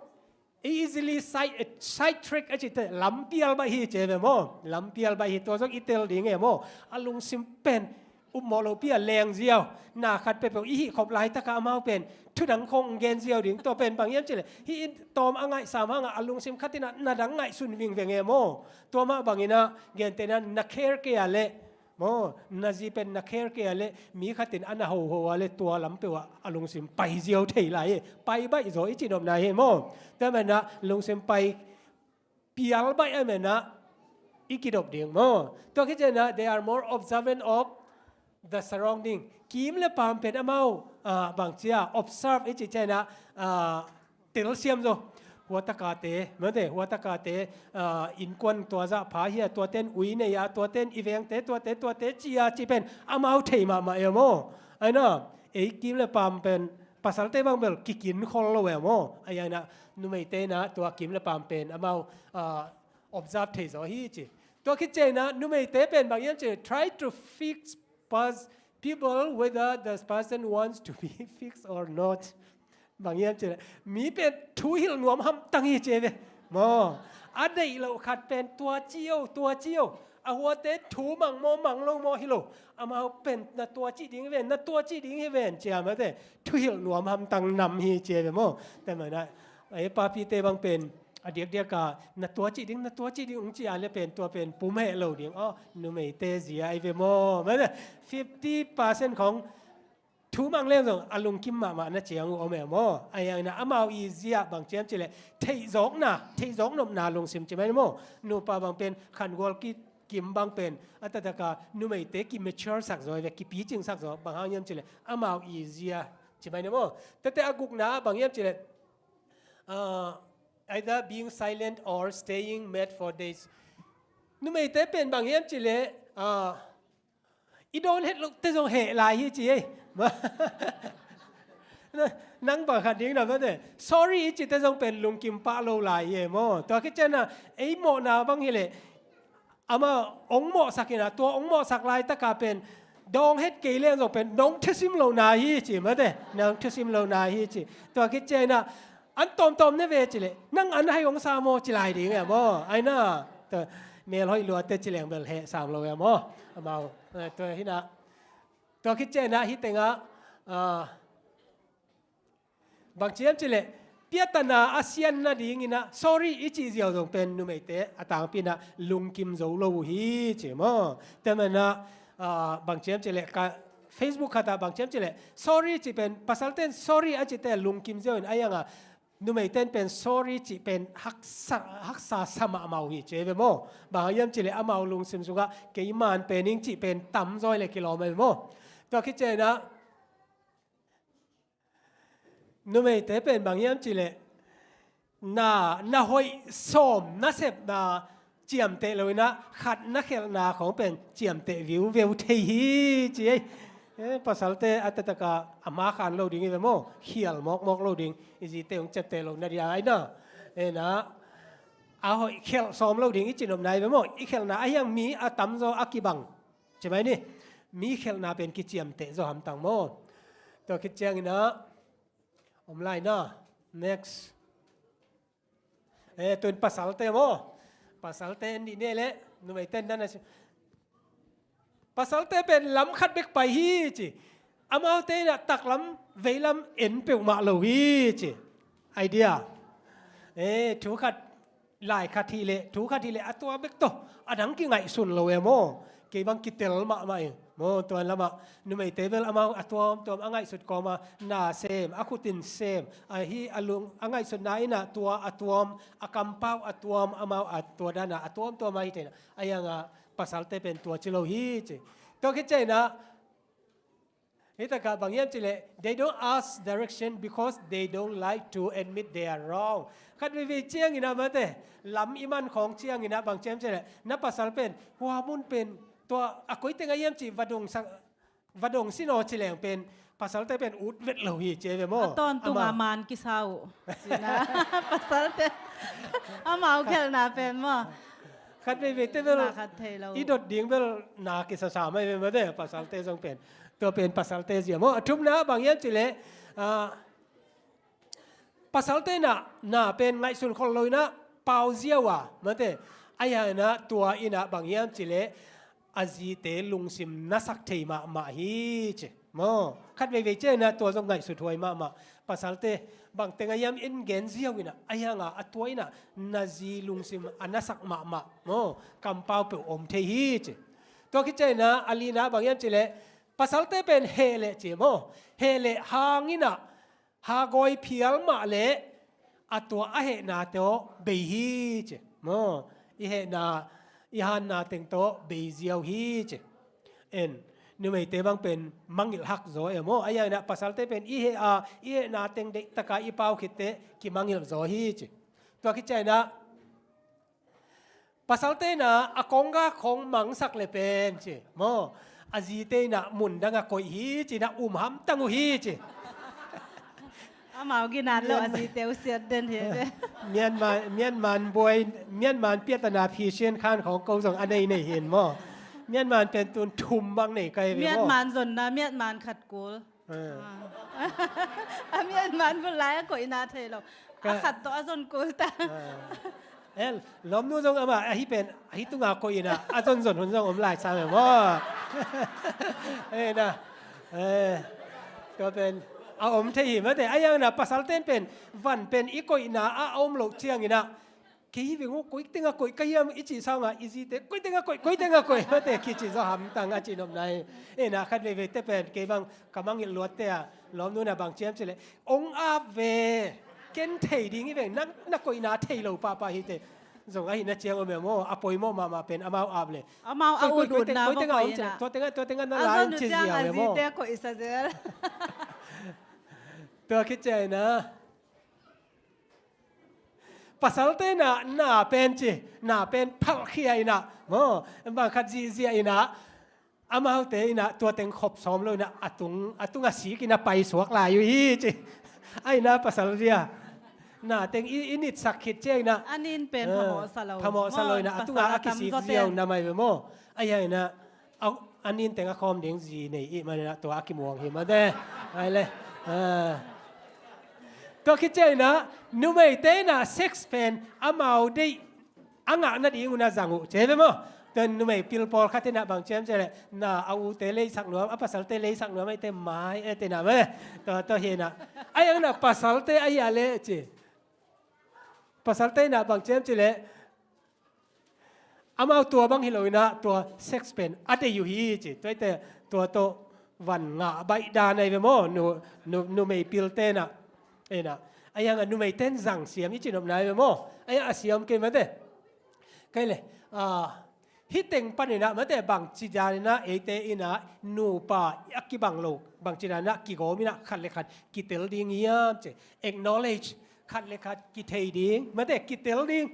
easily side, side track a cih teh, lampial baih hi ci e ve maw. Lampial baih hi, tua zong i tel ding e maw. A lungsim pen upmawh lopi a leng ziau. Na khat peuhpeuh i hih khop laitak ah amau pen thu dang khawng gen ziau ding. Tua pen bang hiam cih leh hih in tawm a ngaihsam hang ah a lungsim khat in ah na dang ngaihsun vingveng e maw. Tua mah bangin ah gentehna, na care kei a leh maw, na zi pen na care kei a leh mi khat in a na hoho a leh tua lam peuh ah a lungsim pai ziau thei lai hi. Pai baih zaw i cih nopna hi maw. Tua manin ah lungsim pai pial baih a manin ah i kidop ding maw. Tua khit ciangin ah they are more observant of the surrounding. Kim le paam pen amau, ah, bang ci a, observe i cih ciangin ah, ah, telsiam zaw. Hua tak a te, mate, hua tak a te, ah, innkuan tua zah pha hi a, tuate in ui nei a, tuate in i vengte, tuate, tuate ci a, cih pen amau thei mahmah e maw. Ai na, ei kim le paam pen pasalte bang bel kikin khol lo e maw. A hiangin ah numeite in ah tua kim le paam pen amau, ah, observe thei zaw hi ci. Tua khit ciangin ah numeite pen bang hiam cih, try to fix pers-, people whether the person wants to be fixed or not. Bang hiam cih leh mi pen thuhilh nuam hamtang hi ci e ve. Maw, a deih loh khat pen tua ci o, tua ci o. A huate thu mang maw, mang lo maw hi lo. Amau pen na tua cih ding hi ven, na tua cih ding hi ven ci a, mate, thuhilh nuam hamtang nam hi ci e ve maw. Tua manin ah ei papite bang pen a diakdiak a na tua cih ding, na tua cih ding hong ci a leh pen tua pen pum heh lo ding. Aw, numeite zia ahi ve maw. Mate, fifty percent khawng Thu mang leng zong a lungkim mahmah na ciang uh om e maw. Ahi hangin ah amau i zia bang ci hiam cih leh theihzawkna, theihzawk nopna lungsim ci mai ni maw. Nupa bang pen khangual kikim bang pen a taktak a numeite ki mature sak zaw ve, kipicing sak zaw, bang hang hiam cih leh amau i zia ci mai ni maw. Tua teh a gukna bang hiam cih leh, uh, either being silent or staying mad for days. Numeite pen bang hiam cih leh, uh, i dawn het loh teh zong heh lai hi ci ei. Nang bang khat ding na mate. Sorry i cih teh zong pen lungkim pah lo lai hi ei maw. Tua khit ciangin ah ei mawhna bang hi leh amah hong mawhsak in ah, tua hong mawhsak laitak a pen dawng het kei leng zong pen nong thusim lohna hi ci mate. Nong thusim lohna hi ci. Tua khit ciangin ah an tawmtawm ne ve cih leh nang an hai hong sa maw ci lai ding e maw. Ahi na, tua mel hoih lua teh ci leng bel heh sam lo e maw. Amau, eh, tua hi na. Tua khit ciangin ah hih tengah, ah, bang ci hiam cih leh piatana a sian nadingin ah sorry i cih ziau zong pen numeite a tangpi in ah lungkim zo lo uh hi ci maw. Tua manin ah, ah, bang ci hiam cih leh ka Facebook khat ah bang ci hiam cih leh sorry cih pen pasalte in sorry a cih teh lungkim ziau in, ahi hang a numeite in pen sorry cih pen haksa, haksa sa mahmah uh hi ci ei ve maw. Bang hang hiam cih leh amau lungsim sungah kei man pe ning cih pen tamzaw hi leh kilawm ei ve maw. Tua khit ciangin ah numeite pen bang hiam cih leh na, na hoih sawm na sepna ciamteh lo in ah khat na khelhna khawng pen ciamteh viuveu thei hi ci ei. Eh, pasalte a taktak a a ma khan lo ding hi ve maw. Khial mawkmawk lo ding. I zite hong ciamteh lo nading ahi na. Eh, na, a hoih khelh sawm lo ding i ci nopna hi ve maw. I khelhna ahi hang mi a tamzaw a kibang ci mai ni. Mi khelhna pen kiciamteh zaw hamtang maw. Tua khit ciangin ah om lai na. Next. Eh, tu in pasalte maw. Pasalte en dih ni leh numeite en dan a ci. Pasalte pen lam khat bek pai hi ci. Amaute in ah taklam veilam en peuhmah lo hi ci. Idea. Eh, thu khat, lai khat hi leh, thu khat hi leh a tua bek tawh a dang kingaihsun lo e maw. Kei bang kitel mahmah hi maw. Tua lamah numeite bel amau a tuamtuam a ngaihsut kawm a na sem, a khut in sem, ahi a lung a ngaihsutna in ah tua a tuam, a kampau a tuam, amau a tua dan a a tuamtuam a hi thei in ah. Ahi hang a pasalte pen tua ci lo hi ci. Tua khit ciangin ah hih takah bang hiam cih leh they don't ask direction because they don't like to admit they are wrong. Khat veivei ciangin ah mate, lam i man khawng ciangin ah bang ci hiam cih leh na pasal pen hua mun pen tua a koi teng ah hiam cih va dong sak, va dong sin aw ci leng pen pasalte pen ut vet lo hi ci ei ve maw. A tawntung a man kisa uh. Sina. Pasalte amau khelhna pen maw. Khat veivei teh bel na khat thei lo. I dot ding bel na kisasa mai ve mate, pasalte zong pen. Tua pen pasalte zia maw. A thumna bang hiam cih leh, ah, pasalte in ah na pen ngaihsun khol lo in ah pau ziau a mate. Ahi hang in ah tua in ah bang hiam cih leh a zite lungsim nasak thei mahmah hi ci maw. Khat veivei ciangin ah tua zong ngaihsut huai mahmah. Pasalte bang teng ah hiam en gen ziau in ah, ahi hang a a tua in ah na zi lungsim a nasak mahmah maw, kampau peuh om thei hi ci. Tua khit ciangin ah a lina bang hiam cih leh pasalte pen heh leh ci maw. Heh leh hang in ah hagawi phial mah leh a tua a hehnate aw bei hi ci maw. I hehna, i hanna teng tawh bei ziau hi ci. En, numeite bang pen mangilh hak zaw e maw. Ahi hang in ah pasalte pen i heh a, i hehna teng deihtak a i pau khit teh kimangilh zaw hi ci. Tua khit ciangin ah pasalte in ah a kongga khawng mangsak leh pen ci maw, a zite in ah mun dang ah koih hi ci in ah um hamtang uh hi ci. Amau ginat lo a zite uh siat den hi. Mianman, Mianman buai, Mianman piatana phisian khan khawng ko zong a nei nei hi maw. Mianman pen tun thum bang nei kai ve maw. Mianman zonna, Mianman khat kul. Ah. A Mianman bul lai a koihna thei lo. A khat tawh a zon kul ta. Ah. El, lawmnu zong amah ahi pen, ahi tunga koih in ah a zonzon hun zong om lai sam e maw. Eh, na. Eh, tua pen a om thei hi mate. Ahi hang in ah pasalte in pen van pen i koihna a om loh ciangin ah Kei hi veng aw, koi tengah koih ka hiam i cih sangah i zite koi tengah koih, koi tengah koih mate kici zaw hamtang a ci nopna hi. Ena khat veivei te pen kei bang ka mangngilh luatte ah lawmnu na bang ciam cileh ong ap ve. Ken thei ding hi veng, na, na koihna thei lo pahpah hi te. Zong ahihna ciang om e maw, a poimawh mahmah pen amau ap le. Amau a ut utna maw koih ina. Tua tengah, tua tengah na lain ci ziau e maw. Tua khit ciangina pasalte na, na pen ci, na pen phalkhia ina maw, bang khat zihziah ina, amaute ina tua teng khop sawm lo ina a tung, a tung a sik ina paisuak lai uh hi ci. A ina pasal zia na teng i, i nitsak khit ciang ina a nin pen phamawhsa lo, phamawhsa lo ina a tunga a kisik ziau na mai ve maw. A ia ina a, a nin teng a khawm ding zi nei i manina tua a kimuang hi mate. Ai le. Tua khit ciang ina numeite ina sex pen amau deih a ngah nading una zang uh ci ve maw. Tua numei pil pawlkhat ina bang ciam cileh na a ute leisak nuam, a pasalte leisak nuam eite mai e tina mate. Tua, tua hi ina a iang ina pasalte a ia le ci. Pasalte ina bang ciam cileh amau tua bang hi lo ina tua sex pen a deih uh hi ci. Tua eite tua tawh van ngah baih dan ai ve maw. Nu, nu, numei pilte ina ina a iang a numei ten zang siam i ci nopna ai ve maw. A iang a siam kei mate. Kai le, a, hih teng paninah mate bangci daninah eite inah nupa a kibang lo, bangci daninah kigawm inah khat le khat kitel ding hiam ci. Acknowledge, khat le khat kithei ding mate kitel ding.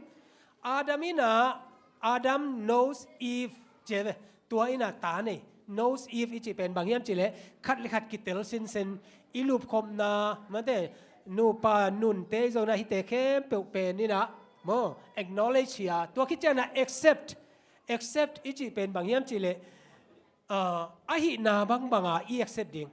Adam inah, Adam knows Eve ci ve. Tua inah ta nei, knows Eve i cih pen bang hiam cih leh khat le khat kitel sinsen, i lupkhopna mate nupa nunte i zonah hihte khempeuh pen inah maw acknowledge hi a, tua khit ciangah accept. Accept i cih pen bang hiam cih leh, ah, a hihna bangbanga i accept ding.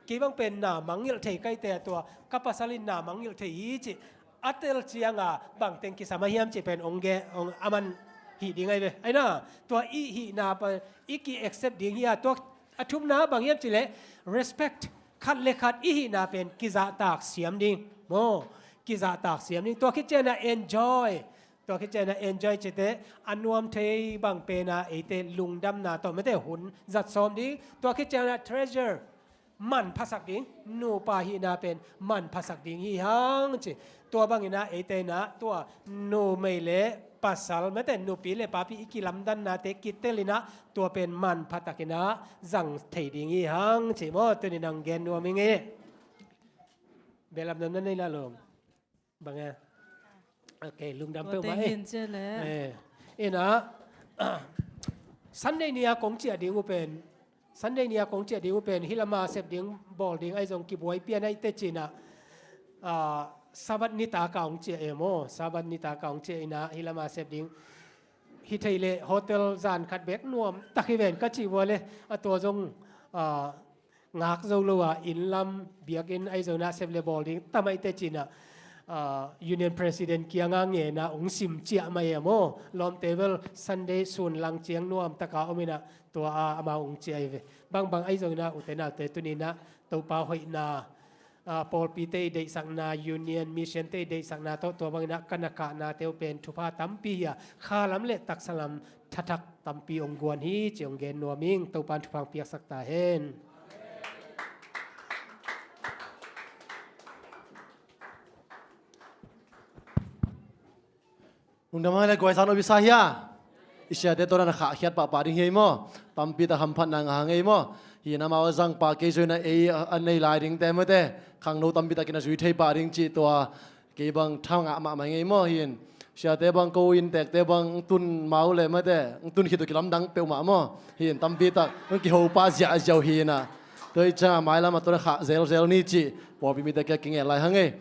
Kei bang pen na mangngilh thei kaite a tua ka pasal in na mangngilh thei hi cih a tel cianga bangteng kisam a hiam cih pen ong ge ong a man hih ding ai ve. Aina tua i hihna pa i ki accept ding hi a, tua a thumna bang hiam cih leh respect, khat le khat i hihna pen kizahtak siam ding maw, kizahtak siam ding. Tua khit ciangah enjoy. Tua khit ciangah enjoy cite a nuam thei bang pena eite lungdamna tawh mate hun zat sawm ding. Tua khit ciangah treasure, manphasak ding, nupa hihna pen manphasak ding hi hang ci. Tua banginah eite inah tua numei le pasal mate nupi le papi i kilamdannate kitel inah tua pen manphatakinah zang thei ding hi hang ci maw. Tuni nang gen nuam ing e. Belam nam na nei lah lom. Bang e. Ok, lungdam peuhmah e. Inah Sunday ni a kong ciah ding uh pen, Sunday ni a kong ciah ding uh pen hih lama sep ding bawl ding ahi zong kibuai pian ahi te cinah, ah, Sabbath nitaka hong ciah e maw. Sabbath nitaka hong ciah inah hih lama sep ding. Hi thei leh hotel zan khat bek nuam tak hi ven ka cih vua le a tua zong, ah, ngak zo lo a, inn lam biakinn ahi zonah sep le bawl ding tam ahi te cinah, ah, Union President kianga ngenah ung sim ciah mai a maw. Lawmte bel Sunday sun lang ciang nuam taka om inah tua a amau ung ciah ahi ve. Bangbang ahi zonginah ute naute tuninah Topa hoihna, ah, pawlpite i deihsakna, Union Mission te i deihsakna tawh tua banginah ka na kahnate uh pen thupha tampi hi a, kha lam le taksa lam thathak tampi ong guan hi ci ong gen nuam ing. Topan thupha ong piaksak ta hen. Lungdam hang le guai san obisa hia. I siate tawh na khahkhiat pahpah ding hi ei maw. Tampi tak hamphatna ngah hang ei maw. Hi na mau a zangpa kei zuina ei a nei lai dingte mate khangno tampi takin a zui thei pah ding cih tua kei bang thangah mahmah ngei maw hin. Siate bang ko inntekte bang tun mau le mate tun khit uh kilamdang peuhmah maw. Hin tampi tak hong kiho pah ziahziah uh hi na. Tua i ciangah mailam a tawh na khah zelzel ni cih pawlpi mite kia kinget lai hang ei.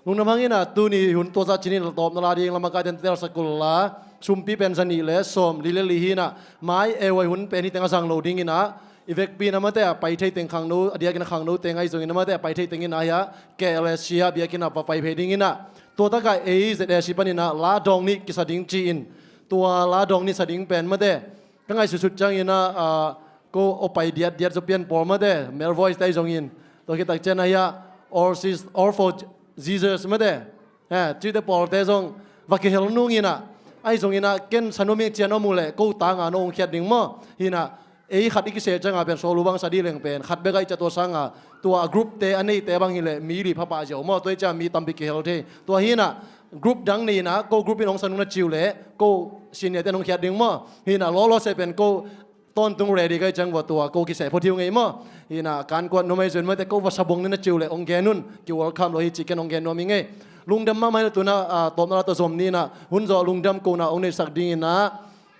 Lungdam hang inah tuni hun tuazah cinin tawpna la ding lamakaiten telsak kul la sumpi pen zanih le sawm li le li hi inah mai euai hun pen hi teng a zang lo ding inah i vekpi na mate a pai thei teng khangno a diakin a khangno teng ahi zongin na mate a pai thei teng inah hi a K L S C a biakin a va pai phei ding inah tua takah ei Z A C paninah la dawng nih kisa ding ci-in tua la dawng nih sa ding pen mate ka ngaihsutsut cianginah, ah, ko aw pai diatdiat zaw pian pawl mate male voice te ahi zongin tua khit tak cianah hi a all, all for Jesus mate. He, cihte pawlte zong va kihel nung inah, ahi zong inah ken sa nuam ing cian om uh leh ko tanga no hong khiat ding maw. Hinah ei khat i kiseh cianga pen sawlu bang sa dih leng pen khat bek a i ciah tua sanga tua a group te a neite bang hileh mi li phapah ziau maw. Tua i ciah mi tampi kihel thei. Tua hinah group dang nei inah ko group in hong sa nung na ci uh leh ko senior te in hong khiat ding maw. Hinah lawlaw se pen ko tawntung ready ka hih ciang vua tua ko kiseh phot hi uh ngei maw. Hinah kankuat nuam ahi zong maw te ko va sa bong ni na ci uh leh hong gen un. Ki welcome lo hi ci ken hong gen nuam hi ngei. Lungdam mahmah hi lo tuna, ah, tawpna la tawh zom ni inah hun zawh lungdam kohna hong neihsak ding inah,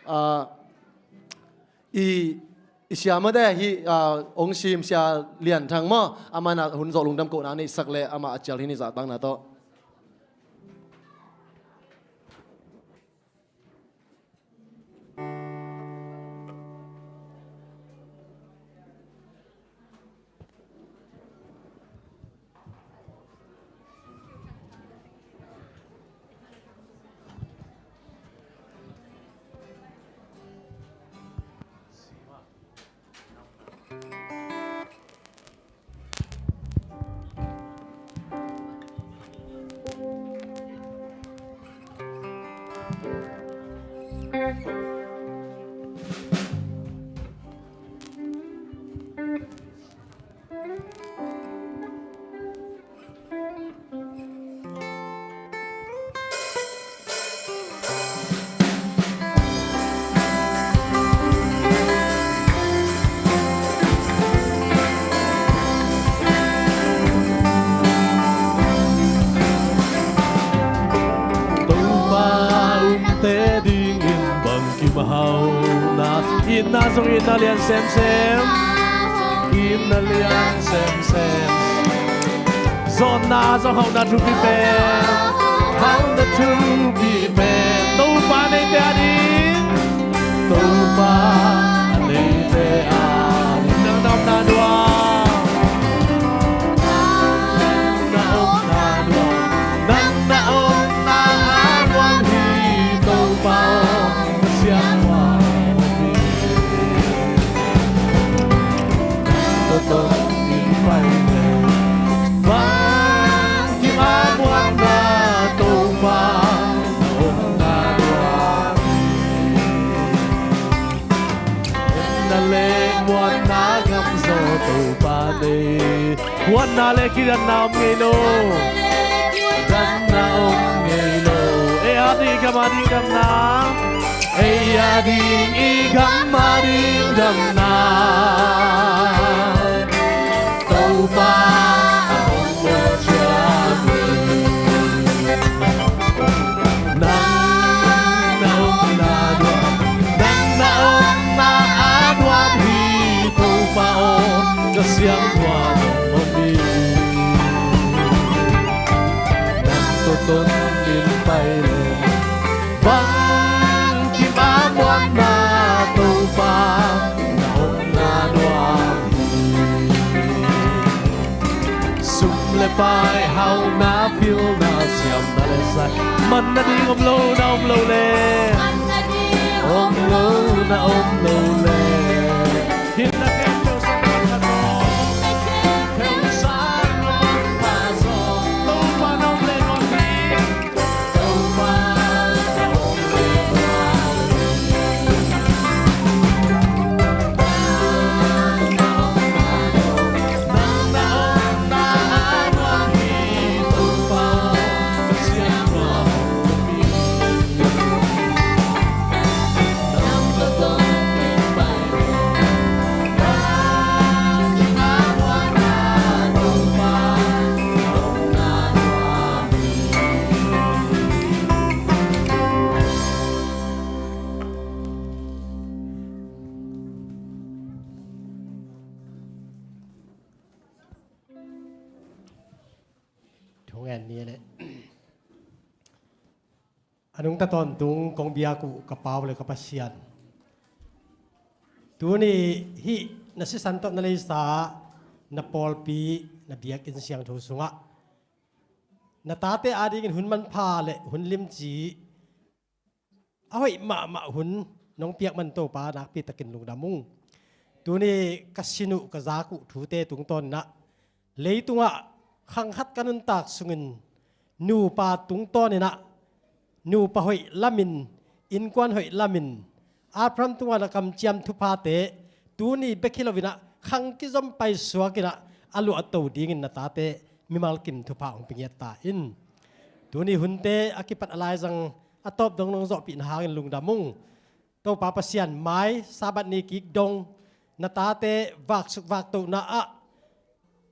ah, i, i sia maw te hi, ah, hong sim Sia Lian Thang maw. Amah inah hun zawh lungdam kohna neihsak leh amah a cial hi ni zahtakna tawh. Topa umte dingin bang kim a hau na, itna zong itna lian semsem, itna lian semsem. Zawnna zong hauhna thupi pen, hauhna thupi pen. Topa neite ading, Topa neite ading. Nang na omna nuam, nang na omna nuam, nang na omna nuam hi Topa aw, ka siangtho hi. Nang tawh tawh in pai leh bang kim a muanna Topa na omna nuam hi. Omna le muanna gam zaw Topa nei. Huatna le kidanna om ngei lo. Danna om ngei lo. Ei a ding i gam a ding damna. Ei a ding i gam a ding damna. Topa a hong muan ciang hi. Nang na omna nuam, nang na omna a nuam hi Topa aw, ka siangtho nong om hi. Nang tawh ton in pai leh bang kim a muanna Topa na omna nuam hi. Sum le pai, hauhna, pilna, siamna le zai, manna ding om lo na om lo le, om lo na om lo le, hinna khempeuh sang khat khat tawh, khempeuh sang khat khat tawh, Topa na om le nuam hi. Thungen ni le. A nungta tawntung kong biak uh ka Pau le ka Pasian, tuni hih na sisan tawh na leisa, na pawlpi, na biakinn siangtho sungah na tate adingin hun manpha le hun limci a hoih mahmah hun nong piak man Topa nakpi takin lungdam ung. Tuni ka sin uh ka zak uh thute tungtawn inah leitungah khang khat ka nuntak sungin nupa tungtawn inah nupa hoih lamin, innkuan hoih lamin, Abraham tungah na kamciam thuphate tuni bek hi loinah khang kizom paisuakinah a luahto dingin na tate mimal kim thupha hong pia ngiat ta in. Tuni hunte a kipat a laizang a tawp dong nong zawhpihna hangin lungdam ung. Topa Pasian, mai Sabbath ni kik dong na tate vaksuk vaktohna ah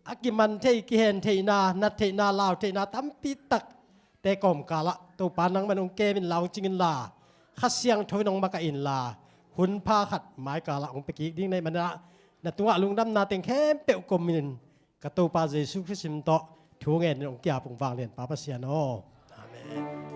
a kiman thei, kihen theihna, nat theihna, lau theihna tampi takte kawmkalah Topa nangman hong kem inla, hong cing inla, Kha Siangtho in hong makaih inla, hun pha khat maikalah hong pia kik ding na hih manah na tungah lungdamna teng khempeuh komin ka Topa Jesu Khrist min tawh thu ngenin hong ki-ap ung, vanglian Pa Pasian aw. Amen.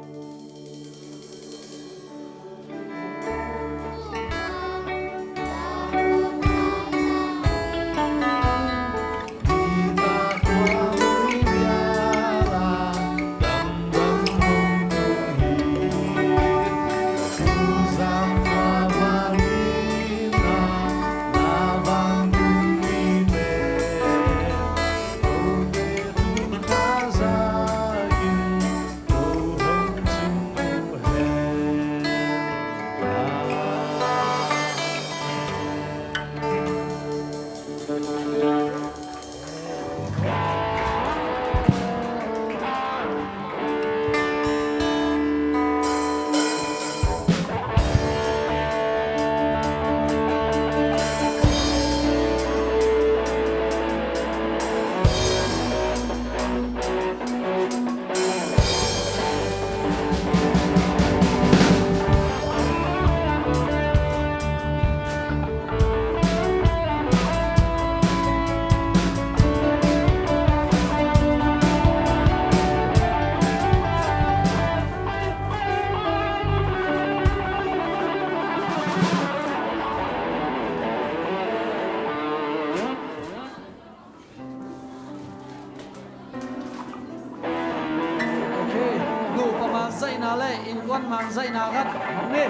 Ok, nupa mangzaihna le innkuan mangzaihna khat hong ni.